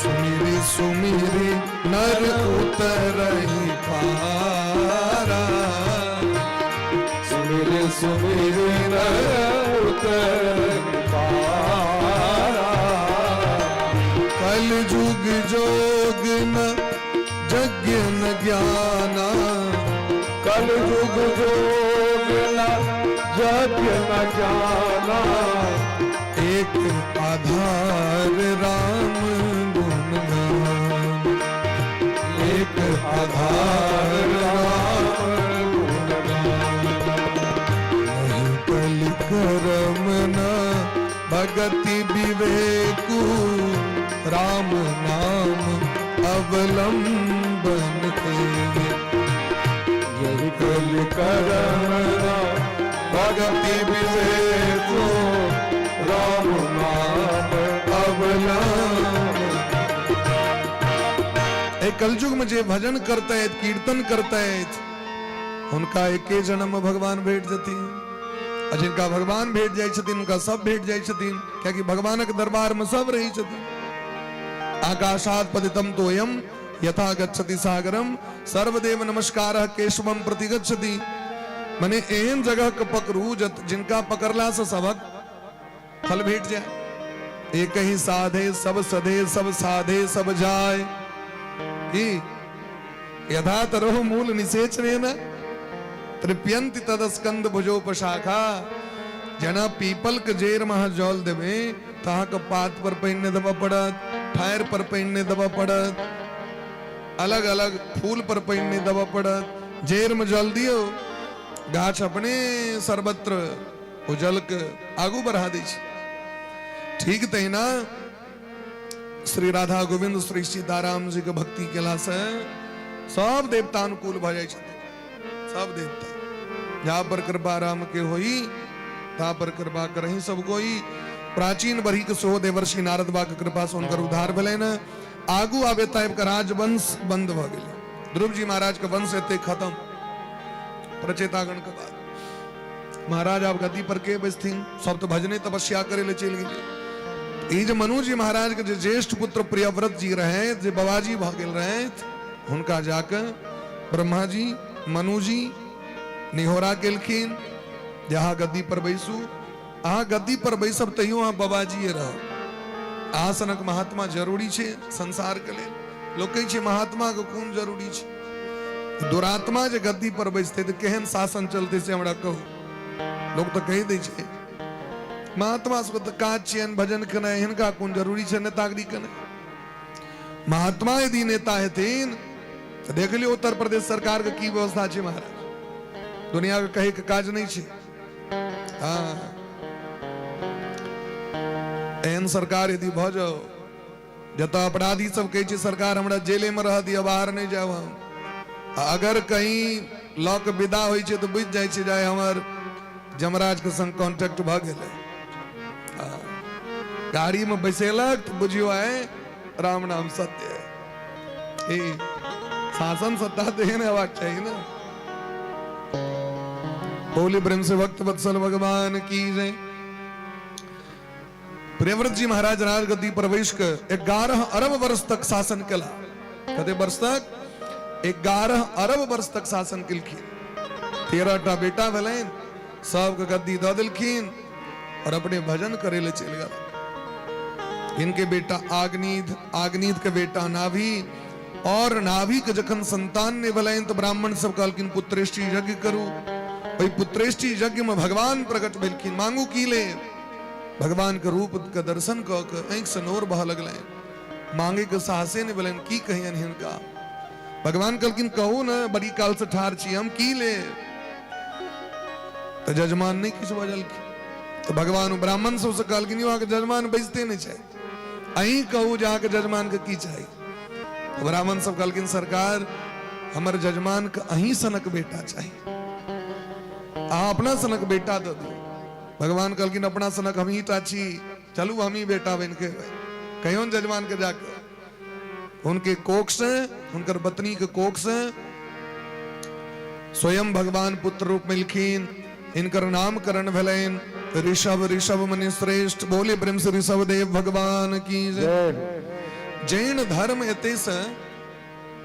सुमिरि सुमिरि नर उतरहि पारा, सुमिरि सुमिरि नर उतरहि पारा, कलयुग जोग न यज्ञ न ज्ञाना, कलयुग जोग न यज्ञ न ज्ञाना, एक आधार राम गुण गान, एक आधार राम गुण गान, नहीं कल करम न भगति विवेकू, राम नाम अवलंबन ते, यही कल करम न भगति विवेकू, राम नाम अवलंबन। एहि कलयुग में जे भजन करते कीर्तन करते हुनका एके जन्म में भगवान भेट जथिन, आ जिनका भगवान भेट जाइ छथिन हुनका सब भेट जाइ छथिन, कियाकि भगवानक दरबार में सब रहै छथिन। आकाशात पतितम तोयम यथा गच्छति सागरम सर्वदेव नमस्कार केशवम प्रति गच्छति। मने एहन जगह के पकड़ू जिनका पकड़ला से सबक फल भेट जाए। एक ही साधे सब सधे सब साधे सब जाए, की यथा तरो मूल निषेचने न तृप्यंति तदस्कंद भुजोपशाखा। जेना पीपल के जड़ि मे अहाँ जल देबै तऽ अहाँके पात पर पानि नहि देबऽ पड़त, ठाढ़ि पर पानि नहि देबऽ पड़त, अलग अलग फूल पर पानि नहि देबऽ पड़त। जड़ि मे जल दियौ, गाछ अपने सर्वत्र ओ जल के आगू बढ़ा दै छै। ठीक तहिना श्री राधा गोविंद श्री सीताराम जी के भक्ति केला से सब देवता अनुकूल भऽ जाइ छथिन। सब देवता जा पर कृपा राम के होई ता पर कृपा करही सब कोई। प्राचीन बरही के सेहो देवर्षि नारद बा के कृपा से हुनकर उद्धार भेलनि। आगू आबे ताबि के राजवंश बंद भऽ गेलै। ध्रुव जी महाराज के वंश एते खत्म प्रचेतागण के बाद महाराज आब गद्दी पर के बैसथिन, सब तो भजने तपस्या करे ले चलि गेलै। ई जे मनु जी महाराज के जे ज्येष्ठ पुत्र प्रियव्रत जी रहे, जे बाबाजी भऽ गेल रहे, हुनका जाके ब्रह्मा जी मनु जी निहोरा केलखिन जे अहाँ गद्दी पर बैसू। अहाँ गद्दी पर बैसब तैयो अहाँ बाबाजीए रहब। अहाँ सनक महात्मा जरूरी छै संसार के लेल। लोक कहै छै महात्मा के कोन जरूरी छै, दुरात्मा जे गद्दी पर बैसतै तऽ केहन शासन चलतै से हमरा कहू। लोक तऽ कहि दै छै महात्मा सबके तऽ काज छियनि भजन केनाइ, हिनका कोन जरूरी छै नेतागिरी केनाइ। महात्मा यदि नेता हेथिन तऽ देख लियौ उत्तर प्रदेश सरकार के की व्यवस्था छै महाराज, दुनिया के कहै के काज नहि छै। हँ, एहन सरकार यदि भऽ जाओ जतऽ अपराधी सब कहै छै सरकार हमरा जेले मे रह दिअ, बाहर नहि जायब हम, आ अगर कहीं लऽ के विदा होइ छै तऽ बुझि जाइ छै जे आइ हमर जमराज के संग कॉन्टेक्ट भऽ गेलै। गाड़ी मे बैसेलक तऽ बुझियौ आइ राम नाम सत्य है। ई शासन सत्ता तऽ एहन हेबाक चाही ने। बोली प्रेम से भक्त वत्सल भगवान की जय। प्रियव्रत जी महाराज राजगद्दी पर बैस के 11 अरब वर्ष तक शासन केला। कते वर्ष तक? 11 अरब वर्ष तक शासन केलखिन। 13 टा बेटा भेलनि, सबके गद्दी दऽ देलखिन और अपने भजन करे ले चलि गेल। इनके बेटा आग्नीध, आग्नीध के बेटा नाभि, और नाभि के जखन संतान नहि भेलनि तऽ ब्राह्मण सब कहलखिन पुत्रेष्टि यज्ञ करू। ओहि पुत्रेष्टि यज्ञ में भगवान प्रकट भेलखिन। मांगू की ले? भगवान के रूप के दर्शन कऽ के आँखि से नोर बहऽ लगलनि। मांगे के साहसे नहि भेलनि, की कहियनि हिनका। भगवान कहलखिन कहू ने, बड़ी काल से ठाढ़ छी हम, की ले? तऽ जजमान नहि किछु बजलखिन। तऽ भगवान ब्राह्मण सबसँ कहलखिन यौ अहाँके जजमान बजिते नहि छथि, अहीं कहू जे अहाँके जजमान के की चाही। तऽ ब्राह्मण सब कहलखिन सरकार हमर जजमान के अहीं सनक बेटा चाही, अहाँ अपना सनक बेटा दऽ दियौ। भगवान कहलखिन अपना सनक हमही टा छी, चलू हमही बेटा बनि के एबै। कहियौन जजमान के जाके हुनके कोख से, हुनकर पत्नी के कोख से स्वयं भगवान पुत्र रूप में एलखिन। हिनकर नामकरण भेलनि ऋषभ। ऋषभ मने श्रेष्ठ। बोले प्रेम से ऋषभ देव भगवान की जय। जैन धर्म एते से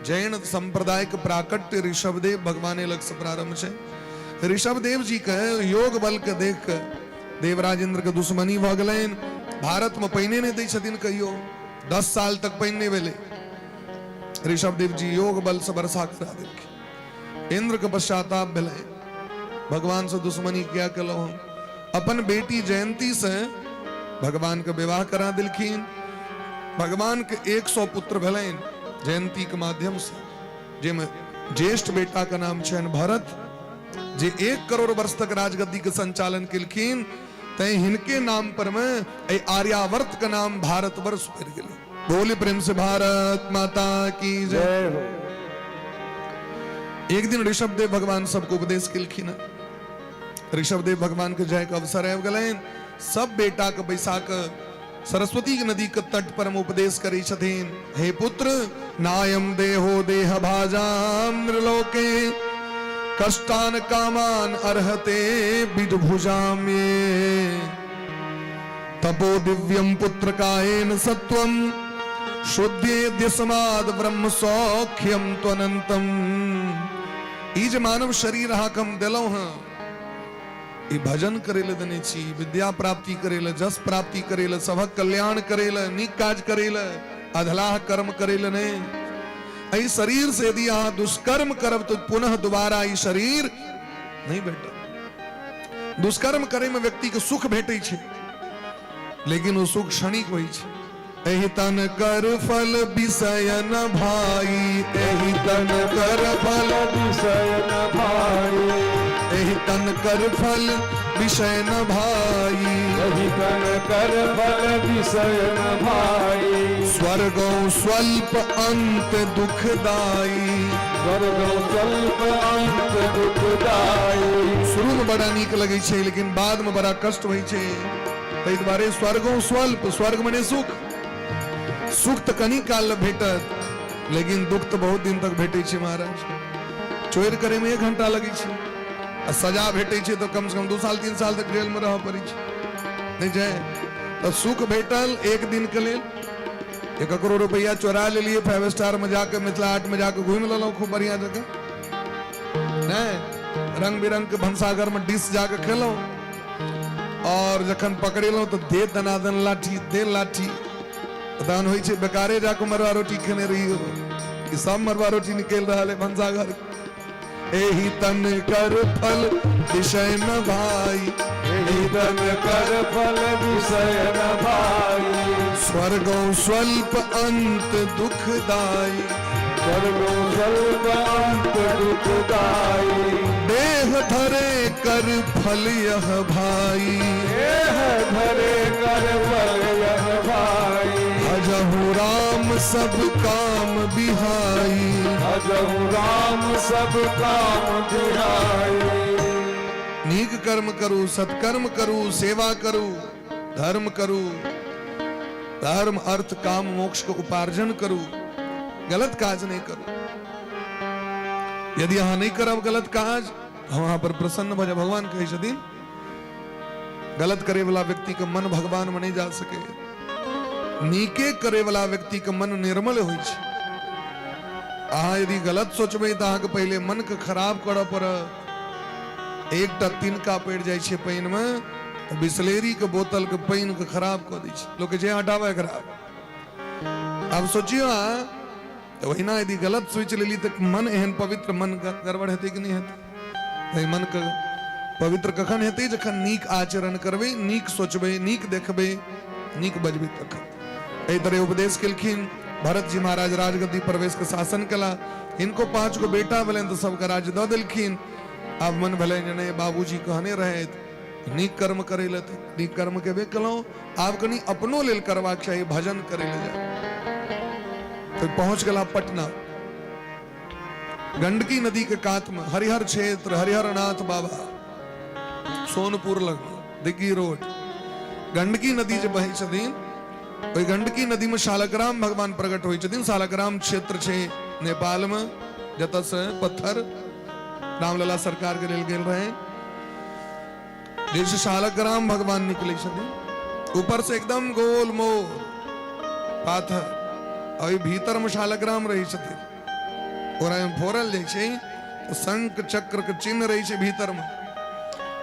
जैन संप्रदाय के प्राकट्य ऋषभदेव भगवान लग से प्रारंभ छै। ऋषभदेव जी के योग बल के देख के देवराज इंद्र के दुश्मनी भऽ गेलनि। भारत में पानि नहि दै छथिन कहियो, 10 साल तक पानि नहि भेलै। ऋषभदेव जी योग बल से वर्षा करा देलखिन। इंद्र के पश्चाताप भेलै, भगवान से दुश्मनी किया केलहुँ हम। अपन बेटी जयंती से भगवान के विवाह करा देलखिन। भगवान के 100 पुत्र भेलनि जयंती के माध्यम से, जाहिमे ज्येष्ठ बेटा के नाम छनि भरत, जे 1 करोड़ वर्ष तक राजगद्दी के संचालन केलखिन। तैं हिनके नाम पर में एहि आर्यावर्त के नाम भारतवर्ष पड़ि गेलै। बोले प्रेम से भारत माता की जय हो। एक दिन ऋषभदेव भगवान सबको उपदेश केलखिन। ऋषभदेव भगवान के जाय के अवसर आबि गेलनि। सब बेटा के बैसा के सरस्वती के नदी के तट पर में उपदेश करै छथिन, हे पुत्र नायम देहो देह भाजाम नृलोके कष्टान कामान अर्हते विदुभुजाम ये तपो दिव्यम पुत्र कायेन सत्वम शुद्धेद्य समाद ब्रह्म सौख्यम त्वनंतम। ई जे मानव शरीर अहाँके हम देलहुँ हँ, ई भजन करे ले देने छी, विद्या प्राप्ति करे ले, जस प्राप्ति करे ले, सभक कल्याण करे ले, नीक काज करे ले, अधलाह कर्म करे ले नहीं। एहि शरीर से यदि अहाँ दुष्कर्म करब तो पुनः दोबारा ई शरीर नहीं भेटत। दुष्कर्म करे में व्यक्ति के सुख भेटै छै, लेकिन ओ सुख क्षणिक होइ छै। एहि तन कर फल विषय न भाई, एहि तन कर फल विषय न भाई, एहि तन कर फल विषय न भाई, एहि तन कर फल विषय न भाई, स्वर्गो स्वल्प अंत दुखदाई, स्वर्गो स्वल्प अंत दुखदाई। शुरू में बड़ा नीक लगै छै, लेकिन बाद में बड़ा कष्ट होइ छै। ताहि दुआरे स्वर्गो स्वल्प, स्वर्ग मने सुख, सुख तऽ कनी काल लए भेटत, लेकिन दुख तऽ बहुत दिन तक भेटै छै महाराज। चोरि करे में 1 घंटा लगै छै, आ सजा भेटै छै तऽ कम से कम 2 साल 3 साल तक जेल में रहऽ पड़ै छै, नहि छै? तऽ सुख भेटल 1 दिन के लेल, 1 करोड़ रुपया चोरा लेलिए, 5 स्टार में जाके मिथिला हाट में जाके घूमि लेलहुँ खूब बढ़िया जगह, नहि रंग बिरंग के भनसाघर में डिश जाके खेलहुँ, और जखन पकड़ेलहुँ तऽ दे दनादन लाठी, दे लाठी, तहन होइ छै बेकारे जाके मरुआ रोटी खेने रहियो, ई सब मरुआ रोटी निकलि रहल है भनसाघर। एहि तन कर फल विषय न भाई, एहि तन कर फल विषय न भाई, स्वर्गो स्वल्प अंत दुखदाई, स्वर्गो स्वल्प अंत दुखदाई, देह धरे कर फल यह भाई, देह धरे कर फल यह भाई, भजहु राम सब काम बिहाई, भजहु राम सब काम बिहाई। नीक कर्म करू, सत्कर्म करू, सेवा करू, धर्म करू, धर्म अर्थ काम मोक्ष के उपार्जन करू, गलत काज नहीं करू। यदि अहाँ नहीं करब गलत काज, हम अहाँ पर प्रसन्न भऽ जायब। भगवान कहै छथिन गलत करे वाला व्यक्ति के मन भगवान में नहीं जा सके, नीके करे वाला व्यक्ति के मन निर्मल होइ छै। अहाँ यदि गलत सोचबै तऽ अहाँके पहिले मन के खराब करऽ पड़त। एकटा तिनका पड़ि जाइ छै पानि में, तऽ बिसलेरी के बोतल के पानि के खराब कऽ दै छै, लोक जे हटाबै एकरा। आब सोचियौ अहाँ, तऽ ओहिना यदि गलत सोचि लेली तऽ मन एहन पवित्र मन गड़बड़ हेतै कि नहि हेतै? ताहि मन के पवित्र कखन हेतै? जखन नीक आचरण करबै, नीक सोचबै, नीक देखबै, नीक बजबै तखन। एहि तरह उपदेश केलखिन। भरत जी महाराज राजगद्दी प्रवेश के शासन केला, हिनको 5 गो बेटा भेलनि तऽ सबके राज्य दऽ देलखिन। आब मन भेलनि जे नहि, बाबूजी कहने रहथि नीक कर्म करै लए, तऽ नीक कर्म केबे केलहुँ, आब कनि अपनो लेल करबाक चाही, भजन करै लए जाय। तऽ पहुँच गेला पटना, गंडकी नदी के कात में हरिहर क्षेत्र, हरिहरनाथ बाबा, सोनपुर लग दिग्गी रोड। गंडकी नदी जे बहै छथिन, ओहि गंडकी नदी में शालग्राम भगवान प्रकट होइ छथिन। शालग्राम क्षेत्र छै नेपाल में, जतऽ से पत्थर रामलला सरकार के लेल गेल रहे, जैसे शालग्राम भगवान निकले छथिन, ऊपर से एकदम गोल मोल पाथर, और भीतर में शालग्राम रहे छथिन। ओकरा में फोड़ल जाइ छै तऽ शंख चक्र के चिन्ह रहे छै भीतर में।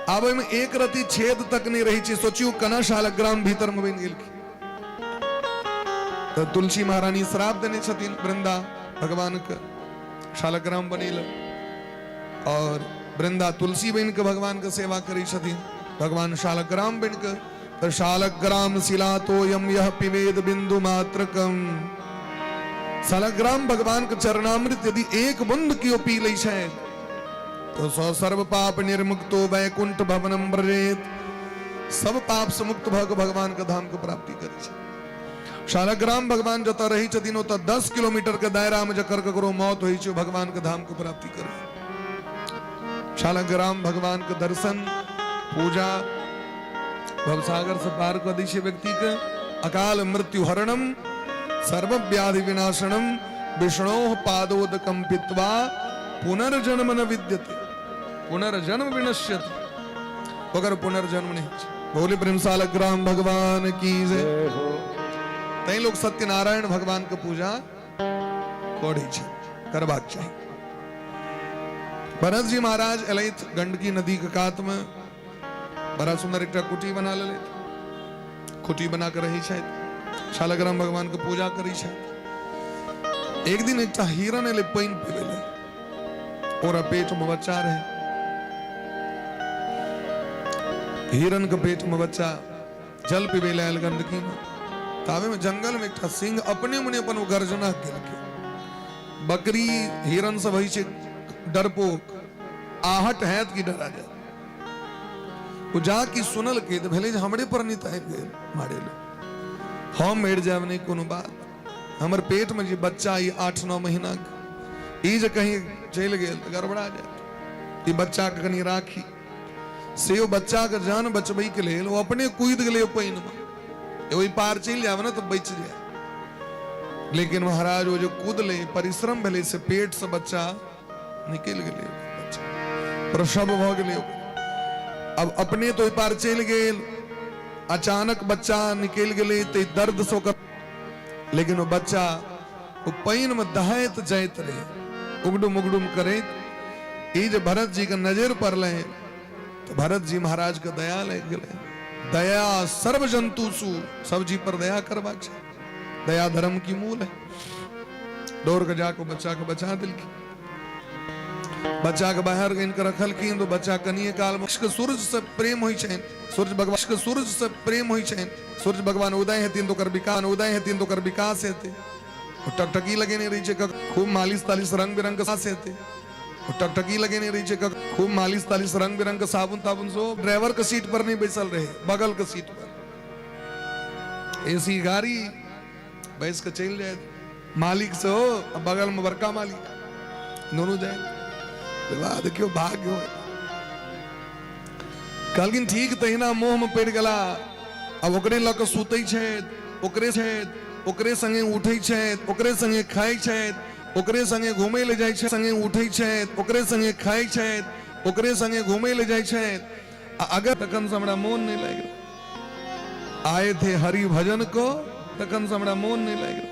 आब ओहिमे एक रति छेद तक नहीं रहे छै, सोचियो केना शालग्राम भीतर में बनि गेलखिन। तऽ तुलसी महारानी श्राप देने छथिन वृंदा भगवान के, शालग्राम बनेल, और वृंदा तुलसी बन के भगवान के सेवा करै छथिन, भगवान शालग्राम बन के। तऽ शालग्राम शिला तोयम यह पिवेद बिंदु मात्रकम। शालग्राम भगवान के चरणामृत यदि एक बूंद कियो पी लै छै तो सौ सर्व पाप निर्मुक्तो वैकुंठ भवनम व्रजेत, सब पाप से मुक्त भऽ के भगवान के धाम के प्राप्ति करै छै। शालग्राम भगवान जतऽ रहै छथिन ओतऽ 10 किलोमीटर के दायरा में जकर ककरो मौत होइ छै, भगवान के धाम के प्राप्ति करै। शालग्राम भगवान के दर्शन पूजा भवसागर से पार कऽ दै छै व्यक्ति के। अकाल मृत्यु हरणम सर्व व्याधि विनाशनम विष्णोः पादोदकम पीत्वा पुनर्जन्म न विद्यते, पुनर्जन्म विनश्यति, ओकर पुनर्जन्म नहीं छै। बोले प्रेम शालग्राम भगवान की जय। तैं लोग सत्यनारायण भगवान के पूजा करै छै, करबाक चाही। भरत जी महाराज एलथि गंडकी नदी के कात में, बड़ा सुंदर एकटा कुटी बना लेलथि, कुटी बना के रहै छथि, शालग्राम भगवान के पूजा करै छथि। एक दिन एकटा हिरन एलै पानि पीबै लए, ओकरा पेट में बच्चा रहे। हिरण के पेट में बच्चा जल पीबै लए आयल गंदगी में, ताबे में जंगल में एकटा सिंह अपने मने अपन गर्जना केलकै। बकरी हिरण सब होइ छै डरपोक, आहट हैत कि डरा जायत। ओ जा कि सुनलकै तऽ भेलै जे हमरे पर नहि तऽ आबि गेल मारे लए, हम मरि जायब नहि कोनो बात, हमर पेट में जे बच्चा ई 8-9 महीना के, ई जे कहीं चलि गेल तऽ गड़बड़ा जायत, ई बच्चा के कनि राखी। से ओ बच्चा के जान बचबै के लेल ओ अपने कूदि गेलै पानि में, ओहि पार चलि जायब ने तऽ बचि जायब। लेकिन महाराज ओ जे कूदलै, परिश्रम भेलै, से पेट से बच्चा निकलि गेलै, बच्चा प्रसव भऽ गेलै। अब अपने तो ओहि पार चलि गेल, अचानक बच्चा निकलि गेलै तऽ दर्द से ओकर, लेकिन ओ बच्चा ओ पानि में दहाइत जाइत रहै, उगडुम उगडुम करैत। ई जे भरत जी के नजर पड़लै तऽ भरत जी महाराज के दया लागि गेलै। दया सर्व जंतु सु, सब जीव पर दया करबाक छै, दया धर्म की मूल है। दौड़ के जाके बच्चा के बचा देलखिन, बच्चा के बाहर आनि के रखलखिन तो बच्चा कनिए काल में सूरज से प्रेम होइ छनि, सूर्य भगवान के सूरज से प्रेम होइ छनि, सूर्य भगवान उदय हेथिन तो ओकर विकास, उदय हेथिन तो ओकर विकास हेतै। ओ टकटकी लगेने रहै छै, खूब मालिश तालिश रंग बिरंग के सास हेतै। ओ टकटकी लगेने रहै छै, खूब मालिश तालिश रंग बिरंग के साबुन ताबुन सो। ड्राइवर के सीट पर नहीं बैसल रहे, बगल के सीट पर एसी गाड़ी बैस के चलि जाए, मालिक से हो आ बगल में बड़का मालिक दोनों जाए। वाह देखियो भाग्य हो। कहलखिन ठीक तहिना मोह में पड़ि गेला, अब ओकरे लऽ कऽ सुतै छथि, ओकरे छथि, ओकरे संगे उठै छथि, ओकरे संगे खाइ छथि, ओकरे संगे घूमै लए जाइ छथि, संगे उठै छथि, ओकरे संगे खाइ छथि, ओकरे संगे घूमै लए जाइ छथि। आ अगर तखन से हमरा मोन नहि लागि रहल, आए थे हरि भजन को, तखन से हमरा मोन नहि लागि रहल,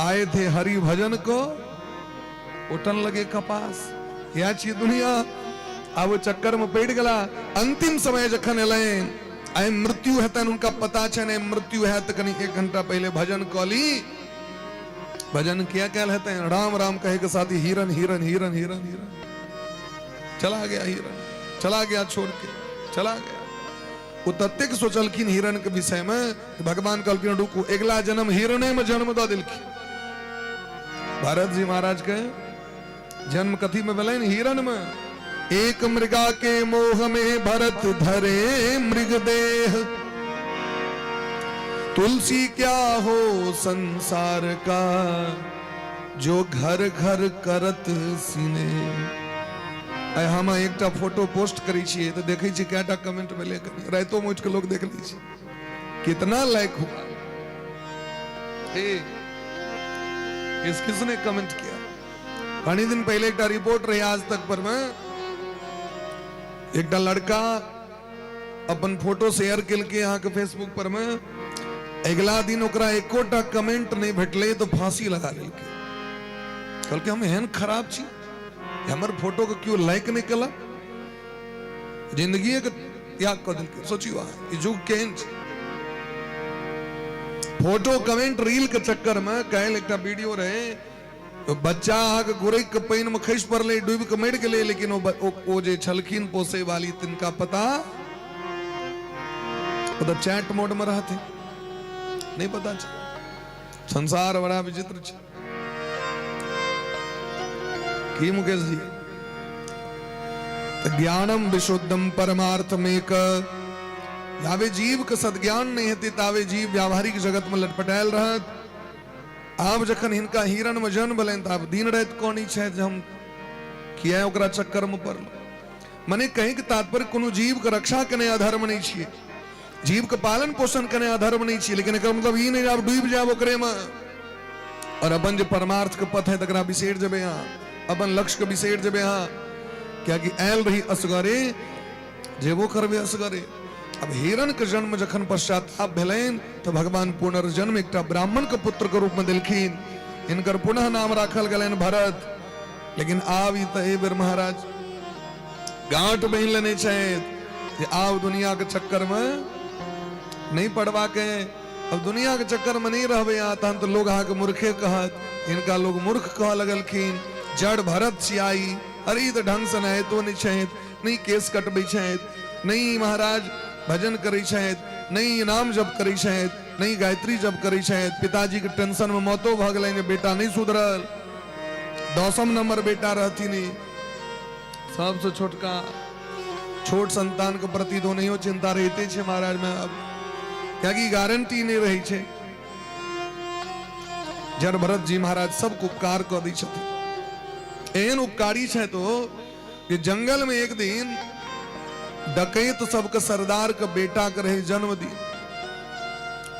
आए थे हरि भजन को, उठन लगे कपास। इएह छियै दुनिया। आब ओ चक्कर में पड़ि गेला। अंतिम समय जखन एलनि, आइ मृत्यु हेतनि, हुनका पता छनि आइ मृत्यु हैत, तऽ कनि 1 घंटा पहिले भजन कऽ ली। भजन किया कयल हेतनि? राम राम कहे के साथ ही हिरन हिरन हिरन हिरन हिरन चला गया, हिरन चला गया, छोड़ के चला गया। ओ ततेक सोचलखिन हिरन के विषय में, भगवान कहलखिन रुकू, अगिला जन्म हिरने में जन्म दऽ देलखिन। भरत जी महाराज के जन्म कथी में भेलनि? हिरन में। एक मृगा के मोह में भरत धरे मृग देह, तुलसी क्या हो संसार का, जो घर घर करत सिने। आइ हम एकटा फोटो पोस्ट करै छियै तऽ देखै छियै कएटा कमेंट भेलै, रातिओ मे उठि कऽ लोक देख लै छै कितना लाइक हुआ, हे किस किसने कमेंट किया। कनी दिन पहले एकटा रिपोर्ट रही आज तक पर में, एकटा लड़का अपन फोटो शेयर केलकै अहाँके फेसबुक पर में, अगिला दिन ओकरा एकोटा कमेंट नहीं भेटलै तो फांसी लगा लेलकै। कहलकै हम एहन खराब छी, हमर फोटो के केओ लाइक नहीं केलक, जिंदगी के त्याग कऽ देलकै। सोचियो अहाँ, ई युग केहन छै। फोटो कमेंट रील के चक्कर में काल्हि एकटा वीडियो रहे, तो बच्चा अहाँके गुरैक के पानि में खसि पड़लै, डूबि के मरि गेलै, लेकिन ओ जे छलखिन पोसै वाली तिनका पता, ओ तऽ चैट मोड में रहथिन, नहीं पता छै। संसार बड़ा विचित्र छै। की मुकेश जी? तऽ ज्ञानम विशुद्धम परमार्थमेक, जाबे जीव के सद्ज्ञान नहीं हेतै ताबे जीव व्यावहारिक जगत में लटपटायल रहत। आब जखन हिनका हिरण में जन्म भेलनि तऽ आब दिन राति कनी छथि जे हम किया ओकरा चक्कर में पड़लहुँ। मने कहीं के तात्पर्य कोनो जीव के रक्षा केने अधर्म नहीं छियै, जीव के पालन पोषण केने अधर्म नहीं छियै, लेकिन एकर मतलब ई नहीं आब डूबि जायब ओकरे में और अपन जे परमार्थ के पथ है तकरा बिसरि जेबै अहाँ, अपन लक्ष्य के बिसरि जेबै अहाँ। कियाकि आयल रही असगरे, जेबो करबै असगरे। अब हिरण के जन्म जखन पश्चाताप भेलनि तऽ भगवान पुनर्जन्म एकटा ब्राह्मण के पुत्र के रूप में देलखिन। हिनकर पुनः नाम राखल गेलनि भरत। लेकिन आब ई तऽ एहि बेर महाराज गांठ बान्हि लेने छथि जे आब दुनिया के चक्कर में नहीं पड़वा के, अब दुनिया के चक्कर में नहीं रहबै अहाँ, तहन तऽ लोग अहाँके मूर्खे कहत। हिनका लोग मूर्ख कहऽ लगलखिन। जड़ भरत छियाई, अरे ई तऽ ढंग से नहाइतो नहि छथि, नहि केश कटबै छथि। नहि महाराज भजन करै छथि, नहि नाम जप करै छथि, नहि गायत्री जप करै छथि। पिताजी के टेंशन में मौतो भऽ गेलनि जे बेटा नहि सुधरल। 10म नंबर बेटा रहथिन, सबसे छोटका। छोट संतान के प्रति तो नहियो चिंता रहिते छै महाराज में अब, कियाकि गारंटी नहि रहै छै। जड़ भरत जी महाराज सबके उपकार कऽ दै छथिन। एहन उपकारी छै तो जे जंगल में एक दिन डकैत सबके सरदार के बेटा के रहे जन्मदिन।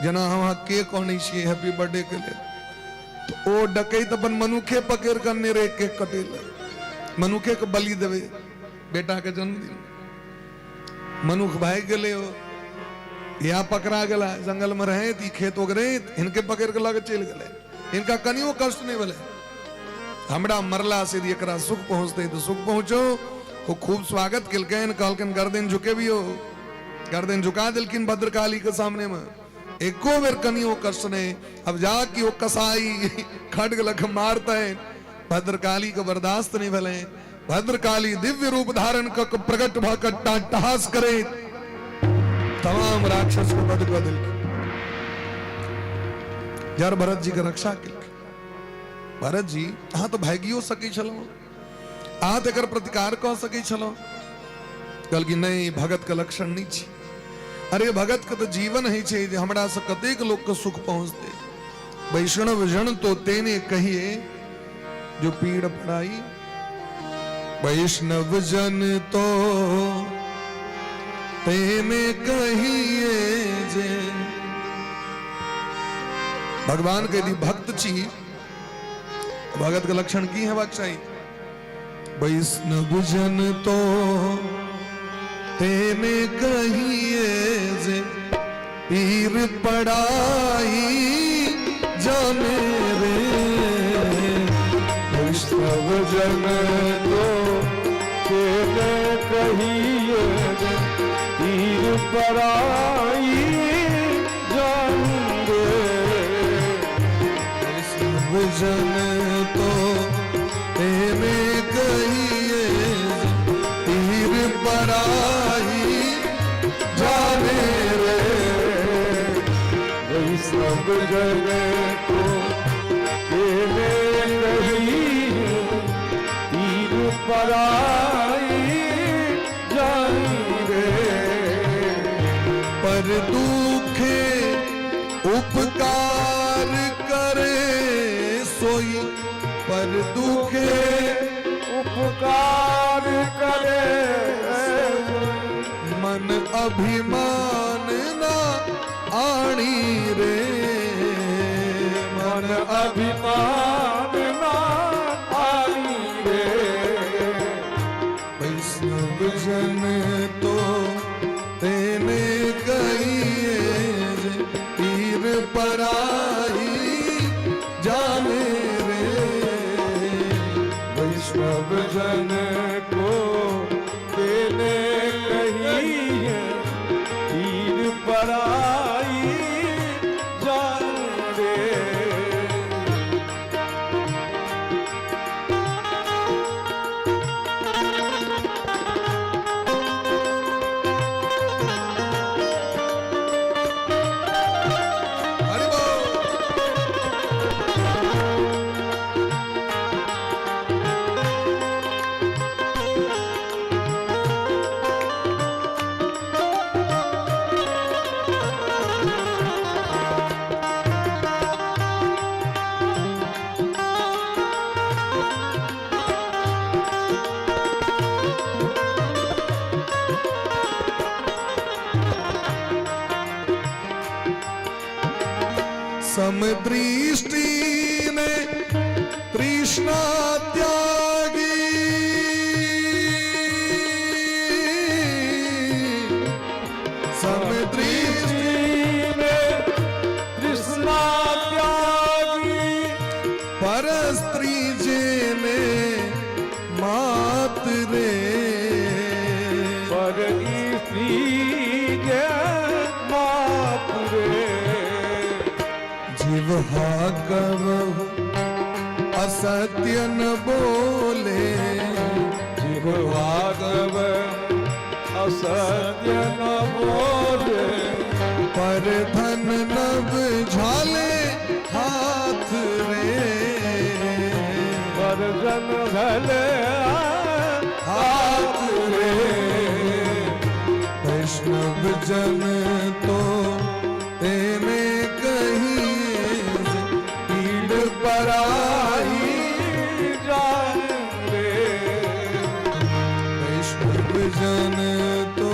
जेना हम अहाँ केक अनै छियै हैप्पी बर्थडे के लेल, तो ओ डकैत अपन मनुखे पकड़ के अनने रहे केक कटे लए, मनुखे के बलि देबै बेटा के जन्मदिन। मनुख भागि गेलै, ओ या पकड़ा गेला जंगल में रहैत, ई खेत ओगरैत, हिनके पकड़ के लग चलि गेलै। हिनका कनियो कष्ट नहि भेलै। हमरा मरला से यदि एकरा सुख पहुँचतै तऽ सुख पहुँचो। ओ खूब स्वागत केलकनि, कहलकनि गर्दन झुकेबियो। गर्दन झुका देलखिन भद्रकाली के सामने में। एको बेर कनियो कष्ट नहि। अब जा कि ओ कसाई खड्ग लग मारतनि, भद्रकाली के बर्दाश्त नहीं भेलै। भद्रकाली दिव्य रूप धारण क के प्रकट भ के टाहस करैत तमाम राक्षस को वध कऽ देलखिन। जड़ भरत जी के रक्षा केलखिन। भरत जी अहाँ तऽ भागियो सकै छलहुँ, अहाँ तऽ एकर प्रतिकार कऽ सकै छलहुँ। कहलखिन नहि, भगत के लक्षण नहि छी। अरे भगत के तऽ जीवन होइ छै जे हमरा से कतेक लोक के सुख पहुँचतै। वैष्णव जन तो तेने कहिए जो पीड़ पड़ाई। वैष्णव जन तो तेने कहिए जे भगवान के यदि भक्त छी, भगत के लक्षण की हेबाक चाही? वैष्णव जन तो तेने कहिए जे पीर पड़ाई जाने रे। वैष्णव जन तो तेने कहिए जे पीर पड़ाई जाने रे। वैष्णव जन तो तेने कहिए पीर पराई जाने रे। वैष्णव जन तो तेने कहिए पीर पराई जाने रे। पर दुखे उपकार करे सोई, पर दुखे उपकार करे मन अभिमान ना आणी रे। मन अभिमान ना आणी रे। वैष्णव जन तो तेने कहिए जे पीर पराई जाने रे। वैष्णव जन को तेने कहिए पीर पराई जाने रे। हरि बोल। समदृष्टि ने तृष्णा त्यागी, समदृष्टि ने तृष्णा त्यागी, पर स्त्री जेने मात रे। पर स्त्री जे मात रे। जिह्वा कबहु असत्य न बोले, जिह्वा कब असत्य न बोले। पर धन नव झाले हाथ रे, पर जन भले हाथ रे। वैष्णव जन तो तेने कहिए, पीड़ पराई जान रे। वैष्णव जन तो।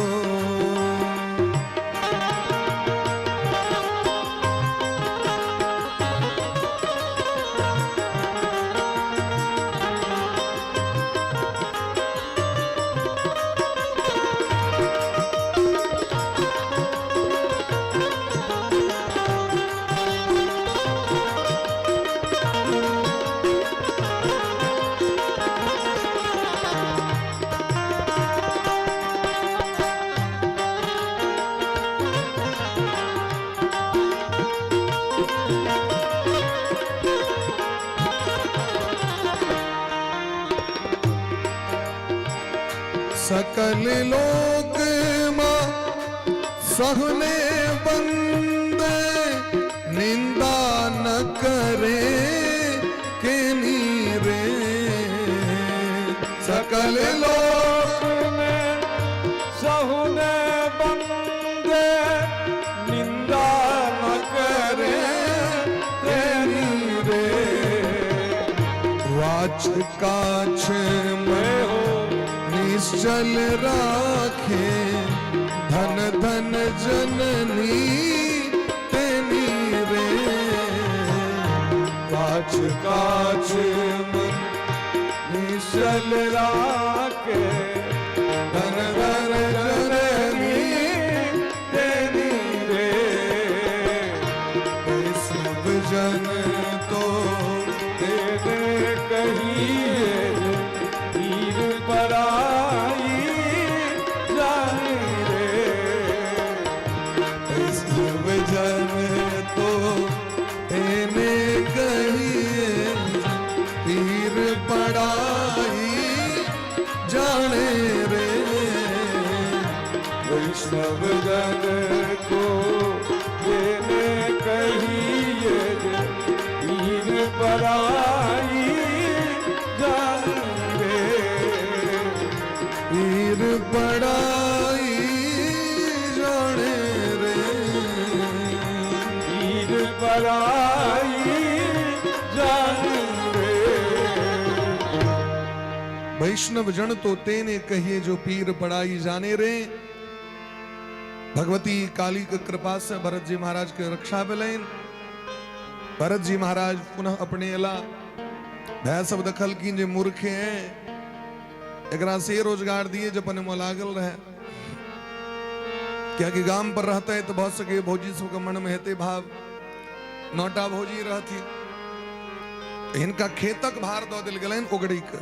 सकल लोक मां सहने बंदे, निंदा न करे के रे। सकल लोक में सहुने बंदे, निंदा न करे तेरी रे। वाच काछ मैं हो निश्चल राखे, धन धन जननी तेनी रे। वाच काछ मन निश्चल राखे, धन धन जननी तेरी रे। वैष्णव जन तो तेरे कहिए, पीर पराई जाने रे। वैष्णव जन तो तेने कहिए, पीर पड़ाई जाने रे। वैष्णव जन को तेने कहिए, पीर पराई जाने रे। पीर पड़ाई जाने रे। पीर पराई जाने रे। वैष्णव जन तो तेने कहिए, जो पीर पड़ाई जाने रे। भगवती काली के कृपा से भरत जी महाराज के रक्षा भेलनि। भरत जी महाराज पुनः अपने एला। भाय सब देखलखिन जे मूर्ख हैं, एकरा से रोजगार दिए जे अपन में लागल रहे, कियाकि गाम पर रहते है तो भऽ सके भौजी सबके मन में हेतै भाव। 9टा भौजी रहथिन, हिनका खेतक भार दऽ देल गेलनि ओगड़ीके।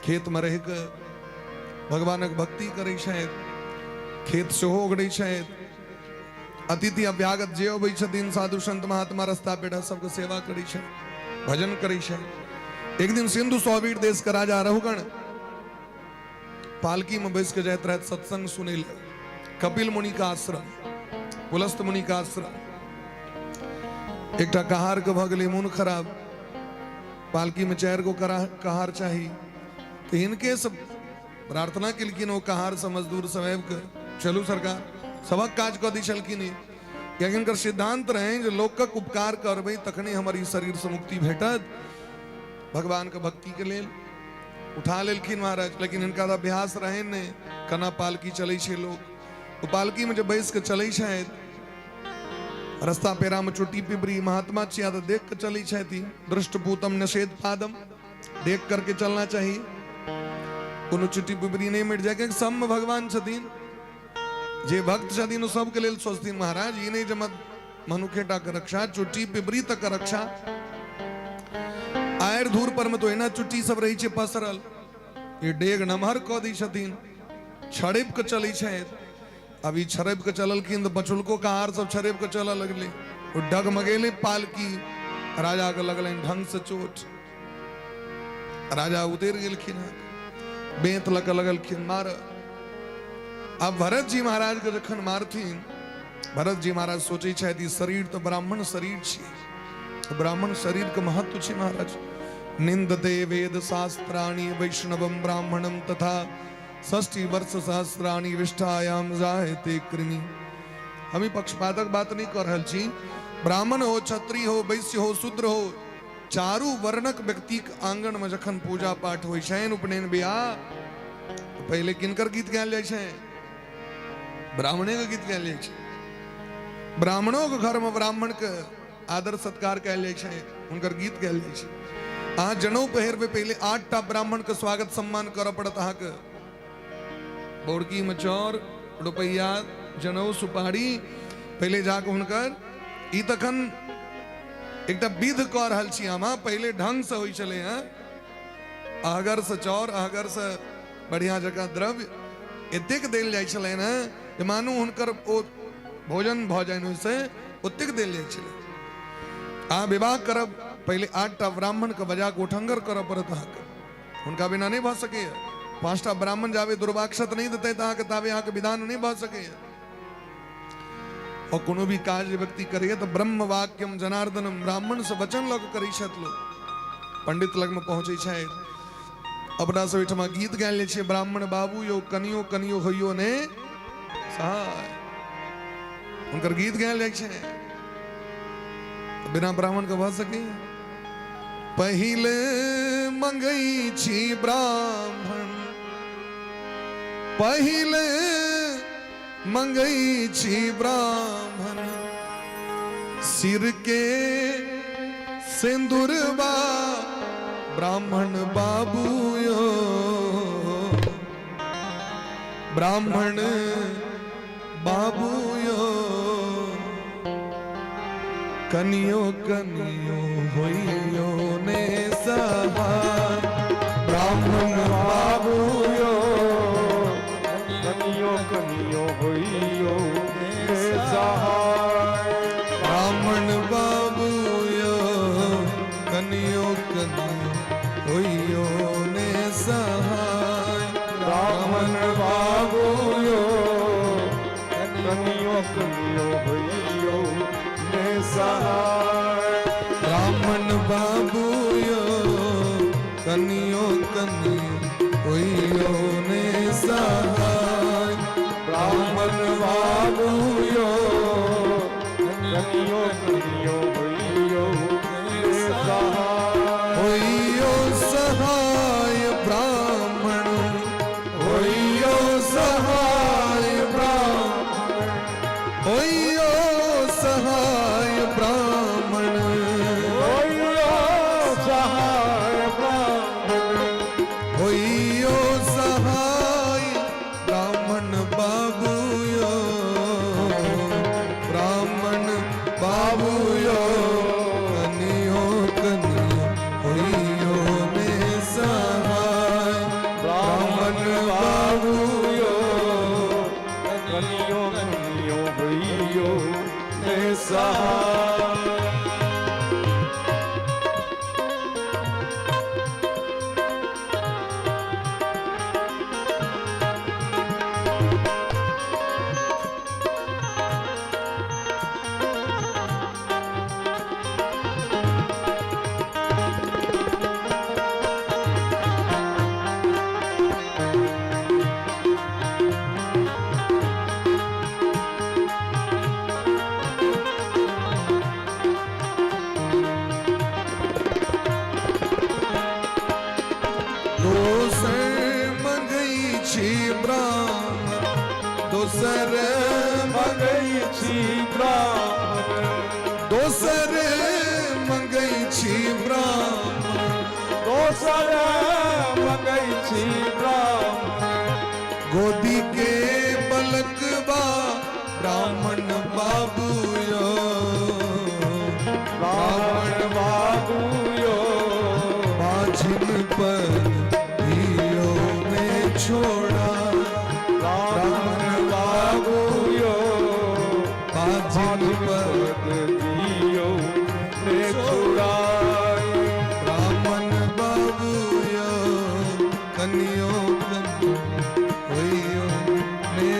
खेत में रहि कऽ भगवानक भक्ति करै छथि, खेत सेहो ओगड़ै छथि। अतिथि अभ्यागत जे अबै छथिन, साधु संत महात्मा रस्ता पेड़ा सबके सेवा करै छथि, भजन करै छथि। एक दिन सिंधु सौवीर देश के राजा रघुगण पालकी में बैस के जाइत रहथि सत्संग सुनै लए, कपिल मुनि का आश्रम, पुलस्त मुनि का आश्रम। एकटा कहार के भऽ गेलै मोन खराब, पालकी में 4 गो कहार चाही। तो हिनके सब प्रार्थना केलखिन ओ कहार सब मजदूर सब आबि कऽ, चलू सरकार, सबक काज कऽ दै छलखिन ई। कियाकि हिनकर सिद्धांत रहनि जे लोकक उपकार करबै तखने हमर ई शरीरसँ मुक्ति भेटत। भगवानके भक्तिके लेल उठा लेलखिन महाराज, लेकिन हिनका तऽ अभ्यास रहनि नहि केना पालकी चलै छै लोक। ओ पालकीमे जे बैस कऽ चलै छथि, रस्ता पेरा में चोटी पिपरी, महात्मा छिया तो देख के चली छथि। दृष्टपूतम निषेध पादम, देख करके चलना चाहिए, कोनो चुट्टी पिपरी नहीं मिट जाए, क्योंकि सब में भगवान छथिन। जे भक्त छथिन ओ सबके लेल सोचथिन महाराज, ई नहीं जे मनुखे टा के रक्षा, चुट्टी पिपरी तक के रक्षा। आयर धूर पर में तो एना चुट्टी सब रही छै पसरल, ये डेग नमहर कऽ दै छथिन, छड़पि के चलै छथि। अब ई छड़पि के चललखिन तऽ बचुलको कहार सब छड़पि के चलऽ लगलै, ओ डगमगेलै पालकी, राजा के लगलनि ढंग से चोट। राजा उतरि गेलखिन हँ, बेंत लऽ कऽ लगलखिन मारऽ। आब भरत जी महाराज के जखन मारथिन, भरत जी महाराज सोचै छथि ई शरीर तऽ ब्राह्मण शरीर छी, ब्राह्मण शरीर के महत्व छै महाराज। निंदते वेद शास्त्राणि वैष्णवम ब्राह्मणम तथा षष्ठी वर्ष सहस्राणि विष्ठायाम जायते कृमि। हम ई पक्षपातक बात नहीं कर रहल छी। ब्राह्मण हो, क्षत्रिय हो, वैश्य हो, शूद्र हो, चारू वर्णक व्यक्तिक आंगन में जखन पूजा पाठ होइ छनि, उपनयन बियाह, तऽ पहिले किनकर गीत गायल जाइ छै? ब्राह्मणे के गीत गायल जाइ छै। ब्राह्मणों के घर में ब्राह्मण के आदर सत्कार कयल जाइ छै, हुनकर गीत गायल जाइ छै। अहाँ जनउ पहिरबै, पहिले 8टा ब्राह्मण के स्वागत सम्मान करऽ पड़त अहाँके। बौड़की में चाउर, रुपैया, जनउ, सुपारी, पहिले जाके हुनकर ई तखन एकटा विध कऽ रहल छी हम। पहिले ढंग से होइ छलै हँ, अहगर से चाउर, अहगर से बढ़िया जकाँ द्रव्य एतेक देल जाइ छलै ने जे मानू हुनकर ओ भोजन भऽ जाइन, ओहिसँ ओतेक देल जाइ छलै। अहाँ विवाह करब, पहिले 8टा ब्राह्मणके बजा कऽ उठंगर करऽ पड़त अहाँके, हुनका बिना नहि भऽ सकैए। 5टा ब्राह्मण जाबे दुर्वाक्षत नहि देतै तऽ अहाँके ताबे अहाँके विधान नहि भऽ सकैए। और कोनो भी काज व्यक्ति करैए तऽ ब्रह्म वाक्यम जनार्दनम, ब्राह्मण से वचन लऽ कऽ करै छथि लोक, पंडित लगमे पहुँचै छथि। अपना सब ओहिठमा गीत गायल जाइ छै, ब्राह्मण बाबू यौ कनियो कनियो होइयो ने सहाय, हुनकर गीत गायल जाइ छै। बिना ब्राह्मण के भऽ सकैए? पहिले मंगै छी ब्राह्मण, पहिले मंगै छी ब्राह्मण, सिर के सिंदूरबा ब्राह्मण बाबू यो, ब्राह्मण बाबू यो, कनियो कनियो होइयो ने सहा, ब्राह्मण बाबू यो, कनियो कनियो होइयो ने सहाय, ब्राह्मण बाबू यो, कनियो कनियो होइयो ने सहाय, ब्राह्मण बाबू यो, कनियो कनियो होइयो ने सहाय, ब्राह्मण बाबू यो, कनियो कनियो होइयो ने सहाय, ब्राह्मण बाबू यो, कनियो कनियो होइयो ने सहाय, होइयो सहाय ब्राह्मण, होइयो सहाय ब्राह्मण, होइयो सहाय ब्राह्मण, होइयो सहाय ब्राह्मण, होइयो सहाय ब्राह्मण बाबू यो, ब्राह्मण बाबू यो, कनियो कनियो होइयो ने सहाय, ब्राह्मण बाबू यो, कनियो कनियो होइयो ने सहाय। दोसर मंगै छी ब्राह्मण, दोसर मंगै छी ब्राह्मण, दोसर मंगै छी ब्राह्मण, दोसर मंगै छी ब्राह्मण, गोदी के बलकबा ब्राह्मण बाबू यो, ब्राह्मण बाबू यो, बाझिन पर दियो ने छोड़ा, ब्राह्मण बाबू यो, बाझिन पर दियो ने छुड़ाई, ब्राह्मण बाबू यो, कनियो कनियो होइयो ने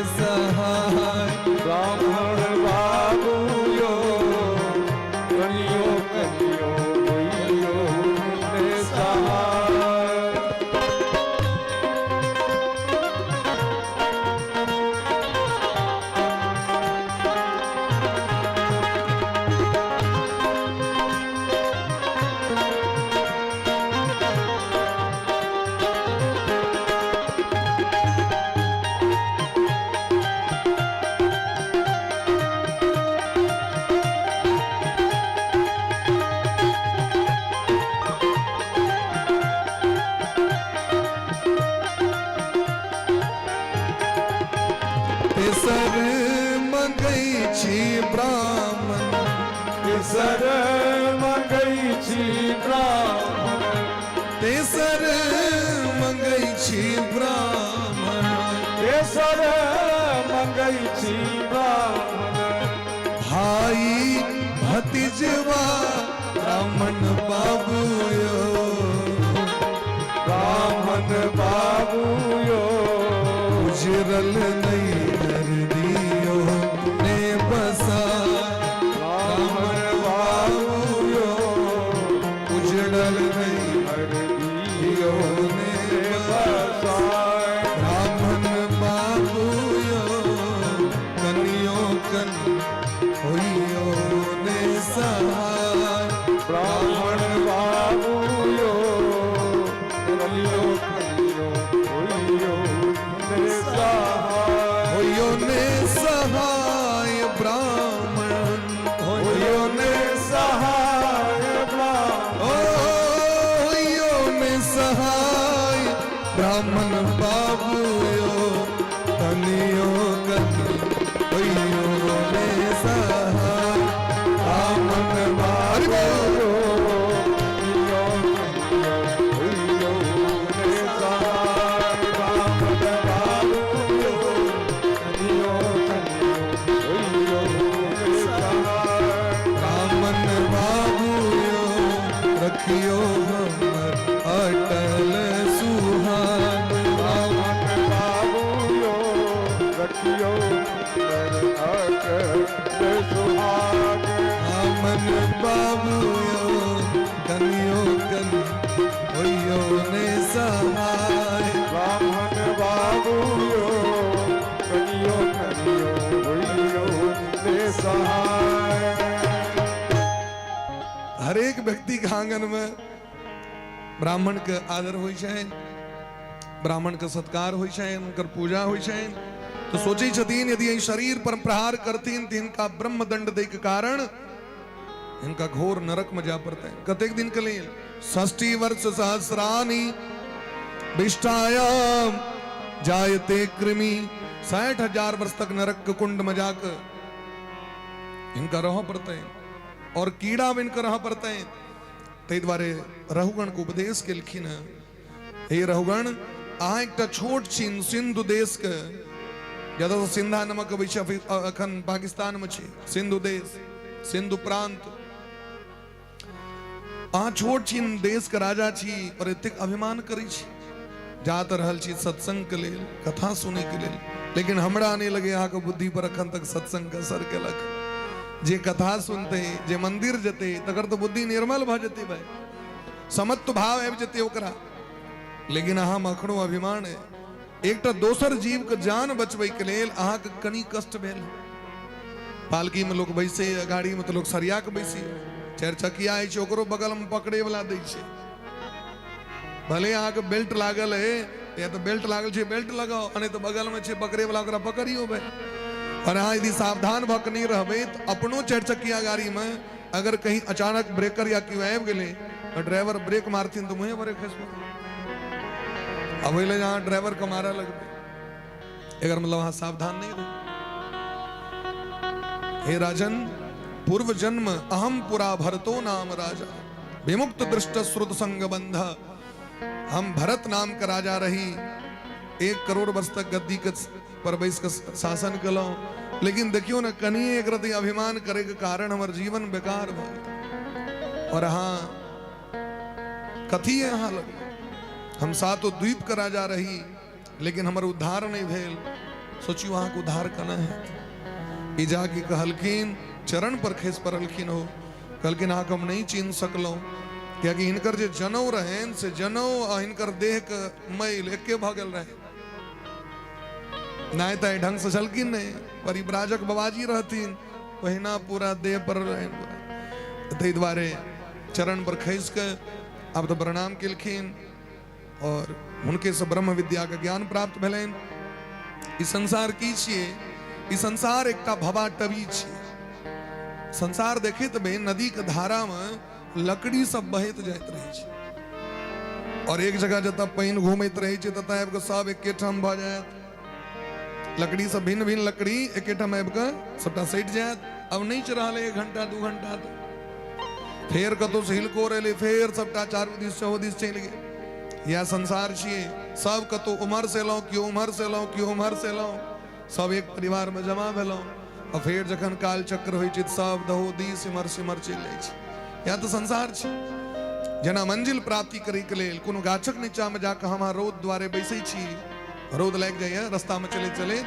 मंगै छी ब्राह्मण। तेसर मंगै छी ब्राह्मण। तेसर मंगै छी ब्राह्मण। तेसर मंगै छी ब्राह्मण। भाई भतीजवा ब्राह्मण बाबू यो। ब्राह्मण बाबू यो। उजरल नैहर दियो ने बसा। ब्राह्मण बाबू यो। उजड़ल नैहर दियो ने बसा। बसाय। ब्राह्मण बाबू यो, कनियो कन होइयो ने सहाय। ब्राह्मण बाबू यो, कलियो कलियो होइयो ने सहाय। होइयो ने सहाय ब्राह्मण। होइयो ने सहाय ब्राह्मण। ओ होइयो ने सहाय ब्राह्मण बाबू यो, कनियो कन होइयो ने सहाय। ब्राह्मण हरि बाबू बोल। यो, कलियो कलियो होइयो ने सहाय। ब्राह्मण बाबू यो, कलियो कलियो होइयो ने सहाय। ब्राह्मण बाबू यो, रखियो हमर अटल सुहाग। ब्राह्मण बाबू यो, रखियो कर अटल सुहाग। ब्राह्मण बाबू यो, कनियो कन होइयो ने सहाय। ब्राह्मण बाबू यो, कनियो कनियो होइयो ने सहाय। हरेक व्यक्ति के आंगन में ब्राह्मण के आदर होइ छै, ब्राह्मण के सत्कार होइ छै, हुनकर पूजा होइ छै। तो सोचै छथिन यदि एहि शरीर पर प्रहार करथिन तऽ हिनका ब्रह्मदंड दै के कारण हिनका घोर नरक में जाय पड़तै। कतेक दिन के लेल? षष्ठी वर्ष सहस्रानि विष्ठायाम जायते कृमि। 60,000 वर्ष तक नरक के कुंड में जाकर हिनका रहऽ पड़तै और कीड़ा बनि रहऽ पड़तै। ताहि दुआरे रघुगण के उपदेश केलखिन हेँ, हे रघुगण, अहाँ एकटा छोट छिन सिंधु देश के, जतऽ सिंधा नमक अबै छै, अखन पाकिस्तान में छै सिंधु देश, सिंधु प्रांत। अहाँ छोट छिन देश के राजा छी और एतेक अभिमान करै छी। जा तऽ रहल छी सत्संग के लेल, कथा सुनै के लेल, लेकिन हमरा नहि लगे अहाँके बुद्धि पर अखन तक सत्संग के असर केलक। जे कथा सुनते, जे मंदिर जेतै, तकर तऽ बुद्धि निर्मल भऽ जेतै भाई, समत्व भाव आबि जेतै ओकरा। लेकिन अहाँ मे अखनो अभिमान है। एकटा दोसर जीव के जान बचबै के लेल अहाँके कनि कष्ट भेल। पालकी में लोग बैसे, गाड़ी में तऽ लोग सरिया के बैसे, चारि चकिया अछि ओकरो बगल में पकड़े वाला दै छै। भले अहाँके बेल्ट लागल है, या तऽ बेल्ट लागल छै बेल्ट लगाओ, आ नहि तऽ बगल में छै पकड़े वाला ओकरा पकड़ियो भाई। और अहाँ यदि सावधान भऽ के नहि रहबै तऽ अपनो चारि चकिया गाड़ी में अगर कहीं अचानक ब्रेकर या केओ आबि गेलै तऽ ड्राइवर ब्रेक मारथिन तऽ मुँहे भरे खसि पड़बै। अब ओहि लए अहाँ ड्राइवर के मारऽ लगबै, एकर मतलब अहाँ सावधान नहि रहू। हे राजन, पूर्व जन्म अहम पुरा भरतो नाम राजा विमुक्त दृष्ट श्रुत संग बंध। हम भरत नाम के राजा रही, 1 करोड़ वर्ष तक गद्दी के पर बैस के शासन केलहुँ, लेकिन देखियो ने कनिए एक रति अभिमान करे के कारण हमर जीवन बेकार भऽ गेल। और अहाँ कथी है अहाँ लग? हम सातो द्वीप के राजा रही, लेकिन हमर उद्धार नहीं भेल। सोचियो अहाँके उद्धार केना हैत। ई जाके कहलखिन, चरण पर खसि पड़लखिन हो, कहलखिन अहाँके हम नहीं चिन्ह सकलहुँ, कियाकि हिनकर जे जनौ रहनि से जनौ आ हिनकर देह के मैल एके भऽ गेल रहै। नहि तऽ ढंग से छलखिन नहि, परिव्राजक बाबाजी रहथिन, ओहिना पूरा देह पर रहनि। ताहि दुआरे चरण पर खसि कऽ आब तऽ प्रणाम केलखिन और हुनके से ब्रह्म विद्या के ज्ञान प्राप्त भेलनि। ई संसार की छियै? ई संसार एकटा भवाटवी छियै। संसार देखैत बे नदी के धारा में लकड़ी सब बहैत जाइत रहै छै और एक जगह जतऽ पानि घूमैत रहै छै ततऽ आबि कऽ सब एके ठाम भऽ जायत। लकड़ी सब भिन्न भिन्न लकड़ी एकेठाम आबि कऽ सबटा सटि जायत। अब नहि रहल 1 घंटा 2 घंटा तऽ फेर कतहुसँ हिलकोर एलै, फेर सबटा चारू दिस चहु दिस चलि गेल। इएह संसार छियै, सब कतहु उम्हर से एलहुँ, केओ उम्हर से एलहुँ, केओ उम्हर से एलहुँ, सब एक परिवारमे जमा भेलहुँ। आ फेर जखन काल चक्र होइ छै सब दहो दिस इम्हर से इम्हर चलि जाइ छै। इएह तऽ संसार छै। जेना मंजिल प्राप्ति करैके लेल कोनो गाछक नीचाँमे जाकऽ हम अहाँ रौद दुआरे बैसै छी, रौद लागि जाइए रस्तामे चलैत चलैत,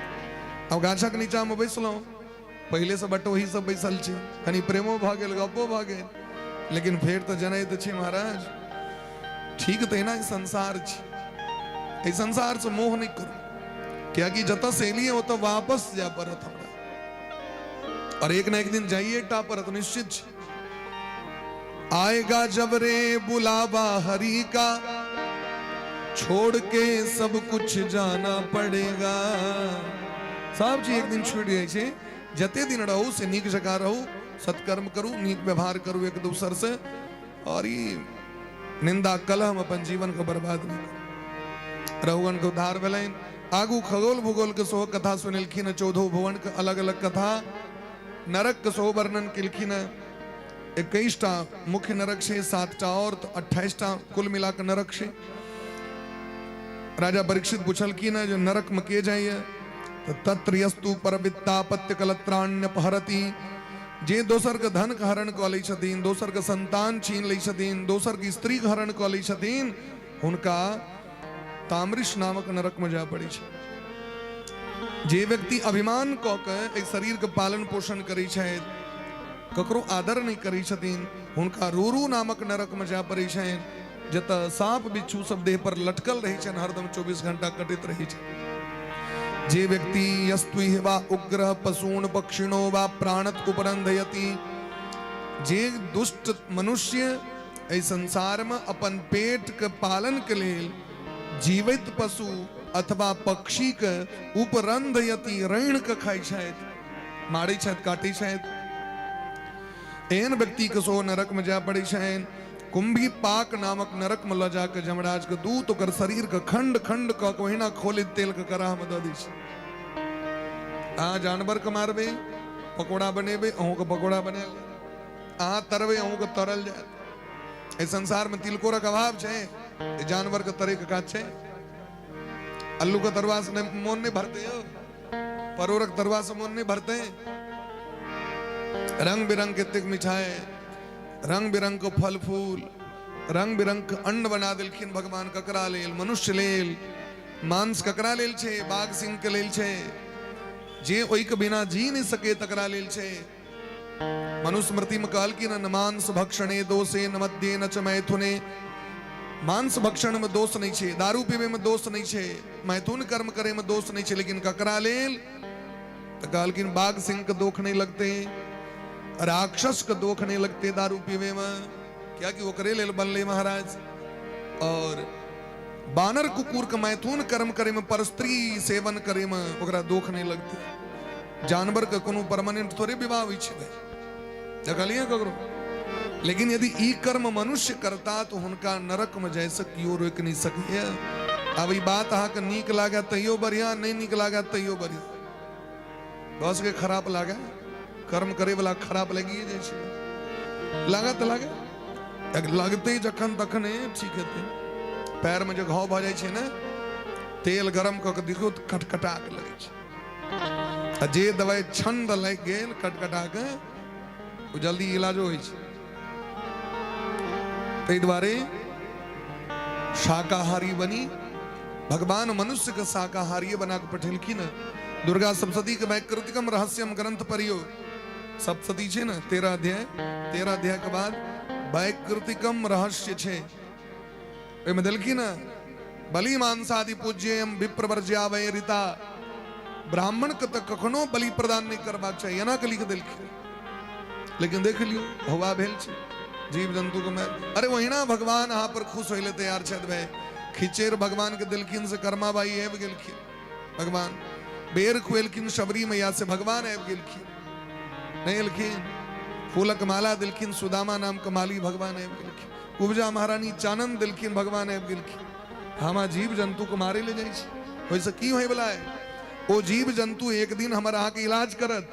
आब गाछक नीचाँमे बैसलहुँ, पहिलेसँ बटोही सब बैसल छी, कनि प्रेमो भऽ गेल, गप्पो भऽ गेल, लेकिन फेर तऽ जनै तऽ छी महाराज। ठीक तहिना ई संसार छै। एहि संसारसँ मोह नहि करू, कियाकि जतऽ से एलियै ओतऽ वापस जाय पड़त हमरा, और एक न एक दिन जाइए टा पड़त, निश्चित छै। आएगा जब रे बुलावा हरि का, छोड़ के सब कुछ जाना पड़ेगा। सब चीज एक दिन छूट जाइ छै। जते दिन रहू से नीक जकाँ रहू, सत्कर्म करू, नीक व्यवहार करू एक दोसर से, और ई निंदा कलह में अपन जीवन के बर्बाद नहीं करू। रघुगण के उद्धार भेलनि। आगू खगोल भूगोल के सेहो कथा सुनेलखिन, 14 भुवन के अलग अलग कथा, नरक के सेहो वर्णन केलखिन। 21टा मुख्य नरक छै, 7टा और, तऽ 28टा कुल मिला कऽ नरक छै। राजा परीक्षित पुछलखिन जे नरक में के जाइए, तऽ तत्र यस्तु परवित्तापत्य कलत्राण्यपहरति, जे दोसर के धन के हरण कऽ लै छथिन, दोसर के संतान छीन लै छथिन, दोसर के स्त्री के हरण कऽ लै छथिन, हुनका तामृष नामक नरक में जाय पड़ै छै। जे व्यक्ति अभिमान कऽ के एहि शरीर के पालन पोषण करै छथि, ककरो आदर नहि करै छथिन, हुनका रूरू नामक नरक में जाय पड़ै छनि, जतऽ साँप बिच्छू सब देह पर लटकल रहै छनि, हरदम 24 घंटा कटैत रहै छनि। जे व्यक्ति यस्तु वा उग्र पशून पक्षिणो वा प्राणत उपरंधयति, जे दुष्ट मनुष्य एहि संसार में अपन पेट के पालन के लेल जीवित पशु अथवा पक्षी के उपरंधयति, रैण के खाइ छथि, मारै छथि, काटै छथि, एहन व्यक्ति के सेहो नरक में जाय पड़ै छनि। कुंभी पाक नामक नरक में लऽ जाके जमराज के दूत ओकर शरीर के खंड खंड कऽ के ओहिना खोलैत तेल के कराह में दऽ दै छै। अहाँ जानवर के मारबै, पकौड़ा बनेबै, अहूँके पकौड़ा बनायल जायत, अहाँ तरबै, अहूँके तरल जायत। एहि संसार में तिलकोरक अभाव छै, जानवर के तरे के काज छै। अल्लू के तरुआ से मोन नहीं भरते हो, परोरक तरुआ से मोन नहीं भरते। रंग बिरंग के एतेक मिठाई, रंग बिरंग के फल फूल, रंग बिरंग के अन्न बना देलखिन भगवान। ककरा लेल? मनुष्य लेल। मांस ककरा लेल छै? बाघ सिंह के लेल छै, जे ओहि के बिना जी नहीं सके तकरा लेल छै। मनुस्मृति में कहलखिन न मांस भक्षणे दोषे न मद्ये न च मैथुने। मांस भक्षण में दोष नहीं छै, दारू पीवे में दोष नहीं छै, मैथुन कर्म करे में दोष नहीं छै, लेकिन ककरा लेल? तो कहलखिन बाघ सिंह के दोख नहीं लगते, राक्षस के दोख नहीं लगते दारू पीवे में, क्या कि ओकरे लेल बनले महाराज। और बानर कुकुर के मैथुन कर्म करे में, परस्त्री सेवन करे में ओकरा दोख नहीं लगते। जानवर के कोनो परमानेंट थोड़े विवाह होइ छै भाई, देखलिए ककरो। लेकिन यदि ई कर्म मनुष्य करता तो हुनका नरक में जाय से केओ रोकि नहीं सकैए। अब ई बात अहाँके नीक लागे तैयो बढ़िया, नहीं नीक लागे तैयो बढ़िया, बस के खराब लागे, कर्म करे वाला खराब लगिए जाइ छै, लागे तऽ लागे, लगते जखन तखने ठीक हेतै। पैर में जे घाव भऽ जाइ छै ने, तेल गरम कऽ के देखियौ तऽ खटखटा के लगै छै, आ जे दवाइ छंद लागि गेल खटखटा के, ओ जल्दी इलाजो होइ छै। ताहि दुआरे शाकाहारी बनी, भगवान मनुष्य के शाकाहारी बना के पठेलखिन। दुर्गा सप्तशती के वैकृतिकम रहस्यम ग्रंथ पढ़ियो, सप्तशती छै ने 13 अध्याय, 13 अध्याय के बाद वैकृतिकम रहस्य छै, ओहिमे देलखिन बलि मांसादि पूज्यम विप्रवर्ज्या वैरिता, ब्राह्मण के तऽ कखनो बलि प्रदान नहि करबाक चाही, एना के लिख देलखिन। लेकिन देख लियौ हवा भेल छै जीव जंतु के मारि, अरे ओहिना भगवान अहाँ पर खुश होय ले तैयार छथि भाई। खिचेर भगवान के देलखिन से कर्माबाई आबि गेलखिन, भगवान बेर खुएलखिन शबरी मैया से भगवान आबि गेलखिन, नहीं एलखिन। फूलक माला देलखिन सुदामा नाम के माली, भगवान आबि गेलखिन। कुब्जा महारानी चानन देलखिन, भगवान आबि गेलखिन। हम जीव जंतु के मारे ले जाइ छी, ओहिसँ की होयवला है? ओ जीव जन्तु एक दिन हमर अहाँके इलाज करत,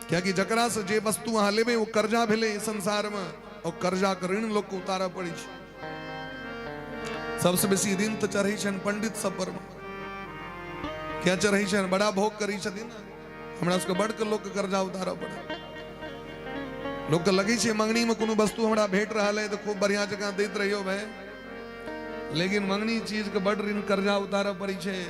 कियाकि जकरा से जे वस्तु अहाँ लेबै ओ कर्जा भेलै संसार में, और कर्जा के ऋण लोग के उतारऽ पड़ै छै। सबसे बेसी ऋण तऽ चढ़ै छनि पंडित सब पर। किया चढ़ै छनि? बड़ा भोग करै छथिन ने। हमरा सबके बड़ के लोक के कर्जा उतारऽ पड़े। लोक के लगै छै मंगनी में कोनो वस्तु हमरा भेट रहल है तऽ खूब बढ़िया जकाँ दैत रहियो भाई, लेकिन मंगनी चीज के बड़ ऋण कर्जा उतारऽ पड़ै छै।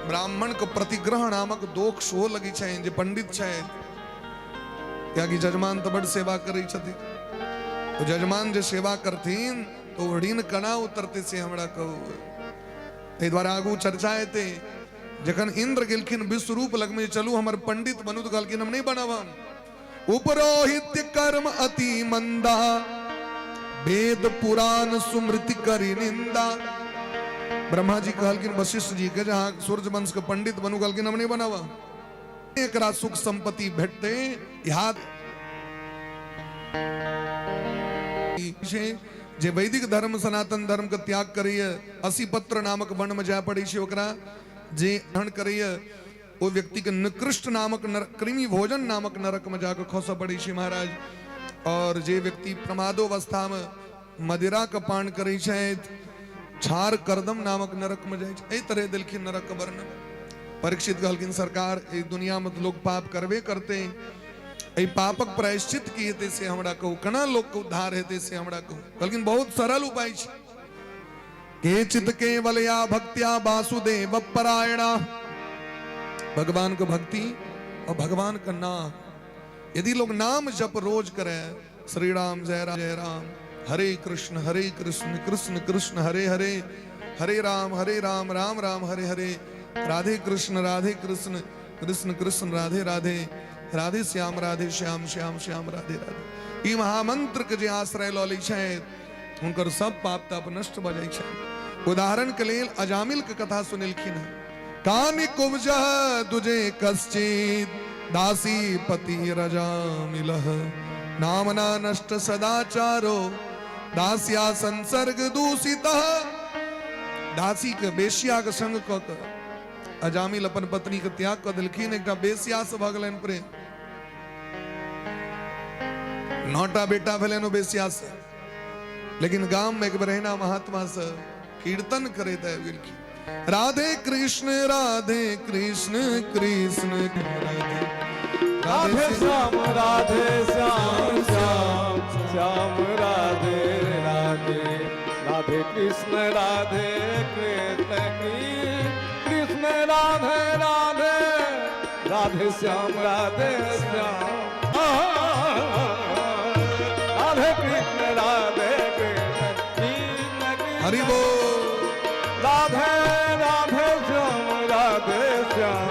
ब्राह्मण के प्रतिग्रह नामक दोष सेहो लगै छनि जे पंडित छथि, कियाकि जजमान तऽ बड़ सेवा करै छथिन। तो जजमान जे सेवा करथिन तो ऋण केना उतरतै से हमरा कहू। ताहि दुआरे आगू चर्चा हेतै। जखन इंद्र गेलखिन विश्वरूप लगमे, चलू हमर पंडित बनू, तऽ कहलखिन हम नहि बनब। हम उपरोहित्य कर्म अति मंदा, वेद पुराण सुमृति करी निंदा। ब्रह्मा जी कहलखिन वशिष्ठ जी के जे अहाँ सूर्य वंश के पंडित बनू, कहलखिन हम नहि बनब। एकरा सुख संपत्ति भेटतै यहाँ जे वैदिक धर्म सनातन धर्म के त्याग करैए, असीपत्र नामक वन में जाय पड़ै छै ओकरा। जे ग्रहण करैए ओ व्यक्ति के निकृष्ट नामक कृमि भोजन नामक नरक में जाकर खसऽ पड़ै छै महाराज। और जे व्यक्ति प्रमादोवस्था में मदिरा के पान करै छथि, छार करदम नामक नरक में जाइ छै। एहि तरह देलखिन नरक के वर्णन। परीक्षित कहलखिन सरकार, एहि दुनिया में तऽ लोग पाप करबे करते, एहि पापक प्रायश्चित की हेतै से हमरा कहू, केना लोक के उद्धार हेतै से हमरा कहू। कहलखिन बहुत सरल उपाय छै। केचित केवलया भक्त्या वासुदेव परायणा। भगवान के भक्ति और भगवान का नाम, यदि लोग नाम जप रोज करे, श्री राम जय राम जय राम, हरे कृष्ण हरे कृष्ण कृष्ण कृष्ण हरे हरे, हरे राम हरे राम राम राम हरे हरे, राधे कृष्ण राधे कृष्ण कृष्ण कृष्ण राधे राधे, राधे श्याम राधे श्याम श्याम श्याम राधे राधे, ई महामंत्र के जे आश्रय लऽ लै छथि हुनकर सब पाप ताप नष्ट भऽ जाइ छै। उदाहरण के लेल अजामिल के कथा सुनेलखिन हँ। कानि कुब्ज दुजे कश्चित दासी पति रजामिल, नामना नष्ट सदाचारो दास्या संसर्ग दूषित। दासी के बेश्या के संग कऽ के अजामिल अपन पत्नी के त्याग कऽ देलखिन। एकटा बेश्या से भऽ गेलनि प्रेम, 9टा बेटा भेलनि ओ बेश्या से। लेकिन गाम में एक बेर एहिना महात्मा से कीर्तन करैत आबि गेलखिन, राधे कृष्ण राधे कृष्ण कृष्ण राधे राधे श्याम राधे श्याम श्याम श्याम राधे राधे, राधे कृष्ण राधे कृष्ण कृष्ण राधे राधे, राधे श्याम राधे श्याम, राधे कृष्ण राधे कृष्ण कृष्ण कृष्ण हरि बोल। राधे राधे श्याम राधे श्याम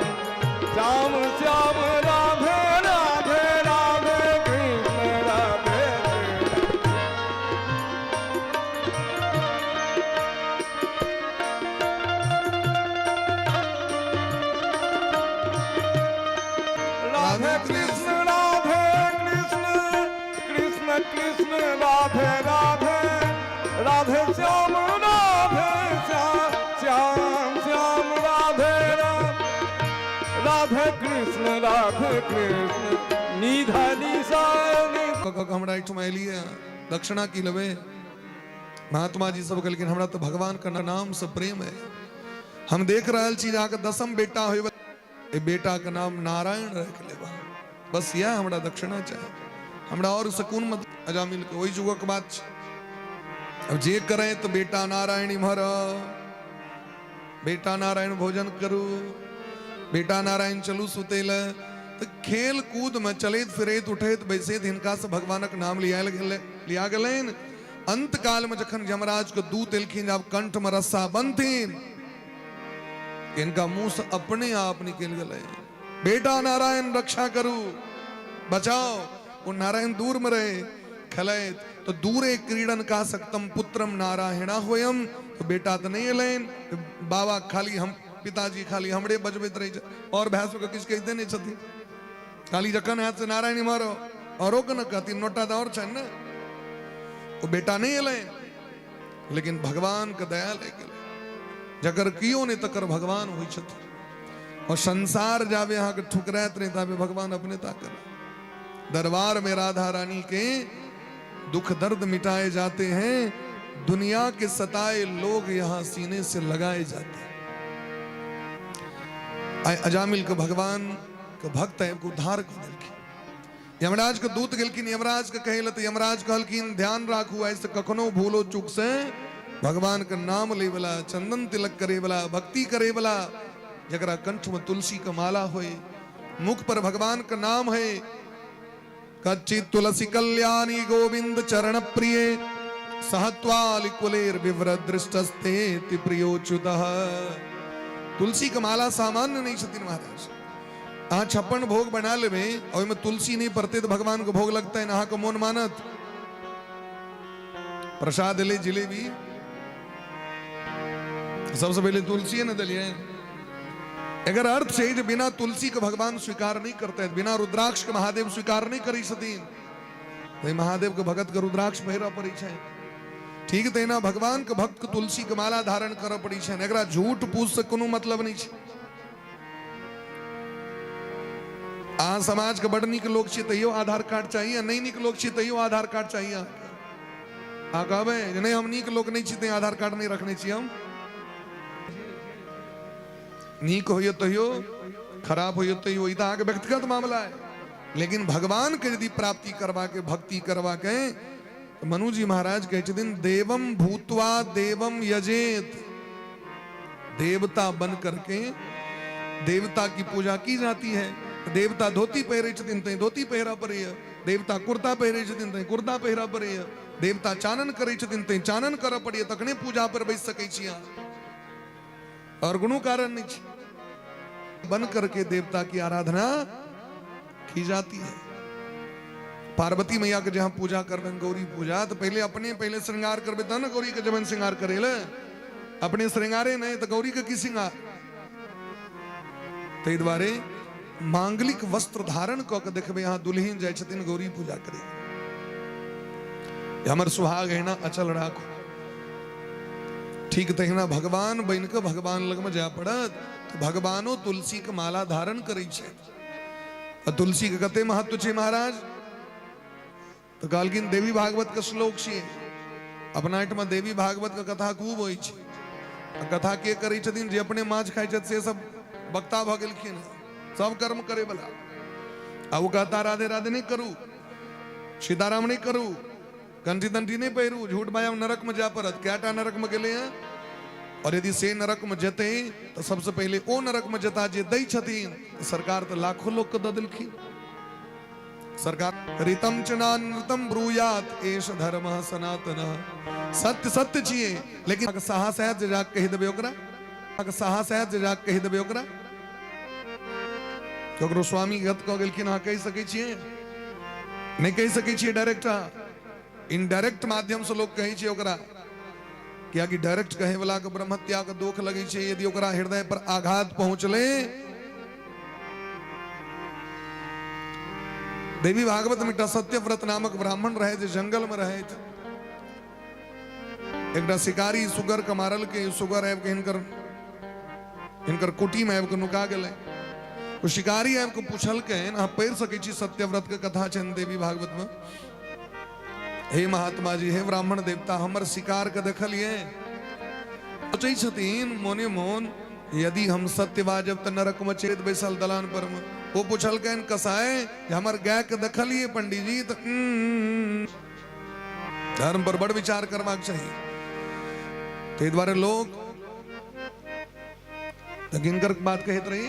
श्याम श्याम राधे राधे, राधे कृष्ण राधे कृष्ण। राधे कृष्ण राधे कृष्ण कृष्ण कृष्ण राधे राधे, राधे श्याम राधे श्याम श्याम श्याम राधे राधे, राधे कृष्ण राधे कृष्ण निधा निशा नि। कऽ कऽ हमरा एहिठुमा एलियै, दक्षिणा की लेबै? महात्मा जी सब कहलखिन हमरा तऽ भगवान के नाम से प्रेम है, हम देख रहल छी जे अहाँके 10म बेटा होय, एहि बेटा के नाम नारायण राखि लेब, बस इएह हमरा दक्षिणा चाही, हमरा और से कोन मतलब। अजामिल के ओहि युगक बात छै। अब जे करे तऽ बेटा नारायण इम्हर, बेटा नारायण भोजन करू, बेटा नारायण चलू सुतै लए। तऽ खेल कूद में चलैत फिरैत उठैत बैसैत हिनका से भगवानक नाम लियायल गेलै, लिया गेलनि। अंत काल में जखन यमराज के दूत एलखिन, आब कंठ में रस्सा बंधथिन, इनका मुंह से अपने आप निकल गेलै, बेटा नारायण रक्षा करू, बचाओ। वो नारायण दूर में रहे खेलैत, तो दूरे क्रीडन का सक्तम पुत्रम नारायणा होयम। तो बेटा तो नहीं एलनि, बाबा खाली हम पिताजी खाली हमरे बजबैत रहे छै, और भाय सबके किछु कहिते नहि छथिन, खाली जखन हैत से नारायण इम्हर औरो के न कहथिन, 9टा तऽ और छनि ने। ओ बेटा नहीं एलनि, लेकिन भगवान के दया लागि गेलै, जकर कियो नहि तकर भगवान होइ छथिन। और संसार जाबे अहाँके ठुकराइत नहि ताबे भगवान अपने ताकत। दरबार में राधा रानी के दुख दर्द मिटाए जाते हैं, दुनिया के सताए लोग यहाँ सीने से लगाए जाते हैं। आइ अजामिल के भगवान के भक्त है उद्धार कऽ देलखिन। यमराज के दूत गेलखिन यमराज के कहै लए, तऽ यमराज कहलखिन ध्यान राखू, आइ से कखनो भूलो चूक से भगवान के नाम ले वाला, चंदन तिलक करे वाला, भक्ति करे वाला, जकरा कंठ में तुलसी के माला होए, मुख पर भगवान के नाम है, कच्ची तुलसी कल्याणी गोविंद चरण प्रिय सहत्वालि कुलेर विव्रत दृष्टस्ते प्रियोच्युतः। तुलसी के माला सामान्य नहीं छथिन महाराज। अहाँ 56 भोग बना लेबै, ओहिमे तुलसी नहीं पड़तै तऽ भगवान के भोग लगतै, अहाँके मोन मानत? प्रसाद एलै जिलेबी, सबसे पहिले तुलसी ने देलियै। एकर अर्थ छै जे बिना तुलसी के भगवान स्वीकार नहीं करते, बिना रुद्राक्ष के महादेव स्वीकार नहीं करै छथिन। तऽ महादेव के भगत के रुद्राक्ष पहिरऽ पड़ै छै, ठीक तहिना भगवान के भक्त के तुलसी के माला धारण करऽ पड़ै छै। एकरा झूठ पूछ से कोनो मतलब नहीं छै। अहाँ समाज के बड नीक लोक छी तैयो आधार कार्ड चाहिए, नहीं नीक लोक छी तैयो आधार कार्ड चाहिए। अहाँ कहबै जे नहीं हम नीक लोक नहीं छी तैं आधार कार्ड नहीं रखने छी। हम नीक होइए तैयो, खराब होइए तैयो, ई तऽ अहाँके व्यक्तिगत मामला है। लेकिन भगवान के यदि प्राप्ति करवा के, भक्ति करवा के, तऽ मनु जी महाराज कहै छथिन देवम भूत्वा देवम यजेत। देवता बन करके देवता की पूजा की जाती है। देवता धोती पहिरे छथिन तैं धोती पहिरा पड़ैए, देवता कुर्ता पहिरे छथिन तैं कुर्ता पहिरा पड़ैए, देवता चानन करै छथिन तैं चानन करऽ पड़ैए, तखने पूजा पर बैस सकै छी अहाँ, और कोनो कारण नहीं छै। बन करके देवता की आराधना की जाती है। पार्वती मैया के जहाँ पूजा करबनि गौरी पूजा, तो पहले अपने पहले श्रृंगार करबे तब ने गौरी के जबन श्रृंगार करे ले। अपने श्रृंगारे नहीं तो गौरी के की श्रृंगार। ताहि दुआरे मांगलिक वस्त्र धारण कऽ के देखबै अहाँ दुल्हिन जाइ छथिन गौरी पूजा करे, हमर सुहाग एहिना अचल राखू। ठीक तहिना भगवान बनि कऽ भगवान लगमे जाय पड़त, तऽ भगवानो तुलसी के माला धारण करै छै। आ तुलसी के कते महत्व छै महाराज, तऽ कहलखिन देवी भागवत के श्लोक छियै। अपना एहिठमा देवी भागवत के कथा खूब होइ छै। आ कथा के करै छथिन? जे अपने माछ खाइ छथि से सब वक्ता भऽ गेलखिन, सब कर्म करे वाला। आ ओ कहता राधे राधे नहीं करू, सीताराम नहीं करू, कंठी तंठी नहीं पहिरू, झूठ बाजब नरक में जाय पड़त। कएटा नरक में गेलै हैं? और यदि से नरक में जेतै तऽ सबसे पहिले ओ नरक में जेता जे दै छथिन। सरकार तऽ लाखों लोग के दऽ देलखिन। सरकार ऋतम च नानृतम ब्रूयात एष धर्म सनातन। सत्य सत्य छियै, लेकिन साहस हैत जे जाके कहि देबै ओकरा? साहस हैत जे जाके कहि देबै ओकरा? ककरो स्वामी गत कऽ गेलखिन, अहाँ कहि सकै छियै? नहि कहि सकै छियै। डायरेक्ट इनडायरेक्ट माध्यम से लोग कहै छै ओकरा, कियाकि डायरेक्ट कहै वाला के ब्रह्महत्या के दोख लगै छै यदि ओकरा हृदय पर आघात पहुंचले। देवी भागवत में एकटा सत्यव्रत नामक ब्राह्मण रहे जे जंगल में रहे। एकटा शिकारी सुगर के मारल के, सुगर आबि के हिनकर हिनकर कुटी में आबि के नुका गेलै। ओ शिकारी आबि के पूछलकै, अहाँ पढ़ि सकै छी, सत्यव्रत के कथा छनि देवी भागवत में। हे महात्मा जी, हे ब्राह्मण देवता, हमर शिकार के देखलिए? सोचै छथिन मोने मोन, यदि हम सत्य बाजब तऽ नरक में चेत बैसल दलान पर में। ओ पूछलकनि कसाय, हमर गाय के देखलिए पंडीजी? तऽ धर्म पर बड़ विचार करबाक चाही। ताहि दुआरे लोक तऽ किनकर बात कहैत रही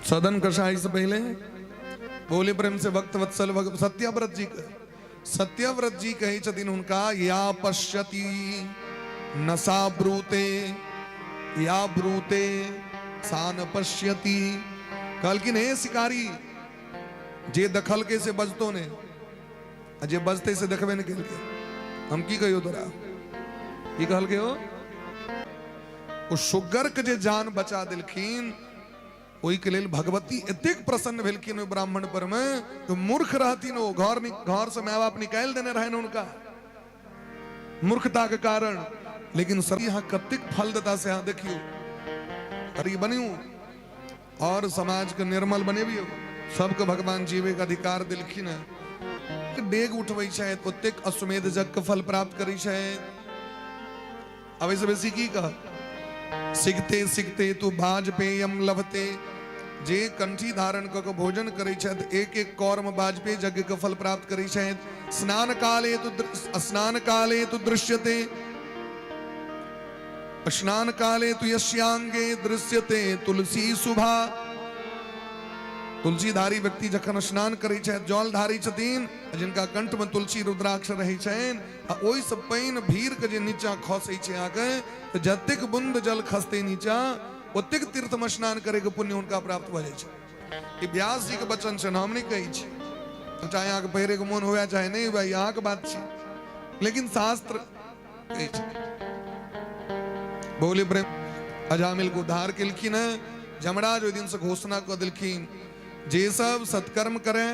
सदन कसाई से पहले? बोले प्रेम से भक्त वत्सल सत्यव्रत जी के। सत्यव्रत जी कहै छथिन हुनका, या पश्यति नसा ब्रूते, या ब्रूते सा न पश्यति। कहलखिन हे शिकारी, जे देखलकै से बजतो ने, आ जे बजतै से देखबे ने केलकै, हम की कहियौ तोरा? की कहलकै ओ? ओ सुगर के जे जान बचा देलखिन, ओहिके लेल भगवती एतेक प्रसन्न भेलखिन ओहि ब्राह्मण पर में। तो मूर्ख रहथिन ओ, घर घर से my बाप निकालि देने रहनि हुनका मूर्खता के कारण, लेकिन सर यहाँ कतेक फल देता से यहाँ देखियो। अरे बनियो और समाज के निर्मल बनेबियौ। सबके भगवान जीवे के अधिकार देलखिन हैं। डेग उठबै छथि ओतेक अश्वमेध यज्ञ के फल प्राप्त करै छथि। अब एहिसँ बेसी की कह। सिखते सिखते तू वाजपेयम लभते, जे कंठी धारण कऽ के भोजन करै छथि एक एक कौर में वाजपेयी यज्ञ के फल प्राप्त करै छथि। स्नान काले तु स्नान काले तु दृश्यते, स्नान काले तु यस्यांगे दृश्यते तुलसी शुभा। तुलसीधारी व्यक्ति जखन स्नान करै छथि, जलधारी छथिन, जिनका कंठ में तुलसी रुद्राक्ष रहै छनि, आ ओहिसँ पानि भीड़ के जे नीचा खसै छै अहाँके, तऽ जतेक बुंद जल खसतै नीचा ओतेक तीर्थ में स्नान करे के पुण्य हुनका प्राप्त भऽ जाइ छै। ई व्यास जी के वचन छनि, हम नहि कहै छी। चाहे अहाँके पहिरे के मोन हुए चाहे नहि हुए, ई अहाँके बात छी, लेकिन शास्त्र कहै छै। बोले प्रेम अजामिल के उद्धार केलखिन हैं। जमराज ओहि दिन से घोषणा कऽ देलखिन, जे सब सत्कर्म करे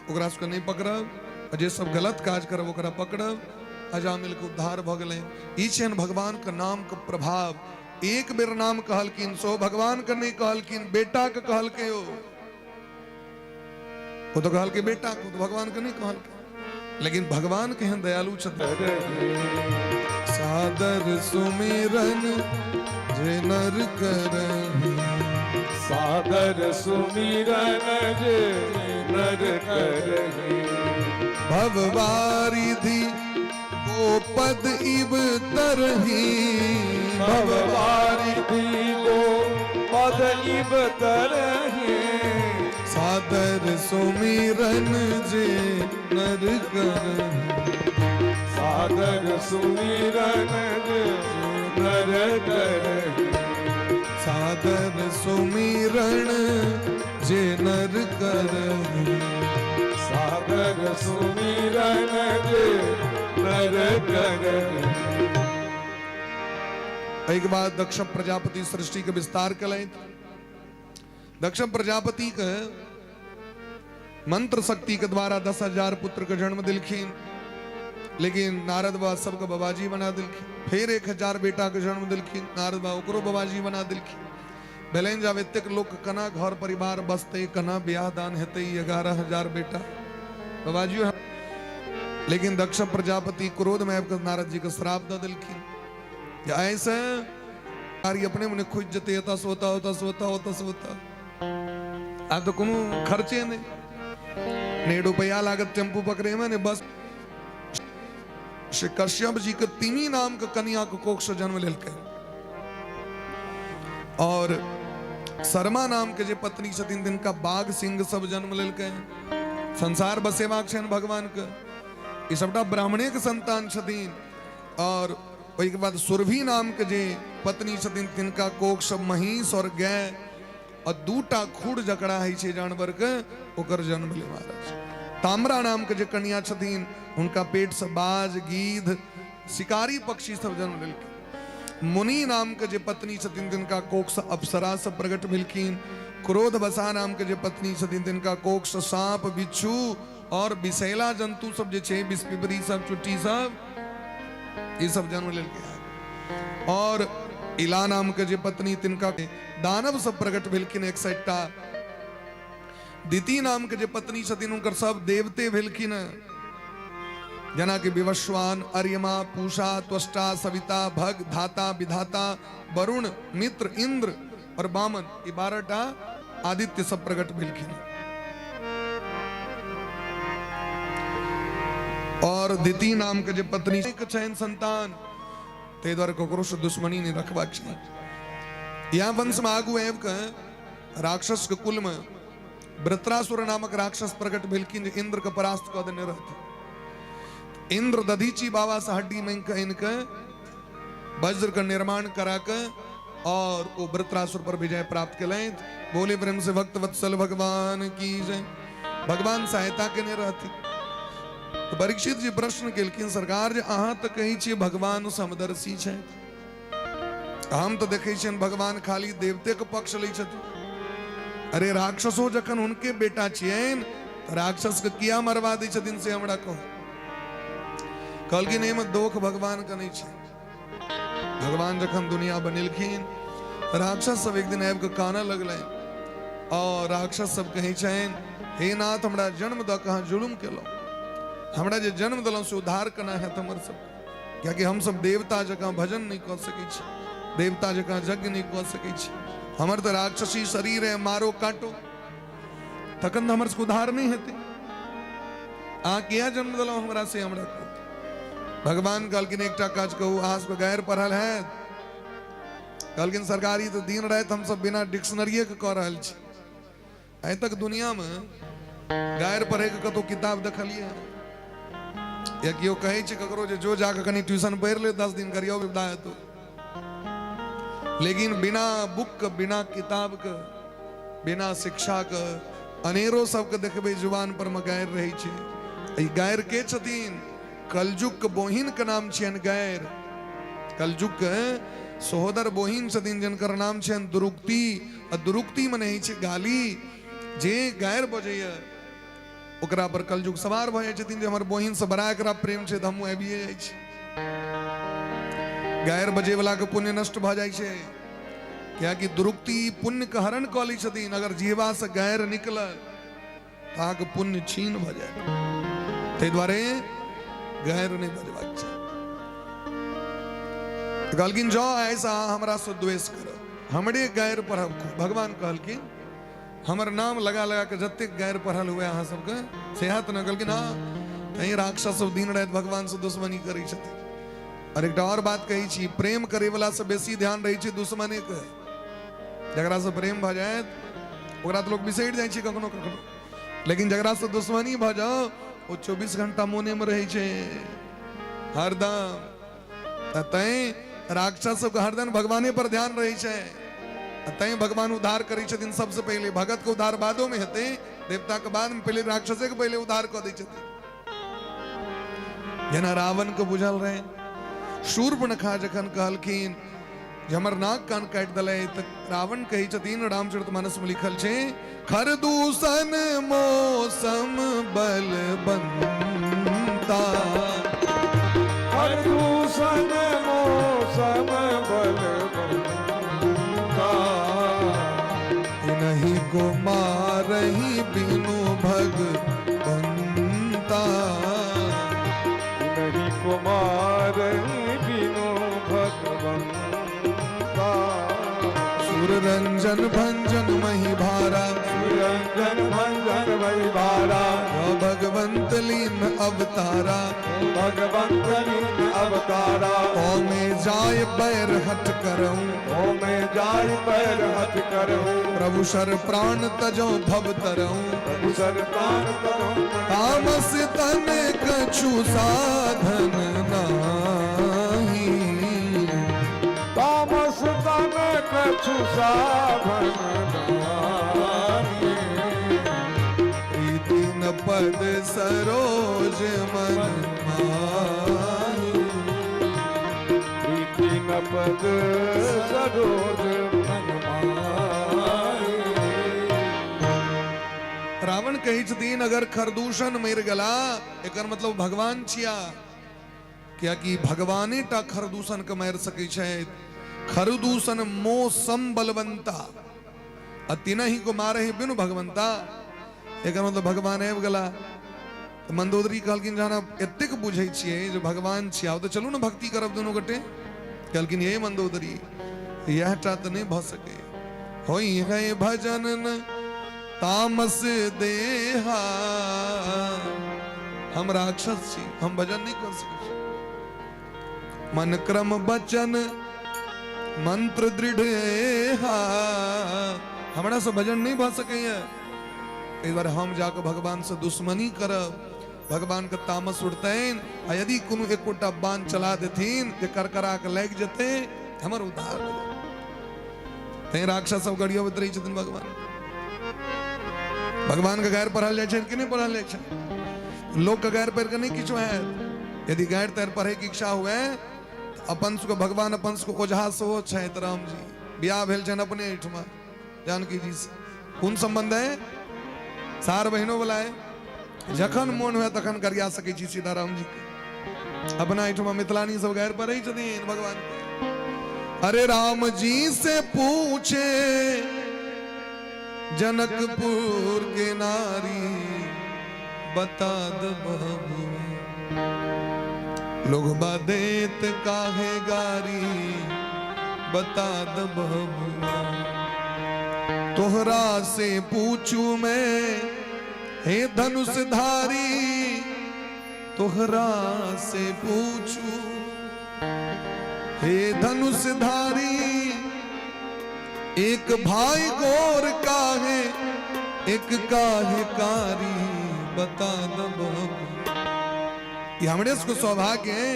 ओकरा सबके नहि पकड़ब, आ जे सब गलत काज करब ओकरा पकड़ब। अजामिल के उद्धार भऽ गेलै। ई छनि भगवान के नाम के प्रभाव। एक बेर नाम कहलखिन सो भगवान के नहि कहलखिन, बेटा के कहलकै। ओ तो कहलकै बेटा के, तो भगवान के नहि कहलकै, लेकिन भगवान केहन दयालु छथिन। सादर सुमिरन जे नर करहि, सादर सुमिरन जे नर करहि, भववारिधि को पद इब तरही, भववारिधि को पद इब तरही, सादर सुमिरन जे नर करहि, सादर सुमिरन जे नर करहि, सादर सुमिरन जे नर करहि, सादर सुमिरन जे नर करहि। एहिके बाद दक्ष प्रजापति सृष्टि के विस्तार कलथि। दक्ष प्रजापति के मंत्र शक्ति के द्वारा 10,000 पुत्र के जन्म दिलखिन, लेकिन नारद बाबा सबके बाबाजी बना दिलखिन। फिर 1000 बेटा के जन्म दिलखिन, नारद बाबा ओकरो बाबाजी बना दिलखिन। भेलनि जब एतेक लोक केना घर परिवार बसतै, केना ब्याह दान हेतै, 11,000 बेटा बाबाजी। लेकिन दक्ष प्रजापति क्रोध में आबि कऽ नारद जी के श्राप दऽ देलखिन जे ऐसे गाड़ी अपने मने खुजि जेतै, एतऽ से ओतऽ, ओतऽ से ओतऽ, ओतऽ से ओतऽ। आब तऽ कोनो खर्चे नहि, ने रुपैआ लागत टेम्पू पकड़े में, ने बस। श्री कश्यप जी के तिमी नाम के कन्या के कोख से जन्म लेलकै, और शर्मा नाम के जे पत्नी छथिन तिनका बाघ सिंह सब जन्म लेलकै। संसार बसेबाक छनि भगवान के, ई सबटा ब्राह्मणे के संतान छथिन। और ओहिके बाद सुरभि नाम के जे पत्नी छथिन तिनका कोख सब महींस और गाय और दूटा खुर जकरा होइ छै जानवर के, ओकर जन्म भेलै महाराज। ताम्रा नाम के जे कन्या छथिन हुनका पेट से बाज, गिद्ध, शिकारी पक्षी सब जन्म लेलखिन। मुनि नाम के जे पत्नी छथिन तिनका कोख से अप्सरा सब प्रकट भेलखिन। क्रोध बसा नाम के जे पत्नी छथिन तिनका कोख से सांप, बिच्छू और विषैला जंतु सब जे छै, विषपिपरी सब, चुट्टी सब, ई सब जन्म लेलकै। और इला नाम के जे पत्नी तिनका दानव सब प्रकट भेलखिन 101टा। दिति नाम के जे पत्नी छथिन हुनकर सब देवते भेलखिन, जेना कि विवस्वान, अर्यमा, पूषा, त्वष्टा, सविता, भग, धाता, विधाता, वरुण, मित्र, इंद्र और वामन, ई 12टा आदित्य सब प्रकट भेलखिन। और दिति नाम के जे पत्नी के छनि संतान, ताहि दुआरे ककरो से दुश्मनी नहि रखबाक चाही। यहाँ वंश में आगू आबि कऽ राक्षस के कुल में वृत्रासुर नामक राक्षस प्रकट भेलखिन, जे इंद्र के परास्त कऽ देने रहथिन। इंद्र दधीची बाबा से हड्डी मांगि कऽ आनि कऽ वज्र के निर्माण करा कऽ और वो वृत्रासुर पर विजय प्राप्त केलथि। बोले प्रेम से भक्त वत्सल भगवान की जय। भगवान सहायता केने रहथिन। तो परीक्षित जी प्रश्न केलखिन, सरकार जे अहाँ तऽ कहै छियै भगवान समदर्शी छथि, हम तऽ देखै छियनि भगवान खाली देवते के पक्ष लै छथिन। अरे राक्षसो जखन हुनके बेटा छियनि तऽ राक्षस के किया मरवा दै छथिन से हमरा कहू। कहलखिन एहिमे दोख भगवान के नहि छै। भगवान जखन दुनिया बनेलखिन, राक्षस सब एक दिन आबि कऽ कानऽ लगलनि। और राक्षस सब कहै छनि, हे नाथ, हमरा जन्म दऽ कऽ अहाँ जुलुम केलहुँ, हमरा जे जन्म देलहुँ से उद्धार केना हैत हमर सब? कियाकि हमसब देवता जकाँ भजन नहि कऽ सकै छी, देवता जकाँ यज्ञ नहि कऽ सकै छी, हमर तऽ राक्षसी शरीर है, मारो काटो, तखन तऽ हमर सबके उद्धार नहि हेतै। अहाँ किया जन्म देलहुँ हमरा से हमरा कहू। भगवान कहलखिन, एकटा काज कहू, अहाँ सबके गारि पढ़ल हैत? कहलखिन, सरकारी तऽ दिन राति हमसब बिना डिक्शनरिये के कऽ रहल छी। आइ तक दुनियामे गारि पढ़ैके कतहु किताब देखलियै या केओ कहै छै ककरो जे जो जाके कनि ट्यूशन पढ़ि ले, 10 दिन करियौ विदा हेतौ? लेकिन बिना बुक के, बिना किताब के, बिना शिक्षा के अनेरो सबके देखबै जुबान पर मे गारि रहै छै। ई गारि के छथिन? कलयुग के बोहिन के नाम छियनि गारि। कलयुग के सहोदर बोहिन छथिन जिनकर नाम छियनि दुरुक्ति। आ दुरुक्ति मने होइ छै गाली। जे गारि बजैया ओकरा पर कलयुग सवार भऽ जाइ छथिन जे हमर बोहिन से बड़ा एकरा प्रेम छै, तऽ हमहूँ आबिए जाइ छी। गारि बजै वाला के पुण्य नष्ट भऽ जाइ छै, कियाकि दुरुक्ति पुण्य के हरण कऽ लै छथिन। अगर जीवा से गारि निकलल तऽ अहाँके पुण्य छीन भऽ जायत। ताहि दुआरे गारि नहि बजबाक चाही। कहलखिन, जँ आइसँ अहाँ हमरासँ द्वेष करब, हमरे गारि पढ़ब खूब। भगवान कहलखिन, हमर नाम लगा लगा के जतेक गारि पढ़ल हुए अहाँ सबके से हैत ने? कहलखिन हँ। तैं राक्षस सब दिन राति भगवान से दुश्मनी करै छथिन। और एकटा और बात कहै छी, प्रेम करे वाला से बेसी ध्यान रहै छै दुश्मने के। जकरा से प्रेम भऽ जायत ओकरा तऽ लोक बिसरि जाइ छै कखनो कखनो, लेकिन जकरा से दुश्मनी भऽ जाओ ओ 24 घंटा मोने मे रहै छै हरदम। तऽ तैं राक्षस सबके हरदम भगवाने पर ध्यान रहै छै, आ तैं भगवान उद्धार करै छथिन सबसे पहिले। भगत के उद्धार बादो में हेतै, देवता के बाद में, पहिले राक्षसे के पहिले उद्धार कऽ दै छथिन। जेना रावण के बुझल रहे, शूर्पणखा जखन कहलखिन जे हमर नाक कान काटि देलै, तऽ रावण कहै छथिन, रामचरित मानस में लिखल छै, खरदूषण मौसम बल बनता, खरदूषण मौसम बल बनता, नहीं को मारही बिनु भगवंता, नहीं कुमार बिनु भगवंता, सुररंजन भंजन मही भारा, सुरंजन भंजन मही भारा, भगवंत लीन अवतारा, भगवंत लीन अवतारा, तो में जाय पैर हट करऊं, तो में जाय पैर हट करऊं, प्रभु शर प्राण तजो भव तरऊं, प्रभु शर प्राण तरऊं, तामस तन कछु साधन नाही, तामस तन कछु साधन नाही, प्रीति न पद सरोज मन माही, प्रीति न पद सरोज मन माही। रावण कहै छथिन, अगर खरदूषण मरि गेला एकर मतलब भगवान छिया, कियाकि भगवाने टा खरदूषण के मारि सकै छथि। खरदूषण मौसम बलवंता, आ तिनहि को मारहि बिनु भगवंता, एकर मतलब भगवान आबि गेला। तऽ मंदोदरी कहलखिन, जहन आप एतेक बुझै छियै जे भगवान छिया, तऽ चलू ने भक्ति करब दुनू गोटे। कहलखिन, ये मंदोदरी, इएह टा तऽ नहि भऽ सकै, होई है भजन न तामस देहा, हम राक्षस छी, हम भजन नहि कर सकै छी। मन क्रम बचन मंत्र दृढ़ हा, हमरा से भजन नहि भऽ सकैया, एहि दुआरे हम जाकऽ भगवान से दुश्मनी करब, भगवान के तामस उठतनि आ यदि कोनो एकोटा बाण चला देथिन जे करकरा के लागि जेतै, हमर उद्धार भऽ जायत। तैं राक्षस सब गरियबैत रहै छथिन भगवान। भगवान के गारि पढ़ल जाइ छै कि नहि पढ़ल जाइ छै? लोक के गारि पढ़ि कऽ नहि किछु हैत। यदि गारि तारि पढ़ैके इच्छा हुए तऽ अपन सबके भगवान अपन सबके ओझा सेहो छथि रामजी, बियाह भेल छनि अपने एहिठमा जानकी जी से, कोन संबंध है? सार बहिनो वाला है। जखन मोन हुए तखन गरिया सकै छी सीताराम जी के। अपना एहिठमा मिथिलानी सब गारि पढ़ै छथिन भगवान के। अरे राम जी से पूछे जनकपुर के नारी बता द बबुआ। लोग देत काहे गारी बता द बबुआ। तोहरा से पूछू मैं हे धनुष धारी, तोहरा से पूछू हे धनुष धारी, एक भाई गोर का है एक काहे कारी बता द बबुआ। ये हमरे सबके सौभाग्य है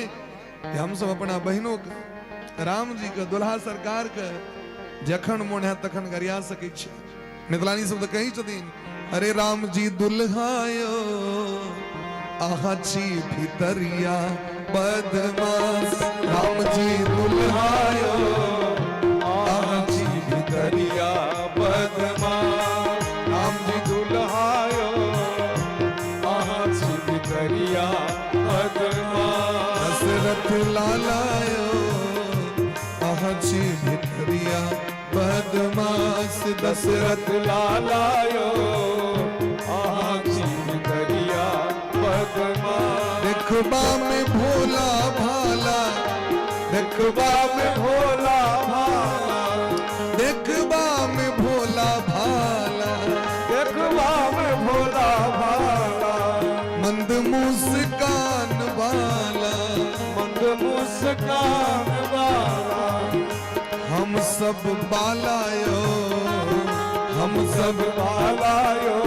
कि हम सब अपना बहनों के राम जी के दुल्हा सरकार के जखन मोन है तखन गरिया सकै छी। मिथिलानी सब तऽ कहै छथिन, अरे राम जी दुल्हायो अहाँ छी भितरिया बदमाश, राम जी दुल्हायो अहाँ छी भितरिया बदमाश, राम जी दुल्हायो अहाँ छी भितरिया बदमाश। दशरथ लालायो अहाँ छी भितरिया बदमाश, दशरथ दशरथ लालायो अहाँ छी भितरिया बदमाश। देखबा में भोला भाला, देखबा में भोला भाला, देखबा में भोला भाला, देखबा में भोला भाला, मंद मुस्कान वाला, मंद मुस्कान वाला, हम सब बालायो, हम सब बालायो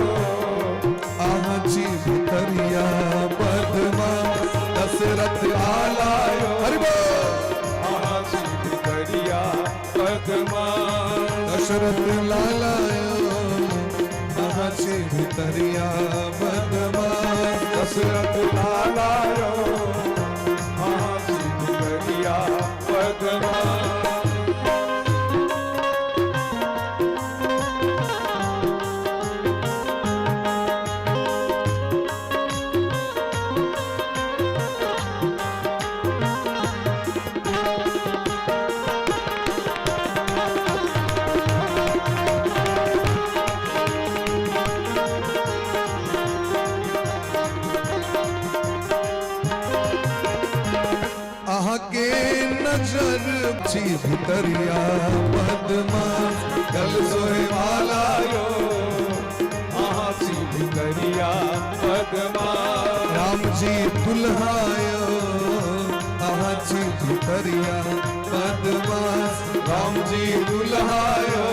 अहाँ छी भितरिया बदमाश, दशरथ आलायो। हरि बोल। अहाँ छी भितरिया बदमाश। दशरथ लालायो अहाँ छी भितरिया बदमाश, दशरथ लालायो अहाँ छी भितरिया बदमाश। अहाँ के नजर छी भितरिया बदमाश, गल सोहे वाला लालायो अहाँ छी भितरिया बदमाश। राम जी दुल्हायो अहाँ छी भितरिया बदमाश, राम जी दुल्हायो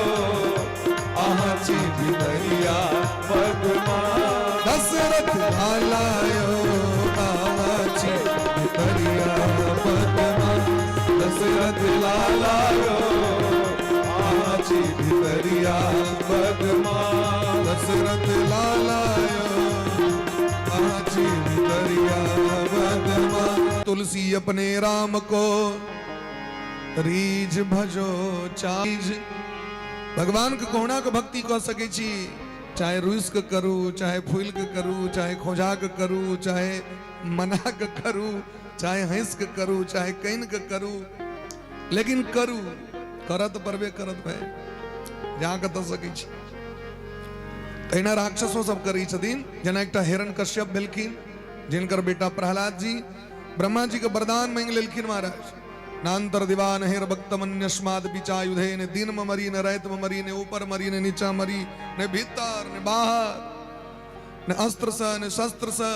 अहाँ छी भितरिया बदमाश। दशरथ लालायो अहाँ छी भितरिया बदमाश, दशरथ लालायो अहाँ छी भितरिया बदमाश। दशरथ लालायो अहाँ छी भितरिया बदमाश। तुलसी अपने राम को रीझ भजो चारीज। भगवान के कोहुना के भक्ति कऽ सकै छी, चाहे रुसि के करू, चाहे फूलि के करू, चाहे खोझा के करू, चाहे मना के करू, चाहे हंस के करू, चाहे कानि के करू, लेकिन करू, करत परबे करत भाई, जहाँ कतऽ सकै छी। तहिना राक्षसो सब करै छथिन। जेना एकटा हिरण कश्यप भेलखिन, जिनकर बेटा प्रहलाद जी ब्रह्मा जी के वरदान मांगि लेलखिन महाराज। नान्तर दिवान हेर भक्तमन्यस्माद बिचायुधे, ने दिन में मरी, ने रात में मरी, ने ऊपर मरी, ने नीचा मरी, ने भीतर ने बाहर, ने अस्त्र से ने शस्त्र से,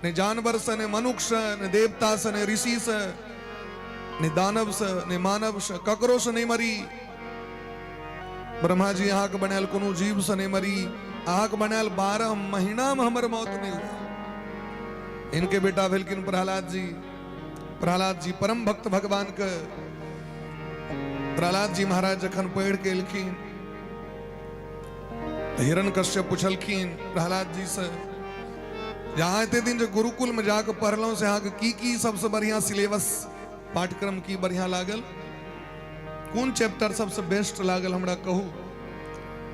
ने जानवर से ने मनुष्य से, ने देवता से ने ऋषि से, ने दानव से ने मानव से, ककरो से नहीं मरी। ब्रह्मा जी अहाँके बनायल कोनो जीव से नहीं मरी, अहाँके बनायल 12 महीना में हमर मौत नहीं हुआ। इनके बेटा भेलखिन प्रहलाद जी। प्रहलाद जी परम भक्त भगवान के। प्रहलाद जी महाराज जखन पढ़ि के एलखिन तऽ हिरण्यकश्यप पुछलखिन प्रहलाद जी से, जे अहाँ एते दिन जे गुरुकुल में जाके पढ़लहुँ से अहाँके की की सबसे बढ़िया सिलेबस पाठ्यक्रम की बढ़िया लागल, कोन चैप्टर सबसे बेस्ट लागल हमरा कहू।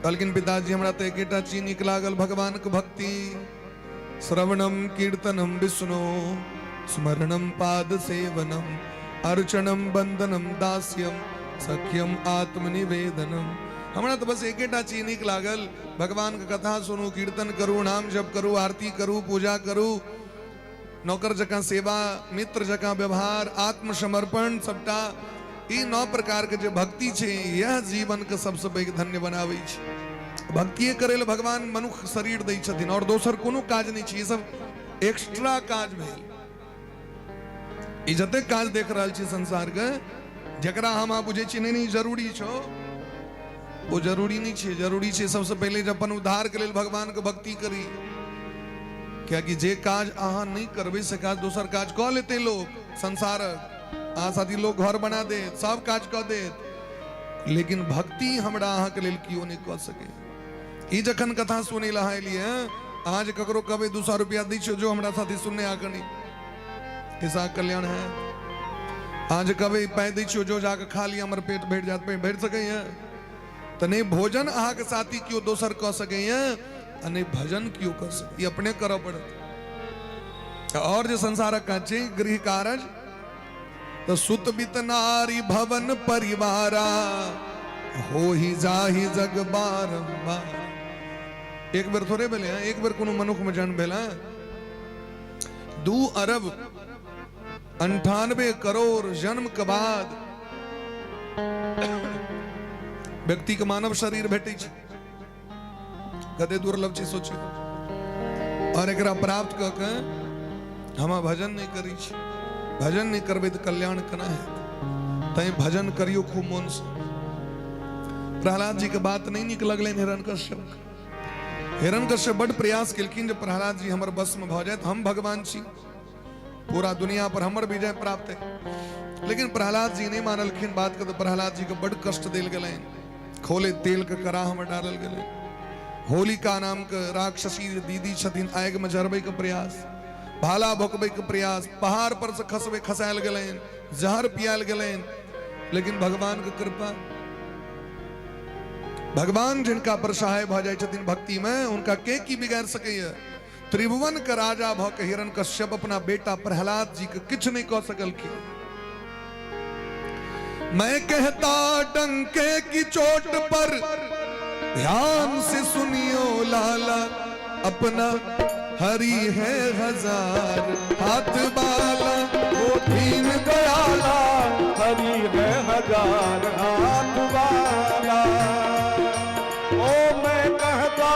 कहलखिन पिताजी हमरा तऽ एकेटा चीज नीक लागल, भगवान के भक्ति, श्रवणम कीर्तनम विष्णु स्मरणम पाद सेवनम अर्चनम वंदनम दास्यम सख्यम आत्मनिवेदनम। हमरा तऽ बस एकेटा चीज नीक लागल, भगवानके कथा सुनू, कीर्तन करू, नाम जप करू, आरती करू, पूजा करू, नौकर जकाँ सेवा, मित्र जकाँ व्यवहार, आत्मसमर्पण, सबटा ई 9 प्रकारके जे भक्ति छै, यह जीवनके सबसँ पैघ धन्य बनाबै छै। भक्तिए करै लए भगवान मनुख शरीर दै छथिन, आओर दोसर कोनो काज नहि छै। ई सब एक्स्ट्रा काज भेल। ई जतेक काज देख रहल छी संसारके, जकरा हम अहाँ बुझै छी नहि नहि जरूरी छौ, ओ जरूरी नहि छै। जरूरी छै सबसँ पहिले जे अपन उद्धारके लेल भगवानके भक्ति करी, कियाकि जे काज अहाँ नहि करबै से काज दोसर काज कऽ लेतै लोक संसारक। अहाँ साथी लोक घर बना देत, सब काज कऽ देत, लेकिन भक्ति हमरा अहाँके लेल केओ नहि कऽ सकै। ई जखन कथा सुनै लए अहाँ एलियै, अहाँ जे ककरो कहबै 200 रुपया दै छियौ, जो हमरा साथी सुनने आ कनी, ऐसा कल्याण है। अहाँ जे कहबै पाइ दै छियौ, जो जाके खा लिअ, हमर पेट भरि जायत, पेट भरि सकैए तऽ नहि भोजन अहाँके साथी केओ दोसर कऽ सकैए आ नहि भजन केओ कऽ सकैए, ई अपने करऽ पड़त। आओर जे संसारक काज छै, गृह कारज, तऽ सुत बित नारी भवन परिवारा, हो ही जाहि जग बारंबार। एक बेर थोड़े भेलै हँ, एक बेर कोनो मनुख में जन्म भेल हँ। 2 अरब 98 करोड़ जन्म के बाद व्यक्ति के मानव शरीर भेटै छै। कते दुर्लभ छै सोचियौ। और एकरा प्राप्त कऽ के हम भजन नहि करै छी। भजन नहि करबै तऽ कल्याण केना हेतै? तैं भजन करियौ खूब मोनसँ। प्रहलाद जी के बात नहि नीक लगलनि हिरण्यकश्यप। हिरण्यकश्यप बड्ड प्रयास केलखिन जे प्रहलाद जी हमर बसमे भऽ जायत, हम भगवान छी, पूरा दुनिया पर हमर विजय प्राप्त है। लेकिन प्रहलाद जी नहि मानलखिन बात के, तऽ प्रहलाद जी के बड्ड कष्ट देल गेलनि। खोले तेल के कराह में डालल गेलै। होलिका नाम के राक्षसी जे दीदी छथिन, आगि में जरबै के प्रयास, भाला भोकबै के प्रयास, पहाड़ पर से खसबै खसायल गेलनि, जहर पियाल गेलनि। लेकिन भगवान के कृपा, भगवान जिनका पर सहाय भऽ जाइ छथिन भक्ति में, उनका के की बिगाड़ सकैया? त्रिभुवन के राजा भऽ के हिरण्यकश्यप अपना बेटा प्रहलाद जी के किछु नहीं कऽ सकलखिन। मैं कहता डंके की चोट पर, ध्यान से सुनियो लाला, अपना हरि है हजार हाथ वाला, वो दीन दयाला हरि है हजार हाथ वाला। ओ मैं कहता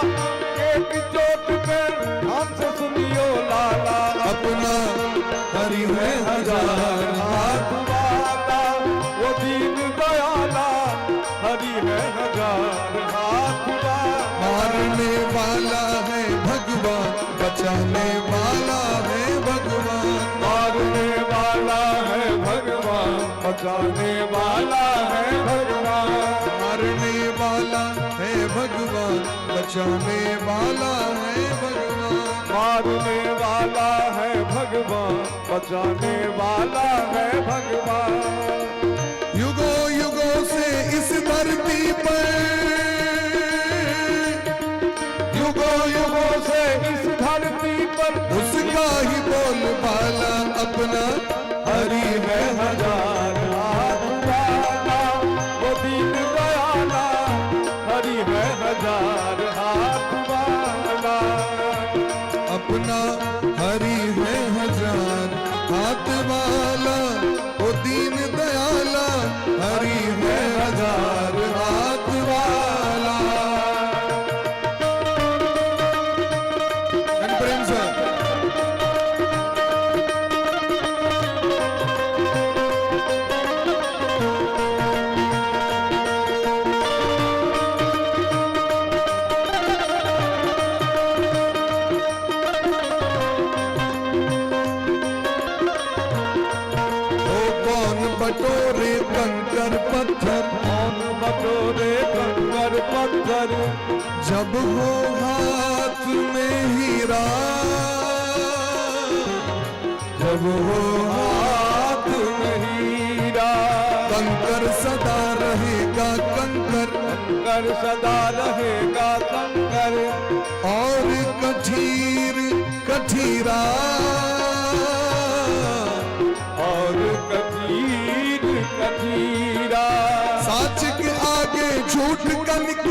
एक चोट पे, ध्यान से सुनियो लाला, अपना हरि है हजार हाथ वाला, वो दीन दयाला हरि है हजार हाथ वाला। मारने वाला है भगवान, बचाने वाला है भगवान, मारने वाला है भगवान, बचाने वाला है भगवान, मारने वाला है भगवान, बचाने वाला है भगवान, मारने वाला है भगवान, बचाने वाला है भगवान। युगों युगों से इस धरती पर, युगों युगों से इस धरती पर, उसका ही बोलबाला, अपना हरि है हजार हाथ वाला, वो दीन दयाला हरि है हजार हाथ वाला, अपना हरि है हजार हाथ वाला, वो दीन दयाला हरि है हजार हाथ वाला। प्रेम से ओ कौन बटोरे कंकर पत्थर, कौन बटोरे कंकर पत्थर, जब हो हाथ में हीरा, जब हो हाथ में हीरा, कंकर सदा रहेगा कंकर, कंकर सदा रहेगा कंकर, और कठीर कठीरा, और कठीर कठीरा, साच के आगे झूठ कनक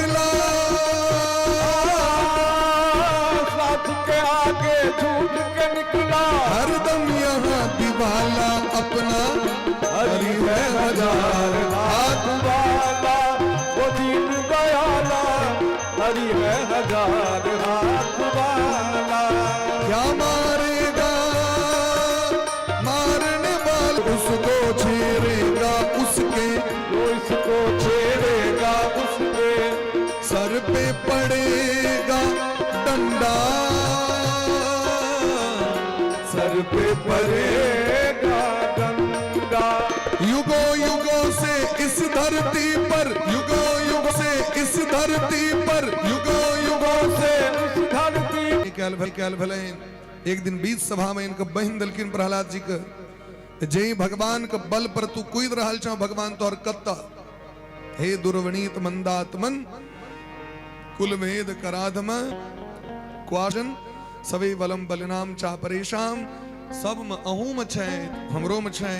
सच के आगे झूठ के निकला। हरदम यहाँ दिवाला अपना हरि है हजार हाथ वाला, वो दीन दयाला हरि है हजार हाथ वाला। क्या मारेगा मारने वाला उसको छेड़ेगा उसके, जो इसको छेड़ेगा उसके सर पे पड़ेगा डंडा। सर पे पड़ेगा डंडा। युगों युगों से इस धरती पर, युगों युग से इस धरती पर, युगों युगों से उस धरती कैल भल कैल भले। एक दिन बीच सभा में इनके बहिन दलखिन प्रहलाद जी के, जय भगवान के बल पर तू कूद रहल छौ, भगवान तोहर कत्ता। हे दुर्वणीत मंदात्मन कुलवेद कराधम क्वाजन सवे बलम बलिनाम चा परेशाम। सब में अहू में छै, हमरो में छै,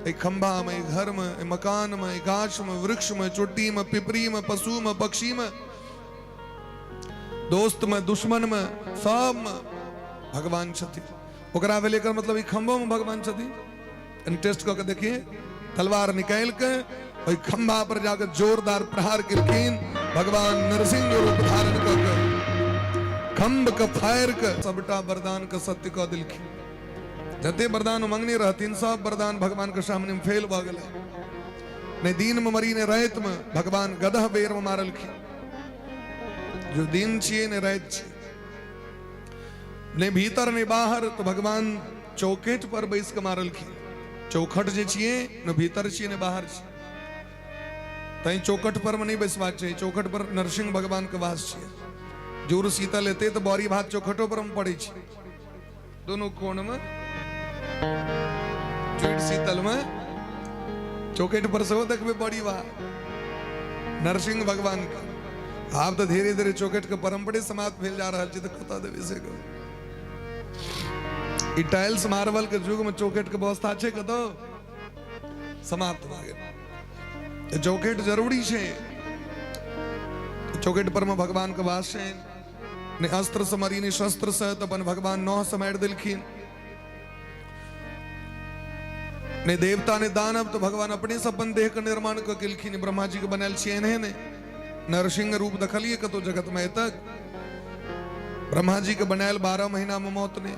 एहि खंभा में, एहि घर में, एहि मकान में, एहि गाछ में, वृक्ष में, चोटी में, पिपरी में, पशु में, पक्षी में, दोस्त में, दुश्मन में, सब में भगवान छथिन। ओकरा भेलै एकर मतलब ई खंभो में भगवान छथिन। कनि टेस्ट कऽ के देखिए। तलवार निकालि के ओहि खंभा पर जाके जोरदार प्रहार केलखिन। भगवान नरसिंह रूप धारण कऽ के खम्भ के फाड़ि के सबटा वरदान के सत्य कऽ देलखिन। जते वरदान मंगने रहथिन सब वरदान भगवान के सामने में फेल भऽ गेलै। नहि दिन में मरी ने राति में, भगवान गदह बेर में मारलखिन। जो दिन छियै ने राति छियै, ने भीतर ने बाहर, तो भगवान चौकेट पर बैस के मारलखिन। चौखट जे छियै ने भीतर छियै ने बाहर छियै, तैं चौखट पर में नहीं बैसबाक चाही। चौखट पर नरसिंह भगवान के वास छियै। जोर शीतल हेतै तऽ बड़ी भात चौखटो पर में पड़ै छै। दोनों कोण में जुड़ शीतल में चौखट पर सेहो देखबै बड़ी भात नरसिंह भगवान के। आब तऽ धीरे धीरे चौखट के परम्परे समाप्त भेल जा रहल छै, तऽ कतऽ देबै से कहू? ई टाइल्स मार्बल के युग में चौखट के व्यवस्था छै कतौ? समाप्त भऽ गेल। तऽ चौखट जरूरी छै। चौखट पर में भगवान के वास छै। ने अस्त्र से मरी ने शस्त्र से, तऽ अपन भगवान नह से मारि देलखिन। ने देवता ने दानव, तो भगवान अपने से अपन देह के निर्माण कऽ केलखिन। ब्रह्मा जी के बनायल छियै एहने ने नरसिंह रूप देखलियै कतौ जगत में तक? ब्रह्मा जी के बनायल 12 महीना में मौत ने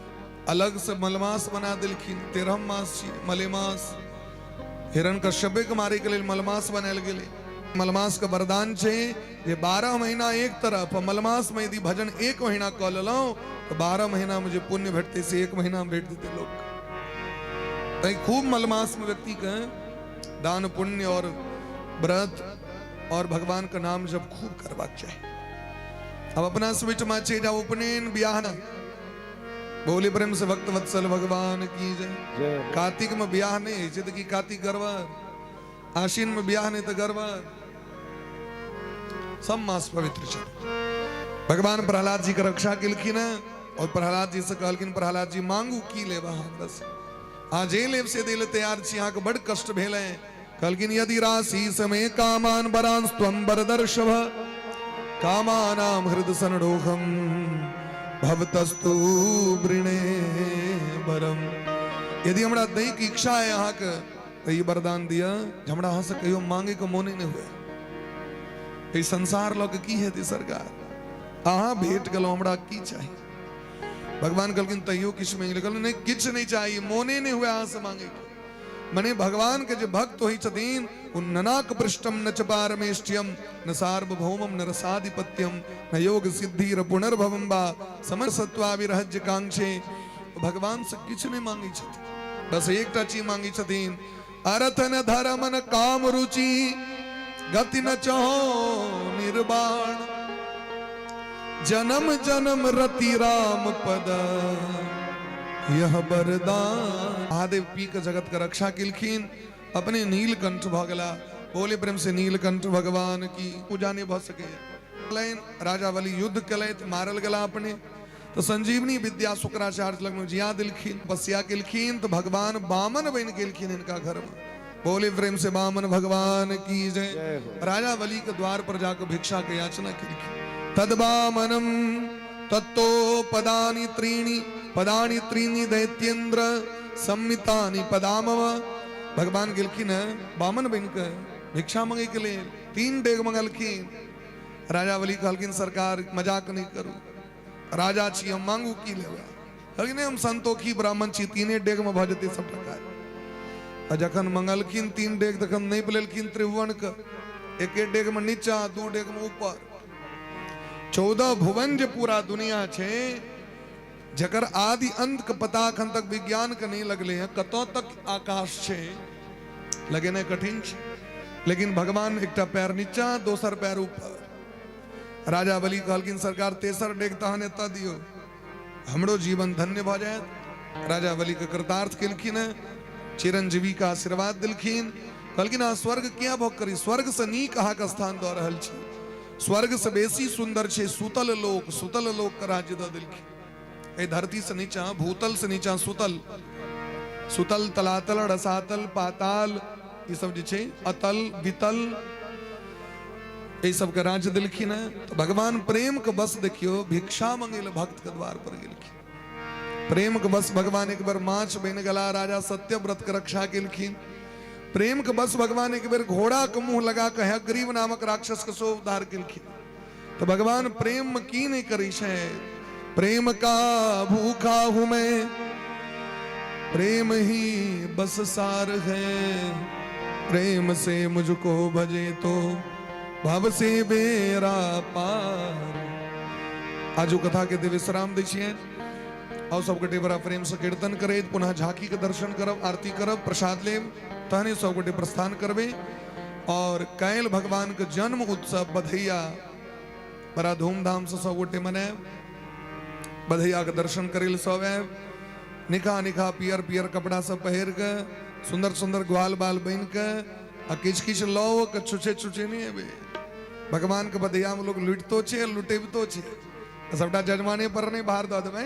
अलग से मलमास बना देलखिन। 13 मास छी मलेमास। हिरण कश्यपे के मारे के लेल मलमास बनायल गेलै। मलमास के वरदान छै जे 12 महीना एक तरफ, मलमास में यदि भजन 1 महीना कऽ लेलहुँ तऽ 12 महीना में जे पुण्य भेटतै से 1 महीना में भेट देतै लोक। तैं खूब मलमास में व्यक्ति के दान पुण्य और व्रत और भगवान का नाम जब खूब करबाक चाही। अब अपना स्विच में छै जाओ उपनयन बियाह ना। बोली प्रेम से भक्त वत्सल भगवान की जय। कार्तिक में बियाह नहीं होइ छै तऽ की कार्तिक गड़बड़? आश्विन में बियाह नहीं तऽ गड़बड़? सब मास पवित्र छै। भगवान प्रहलाद जी के रक्षा केलखिन और प्रहलाद जी से कहलखिन, प्रहलाद जी मांगू की लेब अहाँ हमरा से? अहाँ जे लेब से दै लए तैयार छी। अहाँके बड कष्ट भेल है। कहलखिन, यदि राशि समय कामान बरांस त्वं वरदर्शभ कामानाम हृद सनडोहम भवतस्तु वृणे वरम। यदि हमरा दै के इच्छा है अहाँके तऽ ई वरदान दिअ जे हमरा अहाँसँ कहियो मांगे के मोने नहि हुए। एहि संसार लऽ के की हेतै सरकार? अहाँ भेट गेलहुँ, हमरा की चाही? भगवान कहलखिन, तैयो किछु मांगि ले। कहलखिन, नहि, किछु नहि चाही, मोने नहि हुए अहाँसँ मांगे के। मने भगवान के जे भक्त होइ छथिन ओ ननाक पृष्ठम न च पारमेष्ठ्यम न सार्वभौमम न रसाधिपत्यम न योग सिद्धिर पुनर्भवम बा समर सत्वाविरहज्य कांक्षे। भगवान से किछु नहि मांगै छथिन, बस एकटा चीज मांगै छथिन, अर्थ न धर्म न काम रुचि गति न चहो निर्वाण जन्म जन्म रति राम पद यह वरदान। महादेव पी के जगत के रक्षा केलखिन, अपने नीलकंठ भऽ गेला। बोले प्रेम से नीलकंठ भगवान की। पूजा नहीं भऽ सके। राजा बलि युद्ध केलथि, मारल गेला अपने, तो संजीवनी विद्या शुक्राचार्य लग में जिया दिलखिन, तपस्या केलखिन, तो भगवान बामन बनि गेलखिन इनका घर में। बोले प्रेम से बामन भगवान की जय। राजा बलि के द्वार पर जाकर भिक्षा के याचना केलखिन। तद बामनम तत्तो पदानि त्रीणि पदानि त्रीणि दैत्येन्द्र सम्मितानि पदामव। भगवान गेलखिन है बामन बनि के भिक्षा मंगे के लेल, 3 डेग मंगलखिन। राजा बलि कहलखिन सरकार मजाक नहीं करू, राजा छी हम, मांगू की लेबै? कहलखिन हम संतोखी ब्राह्मण छी, 3 डेग में भऽ जेतै सबटा काज। आ जखन मंगलखिन 3 डेग तखन नापि लेलखिन त्रिभुवन के, 1 डेग में नीचा 2 डेग में ऊपर। 14 भुवन जे पूरा दुनिया छै जकर आदि अंत के पता अखन तक विज्ञान के नहीं लगले हैं, कतौ तक आकाश छै लगेनाइ कठिन छै, लेकिन भगवान एकटा पैर नीचा दोसर पैर ऊपर। राजा बलि कहलखिन सरकार तेसर डेग तहन एतऽ दियौ, हमरो जीवन धन्य भऽ जायत। राजा बलि के कृतार्थ केलखिन हैं, चिरंजीवी का आशीर्वाद देलखिन। कहलखिन अहाँ स्वर्ग किया भोग करी, स्वर्ग से नीक अहाँके स्थान दऽ रहल छी, स्वर्ग से बेसी सुंदर छै सुतल लोक, सुतल लोक के राज्य दऽ देलखिन। एहि धरती से नीचा भूतल से नीचा सुतल, सुतल तलातल रसातल पाताल ई सब जे छै अतल वितल, एहि सबके राज्य देलखिन हैं। तो भगवान प्रेम के बस देखियो भिक्षा मंगे ले भक्त के द्वार पर गेलखिन। प्रेम के बस भगवान एक बेर माछ बनि गेला, राजा सत्यव्रत के रक्षा केलखिन। प्रेम के बस भगवान एक बेर घोड़ा के मुंह लगा के हयग्रीव नामक राक्षस के सो उद्धार केलखिन। तो भगवान प्रेम में की नहीं करी छै, प्रेम का भूखा हूं मैं, प्रेम ही बस सार है, प्रेम से मुझको भजे तो भव से बेरा पार। आजू कथा के विश्राम दै छियै और सब गोटे बड़ा प्रेम से कीर्तन करैत पुनः झांकी के दर्शन करब, आरती करब, प्रसाद लेब, तहने सब गोटे प्रस्थान करबे। और काल्हि भगवान के जन्म उत्सव बधैया बड़ा धूमधाम से सब गोटे मनायब, बधैया के दर्शन करे ले सब आयब, निका निका पियर पियर कपड़ा सब पहिर के सुंदर सुंदर ग्वाल बाल बन के आ किछ किछ लौ के छुछे छुछे नहीं एबे। भगवान के बधैया में लोग लुटतो छे लुटेबतो छे, सबटा जजमाने पर नहीं बाहर दऽ देबै,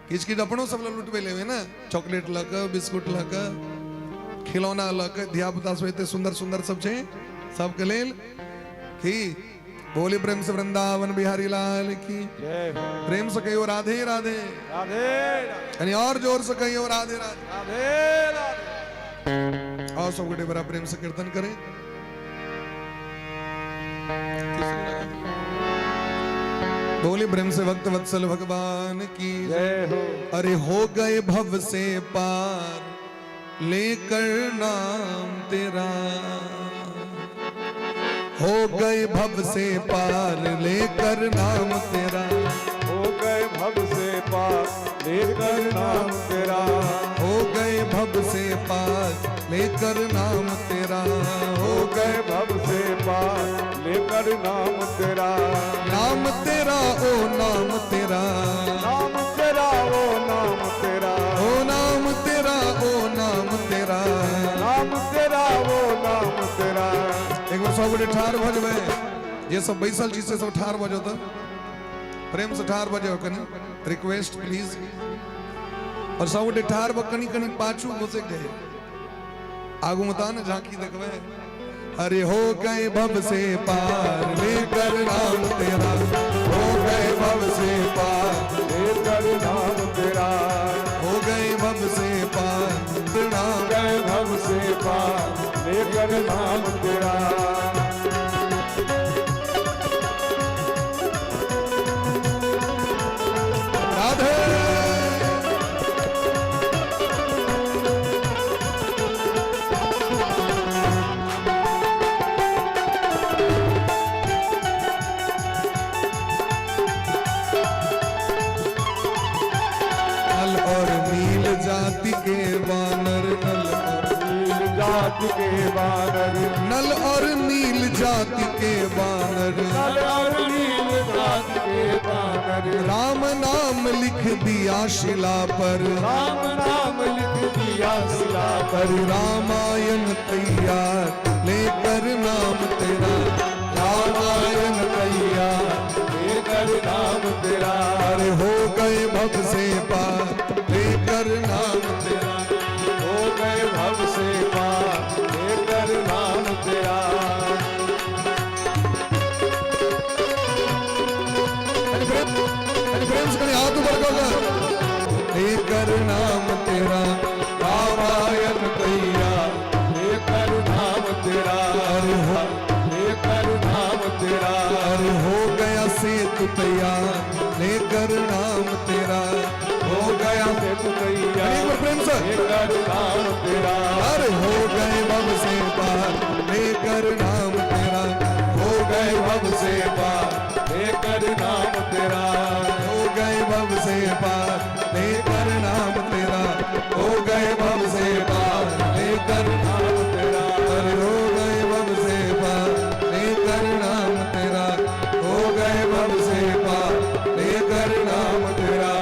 किछ किछ अपनो सब लए लुटबे लेबै ने, चॉकलेट लऽ कऽ बिस्कुट लऽ कऽ खिलौना लऽ कऽ, धिया पुता सब एते सुंदर सुंदर सब छै सबके लेल। की बोले प्रेम से वृंदावन बिहारी लाल की जय। प्रेम से कहियो राधे राधे राधे, यानी और जोर से कहियो राधे राधे राधे राधे। और सब गोटे बड़ा प्रेम से कीर्तन करें। बोले प्रेम से भक्त वत्सल भगवान की जय हो। अरे हो गए भव से पार लेकर नाम तेरा, हो गए भव से पार लेकर नाम तेरा, हो गए भव से पार लेकर नाम तेरा, हो गए भव से पार लेकर नाम तेरा, हो गए भव से पार लेकर नाम तेरा, नाम तेरा ओ नाम तेरा, नाम तेरा ओ नाम तेरा, ओ नाम तेरा ओ नाम तेरा, नाम तेरा ओ नाम तेरा। एक बार सब गोटे ठाढ़ भऽ जेबै, जे सब बैसल छी से सब ठाढ़ भऽ जाउ, तऽ प्रेम से ठाढ़ भऽ जाउ, कनी रिक्वेस्ट प्लीज। और सब गोटे ठाढ़ भऽ कनी कनी पाछू घुसक जाइए, आगू में तऽ ने झांकी देखबै। अरे हो गए भव से पार लेकर नाम तेरा, हो गए भव से पार लेकर नाम तेरा, हो गए भव से पार नाम, गए भव से पार लेकर नाम तेरा। राधे। नल और नील जाति के वानर, नल और नील जाति के वानर, नल और नील जाति के वानर, नल और नील जाति के वानर, राम नाम लिख दिया शिला पर, राम नाम लिख दिया शिला पर, रामायण तैयार लेकर नाम तेरा, रामायण तैयार लेकर नाम तेरा, अरे हो गए भव से पार लेकर नाम तेरा, हो गए भव से पार लेकर नाम तेरा। अरे प्रेम, अरे हाथ ऊपर कऽ कऽ। लेकर नाम तेरा रामायण कैया, लेकर नाम तेरा। अरे हो, लेकर नाम तेरा। अरे हो गया सेतु तैयार, लेकर नाम तेरा। हो गया सेतु तैयार, एक बार प्रेम से। लेकर नाम तेरा। अरे हो गए भव से पार, लेकर नाम तेरा। हो गए भव से पार, लेकर नाम तेरा। हो गए भव से पार, लेकर नाम तेरा। हो गए भव से पार, लेकर नाम तेरा। अरे हो गए भव से पार, लेकर नाम तेरा। हो गए भव से पार, लेकर नाम तेरा।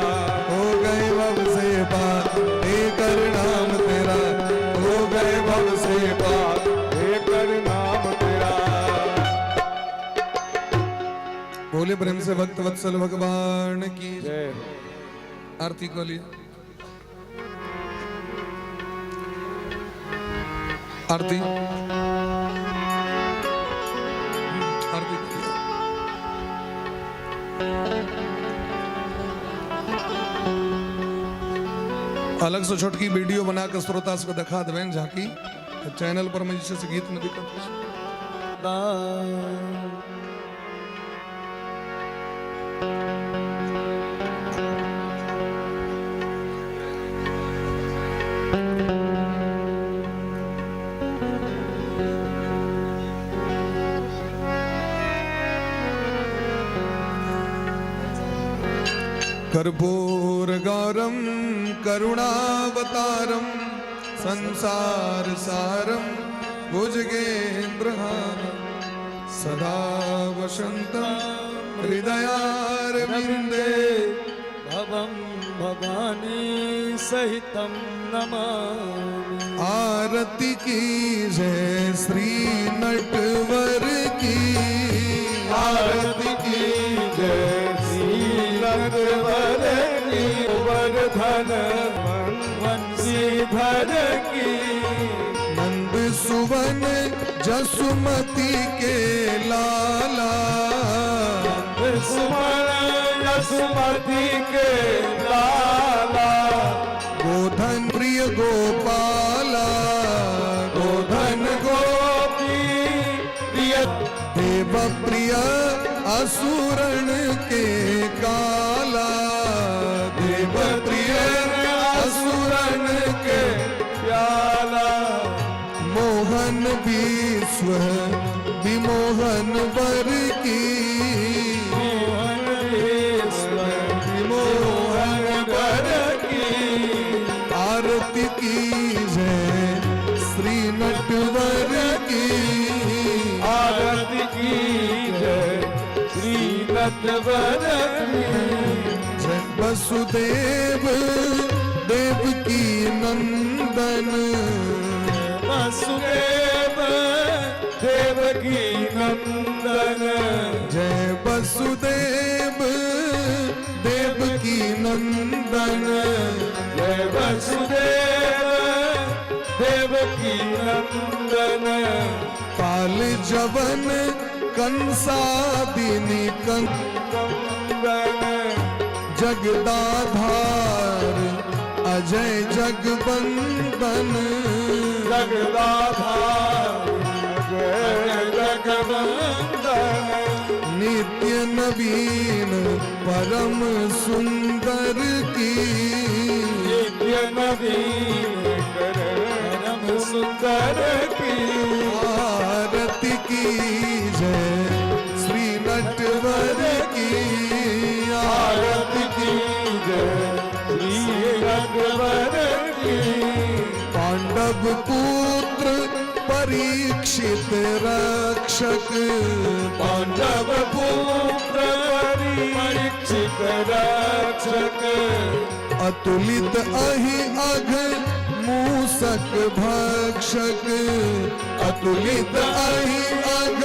हो गए भव से पार, लेकर नाम तेरा। हो गए भव से पार, लेकर नाम तेरा। बोले प्रेम से भक्त वत्सल भगवान की। जय हो। आरती को लिए आरती, आरती को लिए। अलग से छोटकी वीडियो बना के श्रोता सबके देखा देबनि झांकी, तऽ चैनल पर में जे छै से गीत में दिक्कत होइ छै। कर्पूरगौरं करुणावतारं संसारसारं भुजगेन्द्रहारं सदा वसन्तं हृदयारविन्दे भवं भवानी सहितं नमामि। आरती की जय श्री नटवर की। आरती की जय श्री नटवर की, गोवर्धन वंशीधर की। नंद सुवन जसुमति के लाला, सुमन यशुमति के लाला, गोधन प्रिय गोपाला, गोधन गोपी प्रिय, देव प्रिय असुरण के काला, देव प्रिय असुरण के प्याला, मोहन विश्व विमोहन वर की, मोहन विश्व विमोहन वर की। आरती की जय श्री नटवर की। आरती की जय श्री नटवर की। जय वसुदेव देव की नंदन, वसुदेव देवकी नंदन, जय वसुदेव देव की नंदन, जय वसुदेव देवकी नंदन। काल जवन कंसादिनी कं नंदन, जगदाधार अजय जगबंदन, जगदाधार जय जगवंदन, नित्य नवीन परम सुंदर की, नित्य नवीन परम सुंदर की। आरती की जय श्री नटवर की। आरती की जय श्री नटवर की। पांडव पुत्र परीक्षित रक्षक, पांडव पुत्र परीक्षित रक्षक, अतुलित अहि अघ मूसक भक्षक, अतुलित अहि अघ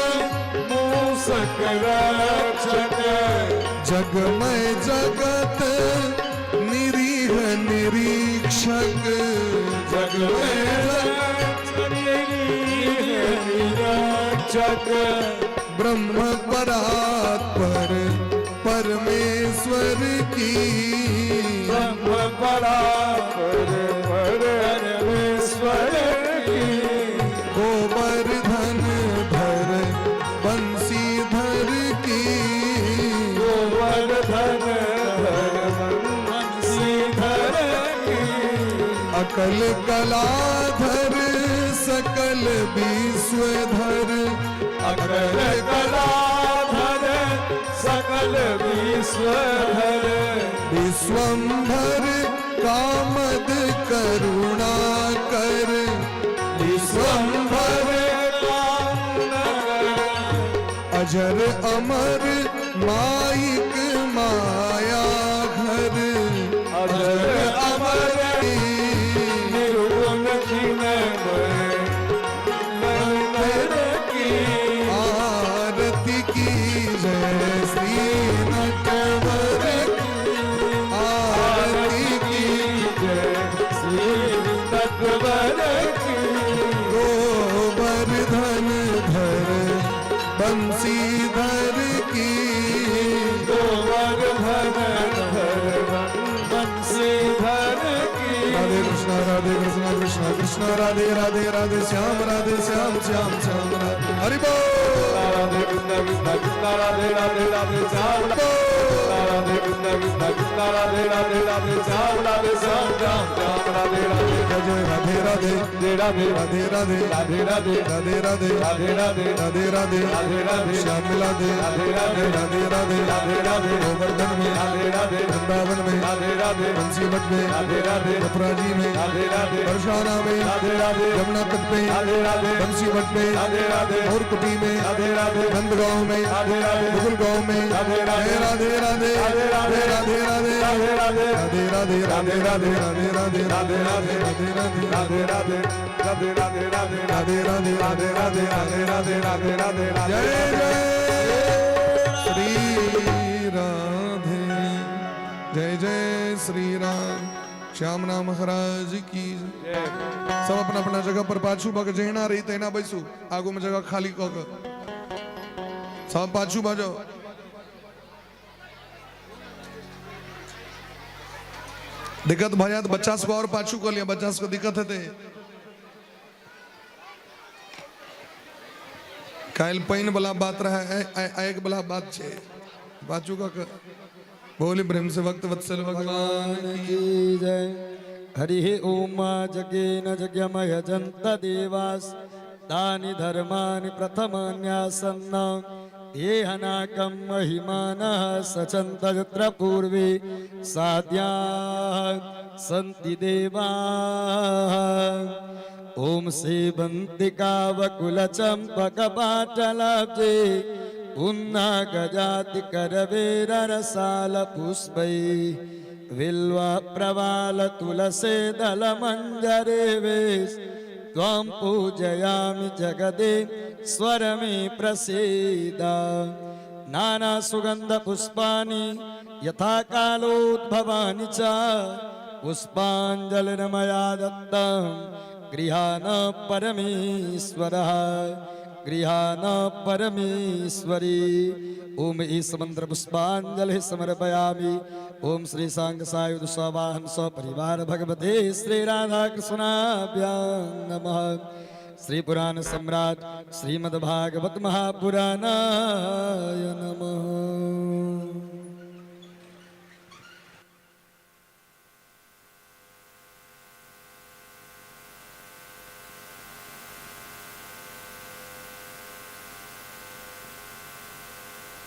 मूसक रक्षक, जगमय जगत निरीह निरीक्षक, जगमय निरीक्षक, ब्रह्म परात्पर परमेश्वर की। परापर परमेश्वर की। गोवर्धन धर बंशीधर की। गोवर्धन धर बंशीधर की। अकल कलाधर सकल विश्वधर। अकल कलाधर सकल विश्वधर। विश्वंभर कामद करुणा कर। विश्वंभर अजर अमर माइक माया घर। अजर अमर निर्गुण खिन नर की। आरती की जय श्री नटवर की। आरती की जय श्री नटवर की। गोवर्धन धर बंशीधर की। गोवर्धन धर बंशीधर की। राधे कृष्णा राधे कृष्णा कृष्णा कृष्णा राधे राधे, राधे श्याम राधे श्याम श्याम श्याम राधे। हरि बोल। राधे कृष्णा कृष्णा कृष्णा राधे राधे, राधे श्याम राधे कृष्णा कृष्णा कृष्णा राधे राधे, राधे श्याम राधे श्याम श्याम श्याम राधे राधे। जय जय राधे राधे। राधे राधे। राधे राधे। राधे राधे। राधे राधे। राधे राधे। राधे राधे। राधे राधे। श्याम मिला दे। राधे राधे। राधे राधे। राधे राधे। गोवर्धन में, राधे राधे। वृंदावन में, राधे राधे। बंसीवट में, राधे राधे। मथुरा जी में, राधे राधे। बरसाना में, राधे राधे। यमुना तट में, राधे राधे। बंसीवट में, राधे राधे। मोरकुटी में, राधे राधे। नंदगांव में, राधे राधे। मुगल गांव में। राधे राधे। जय राधे राधे। राधे राधे। जय राधे राधे। राधे राधे। राधे राधे राधे राधे राधे राधे राधे राधे। राधे राधे। राधे राधे राधे राधे राधे। राधे राधे। राधे राधे राधे राधे राधे राधे राधे। जय जय श्री राधे, जय जय श्री राम। श्याम नाम महाराज की जय। सब अपना अपना जगह पर पाछू भग जेना रही तेना बैसू। आगू में जगह खाली कऽ के सब पाछू बाजो। दिक्कत भऽ जायत बच्चा सबके और पाछू कऽ लिअ, बच्चा सबके दिक्कत हेतै। काल्हि पानि वाला बात रहे, आगि वाला बात छै। पाछू कऽ के बोली प्रेम से भक्त वत्सल भगवान की की जय। हरि ओम। जगेन जज्ञमय जन्त देवास तानि धर्माणि प्रथमान्यासन्न येहनाकं महिमानः सचन्त यत्र पूर्वे साध्याः सन्ति देवाः। ॐ सेवन्तिकावकुलचम्पकपाटलाब्जे पुन्नागजातिकरवेररसालपुष्पै बिल्व प्रवाल तुलसे दलमञ्जरे वेश त्वां पूजयामि जगदे स्वरमे प्रसीद। नानासुगन्धपुष्पाणि यथा कालोद्भवानि च पुष्पाञ्जलिर्मया दत्तं गृहाण परमेश्वरः, गृहाण परमेश्वरी। ओम ईश मंत्र पुष्पांजलि समर्पयामि। ओम श्री सांग सायुध सवाहन सपरिवार भगवते श्री राधा कृष्णाभ्यां नमः। श्री पुराण सम्राट श्रीमद् भागवत महापुराणाय नमः।